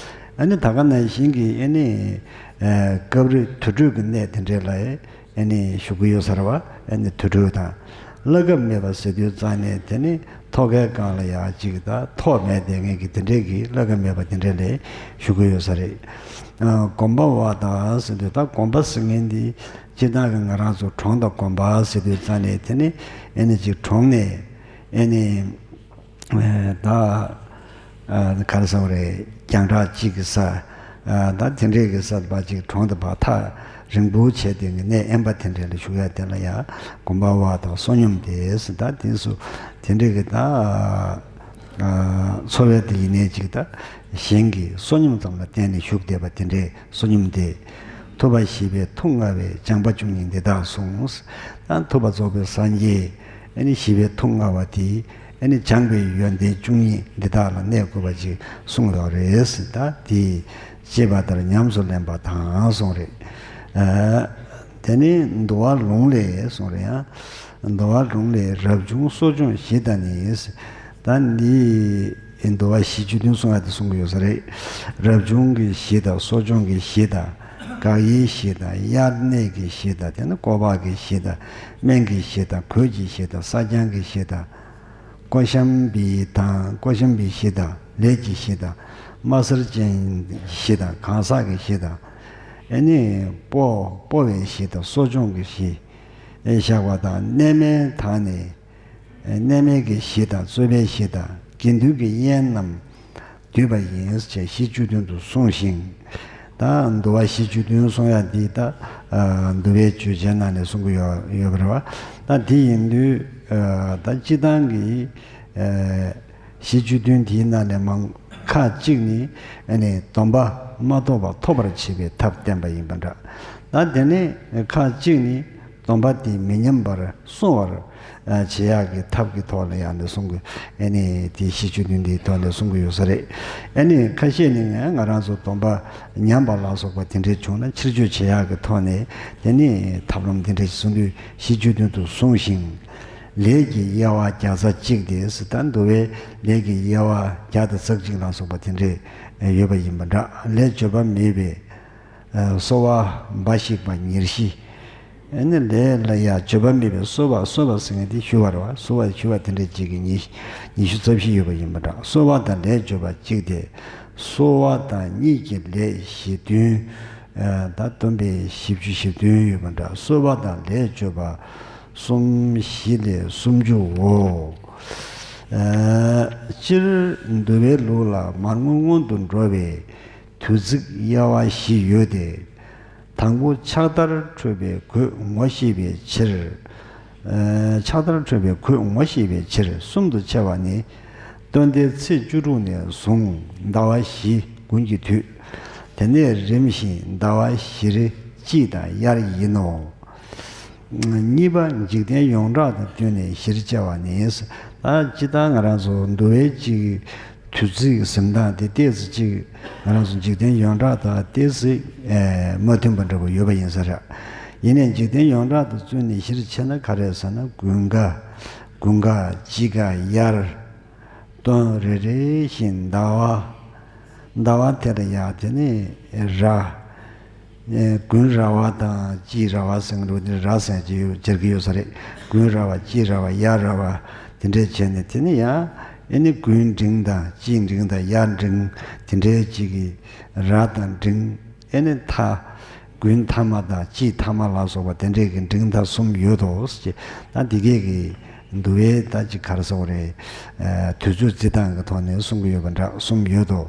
ཨ་ནི་ད་ག་ནང་བཞིན་གྱི་ཨ་ནི་ཨ་སྐབས་རེ་དུར་ཁྲོད་ཀྱི་གནས་དེ་འདྲའི་ལ་ཨ་ནི་བཞུགས་ཀྱི་ཡོད་ས་རེད་བ། ཨ་ནི་དུར་ཁྲོད་དང་བླ་གབ་མེད་པ་ཟེར་དུས་ཙ་ནས་དེ་ནི་ཐོག་ཁའི་སྒང་ལ་ཡ་ཅིག་ད་ཐོག་མེད་བསྡད་མཁན་གྱི་དེ་འདྲའི་གི་བླ་གབ་མེད་པ་དེ་འདྲའི་ལ་བཞུགས་ཀྱི་ཡོད་ས་རེད། ཨ་གོམ་པ་བ་དང་ཟེར་དུས་ད་གོམ་པ་ཟེར་མཁན་འདི་སྤྱིར་བཏང་གི་ང་རང་ཚོ་གྲོང་དང་དགོན་པ་ཟེར་དུས་ཙ་ནས་དེ་ནི་ཨ་ནི་ཅིག་གྲོང་ནས་ཨ་ནི་ཨ་ད་ཨ་ག་རེ་ཟེར་བ་རེད། རྒྱང་གྲགས་གཅིག་གི་ས་ཨ་ད་དེ་འདྲས་ཀྱི་ས་དེ་ཕར་ཅིག་གྲོང་དེ་ཕར་ཐག་རིང་པོ་བྱས་དེ་གི་གནས་དབེན་པ་དེ་འདྲས་ལ་བཞུགས་ཡ་དེ་ལ་ཡ་གོམ་པ་བ་དང་བསོད་སྙོམས་ཏེ་ཟེར། ད་དེ་ཚོ་དེ་འདྲས་ཀྱི་ད་ཨ་འཚོ་བའི་དེ་ཡིན་ནའི་ཅིག་ད་གཞན་གྱི་བསོད་སྙོམས་ཙམ་ལ་བརྟེན་ནས་བཞུགས་བསྡད་པ་དེ་འདྲས་བསོད་སྙོམས་ཏེ། ཐུབ་པ་བཞི་པའི་ཐུགས་མངའ་བས། སྦྱངས་པ་བཅུ་གཉིས་འདི་དག་གསུངས། ད་ཐུབ་པ་རྫོགས་པའི་སངས་རྒྱས་ཨ་ནི་བཞི་པའི་ཐུགས་མངའ་བ་དེ་ཨ་ནི་སྦྱངས་པའི་ཡོན་ཏན་བཅུ་གཉིས་འདི་དག་ལ་གནས་དགོས་པ་ཅིག་གསུངས་ཡོད་རེད། ད་དེ་ཅེས་པ་ལྟར་ཉམས་སུ་ལེན་པ་དང་གསུངས་རེད། ཨ་དེ་ནི་འདུལ་བ་ལུང་ལས་གསུངས་རེད། ཡང་འདུལ་བ་ལུང་ལས་རབ་བྱུང་གསོ་སྦྱོང་བཞི་དང་ནི། ད་འདི་འདུལ་བ་བཞི་བཅུ་བདུན་གསུང་ཡག་དེ་གསུང་གི་ཡོད་ས་རེད། རབ་བྱུང་གི་བཞི་དང་། གསོ་སྦྱོང་གི་བཞི་དང་། དགག་དབྱེའི་བཞི་དང་། དབྱར་གནས་ཀྱི་བཞི་དང་། དེ་ནི་སྐོར་བག་གི་བཞི་དང་། སྨན་གྱི་བཞི་དང་། གོས་ཀྱི་བཞི་དང་། སྲ་བརྐྱང་གི་བཞི་དང་། ཀོ་ཤམ་བི་དང་། ཀོ་ཤམ་བིའི་བཞི་དང་། ལས་ཀྱི་བཞི་དང་། དམར་སེར་ཅན་གྱི་བཞི་དང་། གང་ཟག་གི་བཞི་དང་། ཨ་ནི་སྤོ་སྤོ་བའི་བཞི་དང་། གསོ་སྦྱོང་གི་བཞི་ཨེ་བཞག་པ་དང་། གནས་མལ་དང་ནི་གནས་མལ་གྱི་བཞི་དང་། རྩོད་པའི་བཞི་དང་ དགེ་འདུན་གྱི་དབྱེན་རྣམས་བསྡུས་པ་ཡིན་ཞེས་བཞི་བཅུ་བདུན་དུ་གསུངས་ཤིང་། ད་འདུལ་བ་བཞི་བཅུ་བདུན་གསུང་ཡ་འདི་ད་འདུལ་བའི་བརྗོད་བྱའི་ནང་ནས་གསུང་གི་ཡོད་ཡོད་པ་རེད་བ། ད་འདི་ཡིན་དུས་ད་སྤྱི་བཏང་གི་བཞི་བཅུ་བདུན་དེའི་ནང་ནས་མང་ཁག་ཅིག་ནི་ཨ་ནི་སྡོམ་པ་མ་ཐོབ་པ་ཐོབ་པར་བྱེད་པའི་ཐབས་བསྟན་པ་ཡིན་པ་འདྲ། ད་དེ་ནས་ཁག་ཅིག་ནི་སྡོམ་པ་དེ་མི་ཉམས་པར་སྲུང་བར་བྱེད་ཡག་གི་ཐབས་ཀྱི་ཐོག་ལ་ཡང་ནས་གསུང་གི་ཨ་ནི་དེ་བཞི་བཅུ་བདུན་དེའི་ཐོག་ནས་གསུང་གི་ཡོད་ས་རེད། ཨ་ནི་ཁ་ཤས་ནི་ང་ང་རང་ཚོ་སྡོམ་པ་ཉམས་པ་ལ་སོགས་པ་དེ་འདྲས་བྱུང་ན་ཕྱིར་བཅོས་བྱེད་ཡག་གི་ཐོག་ནས་དེ་ནི་ཐབས་ལམ་དེ་འདྲས་གསུང་དུས་བཞི་བཅུ་བདུན་དུ་གསུངས་ཤིང་། ལས་ཀྱི་དབྱེ་བ་བརྒྱ་རྩ་གཅིག་སྟེ་ཟེར། ད་འདུལ་བའི་ལས་ཀྱི་དབྱེ་བ་བརྒྱ་དང་རྩ་གཅིག་ལ་སོགས་པ་དེ་འདྲས་ཡོད་པ་ཡིན་པ་འདྲ། ལས་བརྗོད་པ་མེད་པའི་གསོལ་བ་འབའ་ཞིག་པ་ཉེར་བཞི། ཨ་ནི་ལས་ལ་ཡང་བརྗོད་པ་མེད་པའི་གསོལ་བ་གསོལ་བ་ཟེར་མཁན་དེ་ཞུ་བ་རེད་བ། གསོལ་བ་ཞུ་བ་དེ་འདྲས་གཅིག་གིས་ཉི་ཉི་ཤུ་རྩ་བཞི་ཡོད་པ་ཡིན་པ་འདྲ། གསོལ་བ་དང་ལས་བརྗོད་པ་གཅིག་སྟེ། གསོལ་བ་དང་གཉིས་ཀྱི་ལས་བཞི་བདུན། ད་སྡོམ་པའི་བཞི་བཅུ་ཞེ་བདུན་ཡོད་པ་འདྲ། གསོལ་བ་དང་ལས་བརྗོད་པ་གསུམ་བཞི་ལས་སུམ་ཅུའོ། སྤྱིར་འདུལ་བའི་ལུགས་ལ་མར་ངོ་སྔོན་དུ་འགྲོ་བའི་དུས་ཚིགས་དབྱེ་བ་བཞི་ཡོད་དེ། དང་པོ་ཕྱག་དར་འཁྲོལ་བའི་གོས་ངོ་ཤེས་པའི་ཕྱིར། ཨ་ཕྱག་དར་འཁྲོལ་བའི་གོས་ངོ་ཤེས་པའི་ཕྱིར་གསུམ་དུ་ཕྱེ་བ་ནི། སྟོན་ཟླའི་ཚེས་བཅུ་དྲུག་ནས་བཟུང་ཟླ་བ་བཞི་དགུན་གྱི་དུས། དེ་ནས་རིམ་བཞིན་ཟླ་བ་བཞིར་དཔྱིད་དང་དབྱར་ཡིན་ནོ། གཉིས་པ་འཇིག་རྟེན་ཡོངས་གྲགས་དང་བསྟུན་ནས་བཞིར་ཕྱེ་བ་ནི། ད་སྤྱིར་བཏང་ང་རང་ཚོ་འདུལ་བའི་གཅིག་དུས་ཚིགས་ཟིན་སྟངས་དེ་ཏོག་ཙམ་ཅིག་ང་རང་ཚོ་འཇིག་རྟེན་ཡོངས་གྲགས་དང་ཏོག་ཙམ་ཨེ་མ་མཐུན་པ་འདྲ་པོ་ཡོད་པ་ཡིན་ས་རེད། ཡིན་ནའི་འཇིག་རྟེན་ཡོངས་གྲགས་དང་བསྟུན་ནས་བཞིར་ཕྱེ་ན་ག་རེ་ཟེར་ན། དགུན་ཁ། དགུན་ཁ། དཔྱིད་ཁ། དབྱར། སྟོན་རེ་རེ་བཞིན་ཟླ་བ། ཟླ་བ་དེ་ལ་ཡང་དེ་ནས་ར། ཨེ་དགུན་ར་བ་དང་དཔྱིད་ར་བ་ཟེར་གྱི་འདུག་དེ་ར་ཟེར་གྱི་ཡོད་སྦྱར་གྱི་ཡོད་ས་རེད། དགུན་ར་བ། དཔྱིད་ར་བ། དབྱར་ར་བ། དེ་འདྲས་བྱས་ནས་དེ་ནས་ཡང་ཨེ་ནི་དགུན་འབྲིང་དང་དཔྱིད་འབྲིང་དང་དབྱར་འབྲིང་དེ་འདྲས་ཅིག་གི་ར་དང་འབྲིང་། ཨེ་ནི་ཐ། དགུན་ཐ་མ་དང་དཔྱིད་ཐ་མ་ལ་སོགས་པ་དེ་འདྲས་ཀྱི་འབྲིང་ཐ་གསུམ་ཡོད་དོ་ཞེས། ད་འདི་གས་ཀྱི་འདུལ་བའི་ད་ཅིག་ག་རེ་ཟེར་དགོས་རེད། ཨ་དུས་ཚོད་བརྩི་སྟངས་ཀྱི་ཐོག་ནས་གསུང་གི་ཡོད་པ་འདྲ་གསུམ་ཡོད་དོ།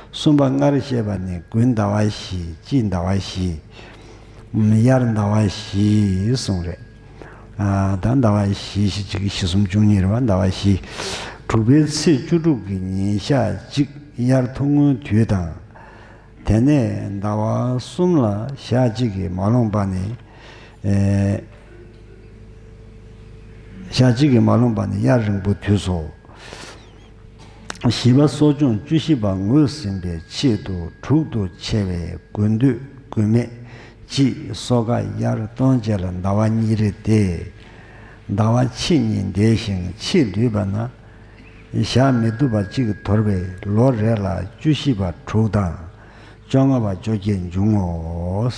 གསུམ་པ་སྔར་བཤད་པ་ནི་དགུན་ཟླ་བ་བཞི། དཔྱིད་ཟླ་བ་བཞི། དབྱར་ཟླ་བ་བཞི་གསུངས་རེད། ཨ་ད་ཟླ་བ་བཞི་བཞི་གཅིག་བཞི་གསུམ་བཅུ་གཉིས་རེད་བ། ཟླ་བ་བཞི། དྲུག་པའི་ཚེས་བཅུ་དྲུག་གི་ཉིན་ཞག་གཅིག་དབྱར་ཐུང་ངུའི་དུས་དང་། དེ་ནས་ཟླ་བ་གསུམ་ལ་ཞག་གཅིག་གིས་མ་ལོངས་པ་ནི། ཨེ་ཞག་གཅིག་གིས་མ་ལོངས་པ་ནི་དབྱར་རིང་པོའི་དུས་སོ། བཞི་པ་གསོ་སྦྱོང་བཅུ་བཞི་པ་ངོས་ཟིན་པའི་ཆེད་དུ་དྲུག་ཏུ་ཕྱེ་བའི་དགུན་སྟོད། དགུན་སྨད། དཔྱིད། སོ་ཀ། དབྱར། སྟོན་བཅས་ལ་ཟླ་བ་གཉིས་རེ་སྟེ། ཟླ་བ་ཕྱེད་གཉིས་འདས་ཤིང་ཕྱེད་ལུས་པ་ན། ཞག་མི་སྡུག་པ་གཅིག་དོར་བས་ལོ་རེ་ལ་བཅུ་བཞི་པ་དྲུག་དང་། བཅོ་ལྔ་པ་བཅོ་བརྒྱད་འབྱུང་ངོ་།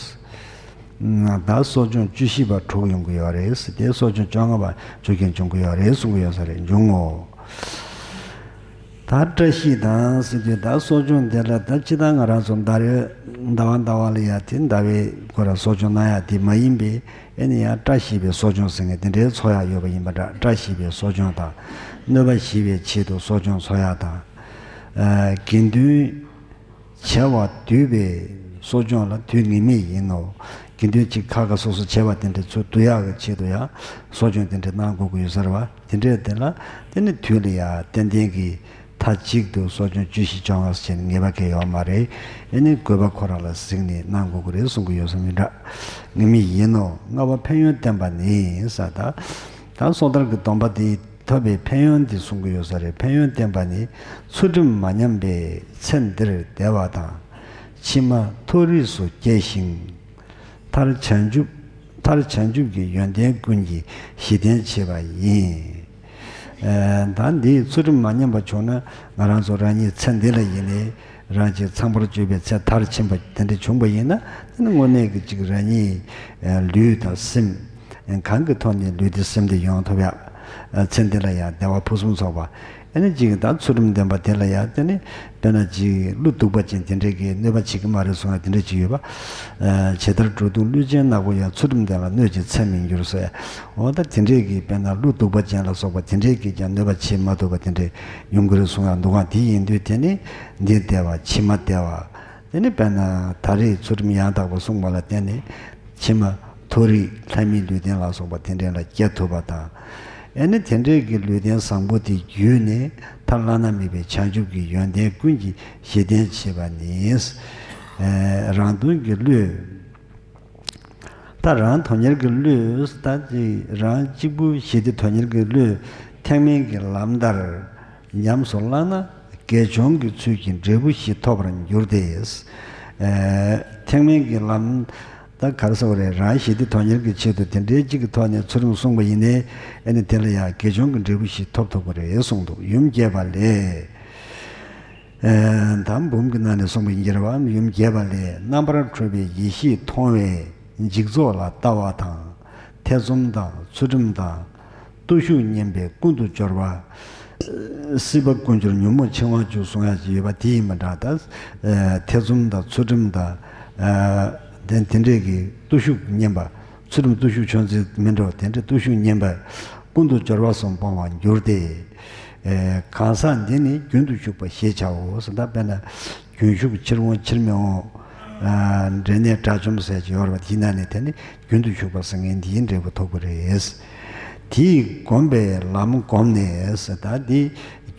ད་གསོ་སྦྱོང་བཅུ་བཞི་པ་དྲུག་ཡོང་གི་ཡོད་རེད་ཟེར་ཏེ། གསོ་སྦྱོང་བཅོ་ལྔ་པ་བཅོ་བརྒྱད་འབྱུང་གི་ཡོད་རེད་གསུང་གི་ཡོད་ས་རེད། འབྱུང་ངོ་། ད་བཀྲ་ཤིས་དང་ཟེར་དུས། ད་གསོ་སྦྱོང་དེ་ལ་ད་སྤྱིར་བཏང་ང་རང་ཚོ་ཟླ་རེ་ཟླ་བ་ཟླ་བ་ལ་ཡ་དེ་ཟླ་བའི་སྐོར་ལ་གསོ་སྦྱོང་གནང་ཡ་དེ་མ་ཡིན་པའི། ཨེ་ནི་ཡང་བཀྲ་ཤིས་པའི་གསོ་སྦྱོང་ཟེར་མཁན་དེ་འདྲའི་འཚོགས་ཡ་ཡོད་པ་ཡིན་པ་འདྲ། བཀྲ་ཤིས་པའི་གསོ་སྦྱོང་དང་། གནོད་པ་ཞི་བའི་ཆེད་དུ་གསོ་སྦྱོང་འཚོགས་ཡ་དང་། ཨ་དགེ་འདུན་བྱེ་བ་བསྡུས་པའི་གསོ་སྦྱོང་ལ་དུས་ངེས་མེད་ཡིན་ནོ། དགེ་འདུན་གཅིག་ཁ་ཁ་སོ་སོ་བྱེ་བ་དེ་འདྲ་ཚུར་བསྡུ་ཡག་གི་ཆེད་དུ་ཡང་གསོ་སྦྱོང་དེ་འདྲ་གནང་དགོས་ཀྱི་ཡོད་ས་རེད་བ། དེ་འདྲས་དེ་ལ་དེ་ནི་དུས་ལ་ཡང་ཏན་ཏན་གྱི་མཐའ་གཅིག་ཏུ་གསོ་སྦྱོང་བཅུ་བཞི་བཅོ་ལྔ་ཟེར་ནས་ངེས་པ་གང་ཡང་ཡོད་མ་རེད། ཨེ་ནི་དགོས་པ་ཁོ་རང་ལ་གཟིགས་ནས་གནང་དགོས་ཀྱི་རེད་གསུང་གི་ཡོད་ས་མི་འདྲ། ངེས་མེད་ཡིན་ནོ། ལྔ་པ་ཕན་ཡོན་བསྟན་པ་ནི་ས། ད་ད་སོ་ཐར་གྱི་སྡོམ་པ་དེ་ཐོབ་པའི་ཕན་ཡོན་དེ་གསུང་གི་ཡོད་ས་རེད། ཕན་ཡོན་བསྟན་པ་ནི་ཚུལ་ཁྲིམས་མ་ཉམས་པས་ཚེ་འདིར་བདེ་བ་དང་། ཕྱི་མ་མཐོ་རིས་སུ་སྐྱེ་ཞིང་། མཐར་བྱང་ཆུབ། མཐར་བྱང་ཆུབ་ཀྱི་ཡོན་ཏན་ཀུན་གྱི་གཞི་རྟེན་བྱེད་པ་ཡིན། ཨ་ད་འདིའི་ཚུལ་ཁྲིམས་མ་ཉམས་པ་བྱུང་ན། ང་རང་ཚོ་རང་ཉིད་ཚེ་འདི་ལ་ཡིན་ནའི་རང་གཅིག་ཚངས་པར་སྤྱོད་པའི་ཚེ་མཐར་ཕྱིན་པ་དེ་འདྲ་བྱུང་པ་ཡིན་ན། དེ་ནི་དངོས་གནས་ཀྱི་གཅིག་རང་ཉིད་ལུས་དང་སེམས་གང་གི་ཐོག་ནས་ལུས་བདེ་སེམས་བདེ་ཡོང་ཐུབ་ཡག་ཚེ་འདི་ལ་ཡང་བདེ་བ་ཕུན་སུམ་ཚོགས་པ། ཨ་ནི་ཅིག་ད་ཚུལ་ཁྲིམས་ལྡན་པ་དེ་ལ་ཡང་དེ་ནི་དཔེར་ན་ཅིག་ཀླུ་གདུག་པ་ཅན་དེ་འདྲས་ཀྱིས་གནོད་པ་བྱེད་ཀྱི་མ་རེད་གསུང་ཡ་དེ་འདྲས་ཅིག་ཡོད་པ། ཇི་ལྟར་འགྲོ་འདུག་ཀླུ་ཆེན་ནག་པོ་ཡང་། ཚུལ་ཁྲིམས་ལྡན་ལ་གནོད་བྱེད་ཚད་མིན་འགྱུར་ཟེར། འོ་ད་དེ་འདྲས་ཀྱིས་དཔེར་ན་ཀླུ་གདུག་པ་ཅན་ལ་སོགས་པ་དེ་འདྲས་ཀྱིས་ཀྱང་གནོད་པ་བྱེད་མ་ཐུབ་པ་དེ་འདྲས་ཡོང་གི་རེད་གསུང་ཡ་འདུག་ག་དེ་ཡིན་དུས་དེ་ནི་འདི་བདེ་བ་ཕྱི་མ་བདེ་བ། དེ་ནི་དཔེར་ན་ད་རེས་ཚུལ་ཁྲིམས་ཡང་དག་པ་བསྲུངས་པ་ལ་བརྟེན་ནས་ཕྱི་མ་མཐོ་རིས་ལྷ་མིའི་ལུས་རྟེན་ལ་སོགས་པ་དེ་འདྲ་ལ་སྐྱེ་ཐུབ་པ་དང་། ཨེ་ནི་དེ་འདྲའི་གི་ལུས་རྟེན་བཟང་པོ་དེ་བརྒྱུད་ནས་ཐར་བླ་ན་མེད་པའི་བྱང་ཆུབ་ཀྱི་ཡོན་ཏན་ཀུན་གྱི་གཞི་རྟེན་བྱེད་པ་ནི། ཨེ་རང་དོན་གྱི་བློས། ད་རང་དོན་གཉེར་གྱི་བློས་ད་ཅིག་རང་གཅིག་པུ་ཞི་བདེ་དོན་གཉེར་གྱི་བློས་ཐེག་དམན་གྱི་ལམ་ལྟར་ཉམས་སུ་བླངས་ན་དགེ་སྦྱོང་གི་ཚུལ་གྱིས་འབྲས་བུ་བཞི་ཐོབ་པར་འགྱུར་ཏེ། ཨེ་ཐེག་དམན་གྱི་ལམ་ད་ག་རེ་ཟེར་བ་རེད། རང་ཞི་བདེ་དོན་གཉེར་གྱི་ཆེད་དུ་དེ་འདྲའི་གཅིག་གི་ཐོག་ནས་ཚུལ་ཁྲིམས་བསྲུངས་པ་ཡིན་ནའི་ཨེ་ནི་དེ་ལ་ཡང་དགེ་སྦྱོང་གི་འབྲས་བུ་བཞི་ཐོབ་ཐུབ་ཀྱི་རེད་གསུངས་འདུག་ཡུམ་རྒྱས་པ་ལས། ཨེ་དམ་འབུམ་གྱི་ནང་ནས་གསུངས་པ་ཡིན་གྱི་རེད་བ། ཡུམ་རྒྱས་པ་ལས། རྣམ་པར་འཕྲུལ་པའི་ཡེ་ཤེས་མཐོང་བས་འཇིག་ཚོགས་ལ་ལྟ་བ་དང་། ཐེ་ཚོམ་དང་ཚུལ་ཁྲིམས་དང་། བརྟུལ་ཞུགས་བསྙེན་པས་ཀུན་ཏུ་སྦྱོར་བ། སྲིད་པ་ཀུན་སྦྱོར་ཉོན་མོངས་འཆིང་བ་བཅུ་གསུང་ཡ་ཅིག་ཡོད་པ་དེ་ཡིན་པ་འདྲ། ད་ཨེ་ཐེ་ཚོམ་དང་ཚུལ་ཁྲིམས་དང་། ཨེ་དེ་དེ་འདྲས་ཀྱི་བརྟུལ་ཞུགས་བསྙེན་པ། ཚུལ་ཁྲིམས་བརྟུལ་ཞུགས་ཆོས་འཛིན་མི་འགྲོ། དེ་འདྲའི་བརྟུལ་ཞུགས་བསྙེན་པ་ཀུན་ཏུ་སྦྱོར་བ་གསུམ་སྤོང་བར་འགྱུར་ཏེ། ཨེ་གང་ཟག་འདི་ནི་རྒྱུན་དུ་ཞུགས་པ་ཞེས་བྱའོ་ཟེར། ད་དཔེར་ན་རྒྱུན་ཞུགས་ཕྱིར་འོང་ཕྱིར་མི་འོང་། ཨ་འབྲས་གནས་དགྲ་བཅོམ་ཟེར་གྱི་ཡོད་རེད་བ། དེའི་ནང་ནས་དེ་ནི་རྒྱུན་དུ་ཞུགས་པ་ཟེར་མཁན་འདིའི་འབྲས་བུ་ཐོབ་ཀྱི་རེད། དེས་བསྒོམས་པའི་ལམ་བསྒོམས་ནས་ཟེར། ད་འདི་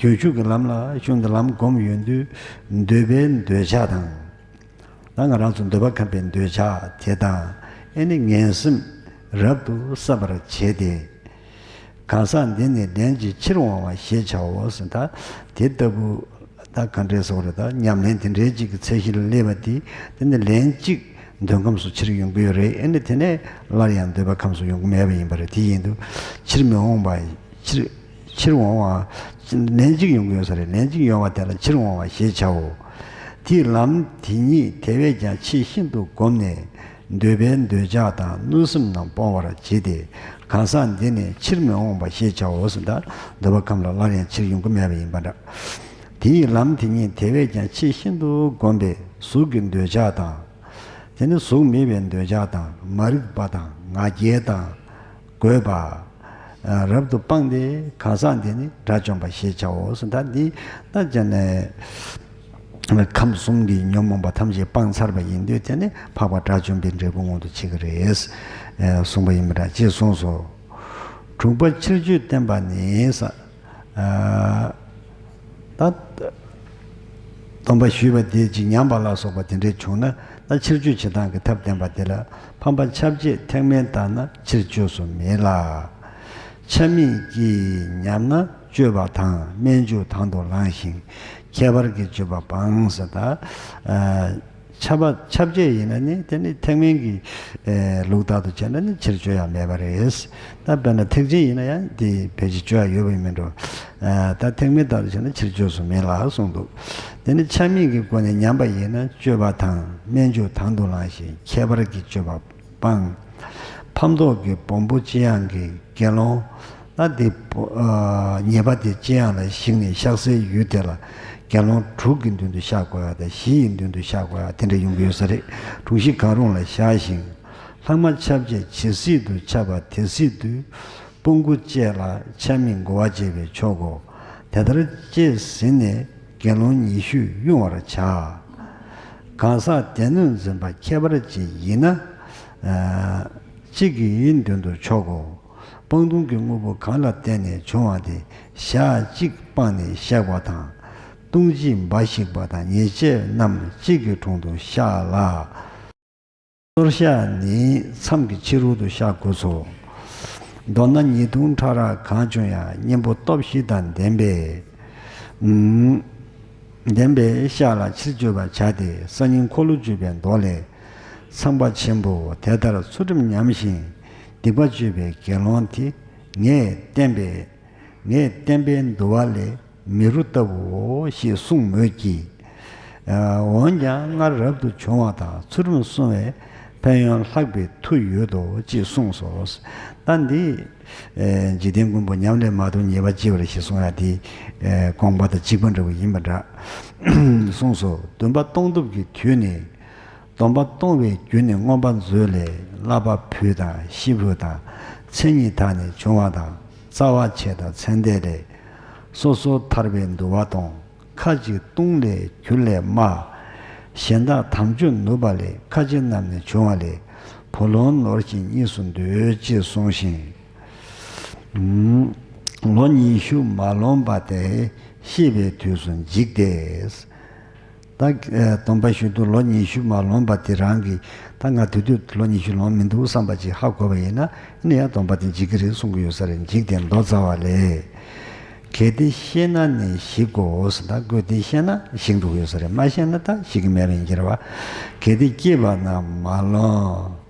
རྒྱུན་ཞུགས་ཀྱི་ལམ་ལ་ཞུགས་ནས་ལམ་བསྒོམས་ཡོང་དུས་འདོད་པའི་འདོད་ཆགས་དང་། ད་ང་རང་ཚོ་འདོད་པ་ཁམས་པའི་འདོད་ཆགས་དེ་དང་། ཨེ་ནི་ངན་སེམས་རབ་ཏུ་བསྲབ་པར་བྱས་ཏེ། གང་ཟག་འདི་ནི་ལན་གཅིག་ཕྱིར་འོང་བ་ཞེས་བྱའོ་ཟེར། ད་དེ་ལྟ་བུ་ད་ག་འདྲས་ཟེར་བ་རེད། ད་ཉམས་ལེན་དེ་འདྲའི་གཅིག་གི་ཚད་གཞི་ལ་སླེབས་པ་དེ་དེ་ནི་ལན་གཅིག་འདོད་ཁམས་སུ་ཕྱིར་ཡོང་གི་ཡོད་རེད། ཨེ་ནི་དེ་ནས་སླར་ཡང་འདོད་པ་ཁམས་སུ་ཡོང་གི་མེད་པ་ཡིན་པ་རེད། དེ་ཡིན་དུས་ཕྱིར་མི་འོང་བ། ཕྱིར་ཕྱིར་འོང་བ། ལན་གཅིག་ཡོང་གི་ཡོད་ས་རེད། ལན་གཅིག་ཡོང་བ་དེ་ལ་ཕྱིར་འོང་བ་ཞེས་བྱའོ། དེས་ལམ་དེ་ཉིད་དེ་བས་ཀྱང་ཆེས་ཤིན་ཏུ་བསྒོམས་ནས་འདོད་པའི་འདོད་ཆགས་དང་གནོད་སེམས་རྣམས་སྤོང་བར་བྱེད་དེ། གང་ཟག་འདི་ནི་ཕྱིར་མི་འོང་བ་ཞེས་བྱའོ་ཟེར། ད་འདོད་པ་ཁམས་ལ་སླར་ཡང་ཕྱིར་ཡོང་གི་མེད་པ་ཡིན་པ་འདྲ། དེས་ལམ་དེ་ཉིད་དེ་བས་ཀྱང་ཆེས་ཤིན་ཏུ་བསྒོམས་པས་གཟུགས་ཀྱི་འདོད་ཆགས་དང་། དེ་ནི་གཟུགས་མེད་པའི་འདོད་ཆགས་དང་། མ་རིག་པ་དང་། ང་རྒྱལ་དང་། རྒོད་པ། རབ་ཏུ་སྤངས་ཏེ་གང་ཟག་འདི་ནི་དགྲ་བཅོམ་པ་ཞེས་བྱའོ་ཟེར། ད་འདི་ད་ཅི་ནས་ཁམས་གསུམ་གྱི་ཉོན་མོངས་པ་ཐམས་ཅད་སྤངས་ཚར་བ་ཡིན་དུས་དེ་ནི་འཕགས་པ་དགྲ་བཅོམ་པའི་འབྲས་བུ་མངོན་དུ་བྱེད་ཀྱི་རེད་གསུངས་པ་ཡིན་པ་འདྲ་ཅེས་གསུངས་སོ། དྲུག་པ་ཕྱིར་བཅོས་བསྟན་པ་ནི་ཟེར། ད་སྟོན་པ་ཞུས་པ་དེ་ཅིག་ཉམས་པ་ལ་སོགས་པ་དེ་འདྲས་བྱུང་ན། ད་ཕྱིར་བཅོས་བྱེད་སྟངས་ཀྱི་ཐབས་བསྟན་པ་དེ་ལ། ཕམ་པ་ཁྱབ་བྱེད་ཐེག་དམན་ལྟར་ན་ཕྱིར་བཅོས་སུ་མེད་ལ། ཆ་མེད་ཀྱིས་ཉམས་ན་བཅོས་པ་དང་སྨན་བཅོས་དང་དུ་བླང་ཞིང་། ཁྱད་པར་གྱིས་བཅོས་པ་སྤང་ཟེར། ད་ཨ་ཁྱབ་པ་ཁྱབ་བྱེད་ཡིན་ན་ནི་དེ་ནི་ཐེག་དམན་གྱི་ཨེ་ལུགས་ལྟར་དུ་བྱས་ན་ནི་ཕྱིར་བཅོས་ཡང་མེད་པ་རེད། ད་དཔེར་ན་ཐེག་ཆེན་ཡིན་ན་ཡང་དེ་ཕལ་ཆེར་བཅོས་ཡ་ཡོད་པ་ཡིན་མིན་འགྲོ། ཨ་ད་ཐེག་དམན་ལྟར་དུ་བྱས་ན་ཕྱིར་བཅོས་སུ་མེད་ལ་གསུངས་འདུག་དེ་ནི་ཆ་མེད་ཀྱི་སྒོ་ནས་ཉམས་པ་ཡིན་ན་བཅོས་པ་དང་སྨན་བཅོས་དང་དུ་བླང་ཞིང་ཁྱད་པར་གྱིས་བཅོས་པ་སྤང་། ཕམ་ཐོགས་ཀྱི་སྦོམ་པོ་ལྕི་ཡང་གི་དགེ་སློང་། ད་དེ་ཉེས་པ་དེ་ལྕི་ཡང་ལ་ཞིག་ནས་གཤགས་སའི་ཡུལ་དེ་ལ་དགེ་སློང་དྲུག་གི་མདུན་དུ་གཤགས་དགོས་ཡ་དང་བཞི་ཡི་མདུན་དུ་གཤགས་དགོས་ཡ་དེ་འདྲ་ཡོང་གི་ཡོད་ས་རེད། གྲོང་ཁྱེར་གང་རུང་ལ་བཞག་ཞིང་། ལྷག་མ་ཁྱབ་བྱེད་ཇི་སྲིད་དུ་ཁྱབ་པ་དེ་སྲིད་དུ། སྤུ་གུ་བཅས་ལ་ཆ་མེད་བསྒོ་བ་བྱས་པས་ཆོག་གོ། དེ་ལྟར་བཅས་ཟིན་ནས་དགེ་སློང་ཉི་ཤུས་དབྱུང་བར་བྱ། གང་ཟག་སྡེ་སྣོད་འཛིན་པ་ཁྱད་པར་ཅན་ཡིན་ན། གཅིག་གི་མདུན་དུ་ཆོག་གོ། སྤང་ལྟུང་གི་དངོས་པོ་གང་ལ་བརྟེན་ནས་བྱུང་བ་དེ་ཞག་གཅིག་སྤངས་ནས་བཤགས་པ་དང་། ལྟུང་བྱེད་འབའ་ཞིག་པ་དང་ཉེས་བྱས་རྣམས་གཅིག་གི་དྲུང་དུ་བཤགས་ལ། གཏོར་བཤགས་ནི་མཚམས་ཀྱི་ཕྱི་རོལ་དུ་བཤགས་དགོས་སོ། མདོར་ན་ཉེས་ལྟུང་ཕྲ་རགས་གང་བྱུང་ཡང་གཉེན་པོ་སྟོབས་བཞི་དང་ལྡན་པས། ལྡན་པས་བཤགས་ལ་ཕྱིར་བཅོས་པར་བྱ་སྟེ། ས་སྙིང་འཁོར་ལོ་བཅུ་པའི་མདོ་ལས། ཚངས་པ་ཆེན་པོ་དེ་ལྟར་ཚུལ་ཁྲིམས་ཉམས་ཤིང་སྡིག་པ་སྤྱོད་པའི་དགེ་སློང་དེ་ངས་བསྟན་པའི་ངས་བསྟན་པའི་འདུལ་བ་ལས་མི་རུ་ལྟ་བུའོ་ཞེས་གསུངས་མོད་ཀྱི། འོན་ཀྱང་སྔར་རབ་ཏུ་བྱུང་བ་དང་ཚུལ་ཁྲིམས་བསྲུང་བའི་ཕན་ཡོན་ལྷག་པའི་མཐུ་ཡོད་དོ་ཅེས་གསུངས་སོ། ད་འདི་ ཨེ། འཇིག་རྟེན་མགོན་པོ་ཉམས་ལེན་མ་ཐུབ་ཉེས་པ་ལྕི་བར་ཞེས་གསུང་ཡ་དེ། ཨེ། དགོངས་པ་དང་གཅིག་པ་འདྲ་བོ་ཡིན་པ་འདྲ་གསུངས་སོ། སྡོམ་པ་གཏོང་ཐབས་ཀྱི་དུས་ནི། སྡོམ་པ་གཏོང་བའི་རྒྱུ་ནི་མངོན་པ་མཛོད་ལས། བསླབ་པ་ཕུལ་དང་ཤི་འཕོས་དང་། མཚན་ཉིད་དག་ནི་བྱུང་བ་དང་། རྩ་བ་ཆད་དང་ཚེ་འདས་ལས། སོ་སོར་ཐར་པའི་འདུལ་བ་གཏོང་། ཁ་ཅིག་ལྟུང་ལས་གྱུར་ལས་སྨྲ། གཞན་དག་དམ་ཆོས་ནུབ་པ་ལས། ཁ་ཆེ་རྣམས་ནི་བྱུང་བ་ལས། བུ་ལོན་ནོར་གྱིས་གཉིས་སུ་འདོད། ཅེས་གསུངས་ཤིང་། ལོ་ཉི་ཤུ་མ་ལོན་པ་དེ། ཤི་བའི་དུས་སུ་འཇིག་སྟེ། ད་སྡོམ་པ་ཞུ་དུས་ལོ་ཉི་ཤུ་མ་ལོན་པ་དེ་རང་གི། ད་ང་དེ་དུས་ལོ་ཉི་ཤུ་ལོན་མི་འདུག་བསམ་པ་ཅིག་ཧ་གོ་བ་ཡིན་ན། ཨ་ནི་ཡང་སྡོམ་པ་དེ་འཇིག་གི་རེད་གསུང་གི་ཡོད་ས་རེད། འཇིག་སྟེ་མདོ་རྩ་བ་ལས། གལ་ཏེ་ཤེས་ན་ནི་ཞིག་དགོས། ད་གལ་ཏེ་ཤེས་ན་ཞིག་འགྲོ་གི་ཡོད་ས་རེད། མ་ཤེས་ན་ད་ཞིག་གི་མེད་པ་ཡིན་གྱི་རེད་བ། གལ་ཏེ་སྐྱེས་པ་ན་མ་ལོན།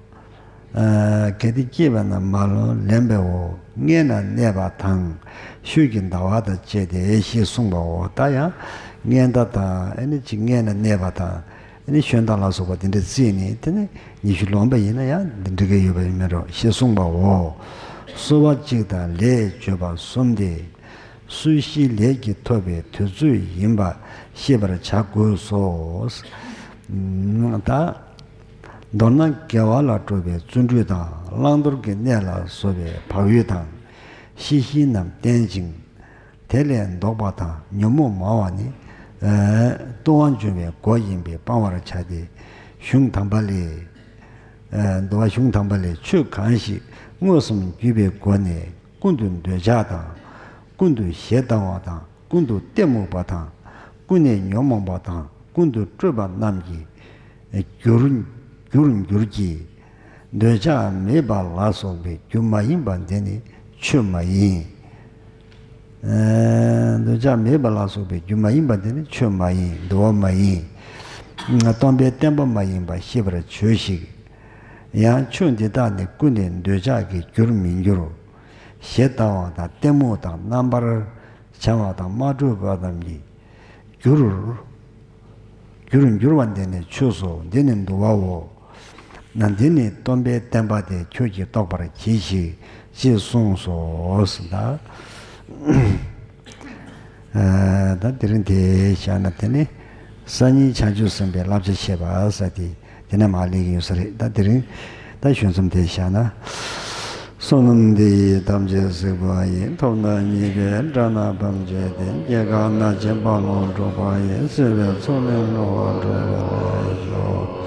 ཨ། གལ་ཏེ་སྐྱེས་པ་ན་མ་ལོན་ལེན་པའོ། མངལ་ན་གནས་པ་དང་། ཤུལ་གྱི་ཟླ་བ་དང་བཅས་ཏེ་ཞེས་གསུངས་པའོ། ད་ཡང་མངལ་ཟླ་དང་། ཨ་ནི་ཅིག་མངལ་ན་གནས་པ་དང་། ཨ་ནི་ཤོན་ཟླ་ལ་སོགས་པ་དེ་འདྲ་བརྩིས་ནས། དེ་ནི་ཉི་ཤུ་ལོན་པ་ཡིན་ན་ཡང་འདི་འགྲིག་གི་ཡོད་པ་ཡིན་མིན་འགྲོ་ཞེས་གསུངས་པའོ། གསོལ་བ་གཅིག་དང་ལས་བརྗོད་པ་གསུམ་སྟེ། གསོལ་ཞིང་ལས་ཀྱིས་ཐོབ་པའི་དུས་ཚོད་ཡིན་པ་ཤེས་པར་བྱ་དགོས་སོ། ད་མདོར་ན་དགེ་བ་ལ་སྤྲོ་བའི་བརྩོན་འགྲུས་དང་། བླང་དོར་གྱི་གནས་ལ་བཟོད་པའི་བག་ཡོད་དང་། ཤེས་བཞིན་རྣམས་བསྟེན་ཅིང་། དེ་ལས་ལྡོག་པ་དང་ཉོན་མོངས་མང་བ་ནི། ཨ། ལྟུང་བ་འཇོམས་པའི་སྒོ་ཡིན་པས་སྤང་བར་བྱ་སྟེ། གཞུང་དང་པ་ལས། ཨ། འདུལ་བ་གཞུང་དང་པ་ལས། ཆོས་གང་ཞིག་མངོན་སུམ་བརྒྱུད་པའི་སྒོ་ནས། ཀུན་ཏུ་འདོད་ཆགས་དང་། ཀུན་ཏུ་ཞེ་སྡང་བ་དང་། ཀུན་ཏུ་གཏི་མུག་པ་དང་། ཀུན་ནས་ཉོན་མོངས་པ་དང་། ཀུན་ཏུ་སྤྲོས་པ་རྣམས་ཀྱི་རྒྱུར་འགྱུར་འགྱུར་གྱི། འདོད་ཆགས་མེད་པ་ལ་སོགས་པའི་རྒྱུ་མ་ཡིན་པ་འདི་ནི་ཆོས་མ་ཡིན། ཨ། འདོད་ཆགས་མེད་པ་ལ་སོགས་པའི་རྒྱུ་མ་ཡིན་པ་འདི་ནི་ཆོས་མ་ཡིན། འདུལ་བ་མ་ཡིན། སྟོན་པའི་བསྟན་པ་མ་ཡིན་པ་ཤེས་པར་བྱོས་ཤིག། ཡང་ཆོས་འདི་དག་ནི་ཀུན་ནས་འདོད་ཆགས་ཀྱི་རྒྱུར་མི་འགྱུར། ཞེ་སྡང་བ་དང་གཏི་མུག་དང་རྣམ་པར་བྱང་བ་དང་མ་གྲུབ་པ་རྣམས་ཀྱི་རྒྱུར། རྒྱུར་འགྱུར་བ་འདི་ནི་ཆོས་སོ། འདི་ནི་འདུལ་བའོ། ན་འདི་ནི་སྟོན་པའི་བསྟན་པ་སྟེ། ཁྱོད་ཀྱིས་རྟོགས་པར་གྱིས་ཤིག། ཅེས་གསུངས་སོ། ད། ཨ། ད་དེ་རིང་དེ་བཞག་ན། དེ་ནི་སང་ཉིན་བྱང་ཆུབ་སེམས་དཔའི་བསླབ་བྱ་བཤད་པ་ཟེར་དེ། དེ་ནས་མར་སླེབས་ཀྱི་ཡོད་ས་རེད། ད་དེ་རིང་ད་ཞུ་མཚམས་དེ་བཞག་ན། བསོད་ནམས་འདི་ཡིས་ཐམས་ཅད་གཟིགས་པ་ཡིས། ཐོབ་ནས་ཉེས་པའི་དགྲ་རྣམས་ཕམ་བྱས་ཏེ། སྐྱེ་རྒ་ན་འཆིའི་རྦ་ཀློང་འཁྲུགས་པ་ཡི། སྲིད་པའི་མཚོ་ལས་འགྲོ་བ་སྒྲོལ་བར་ཤོག།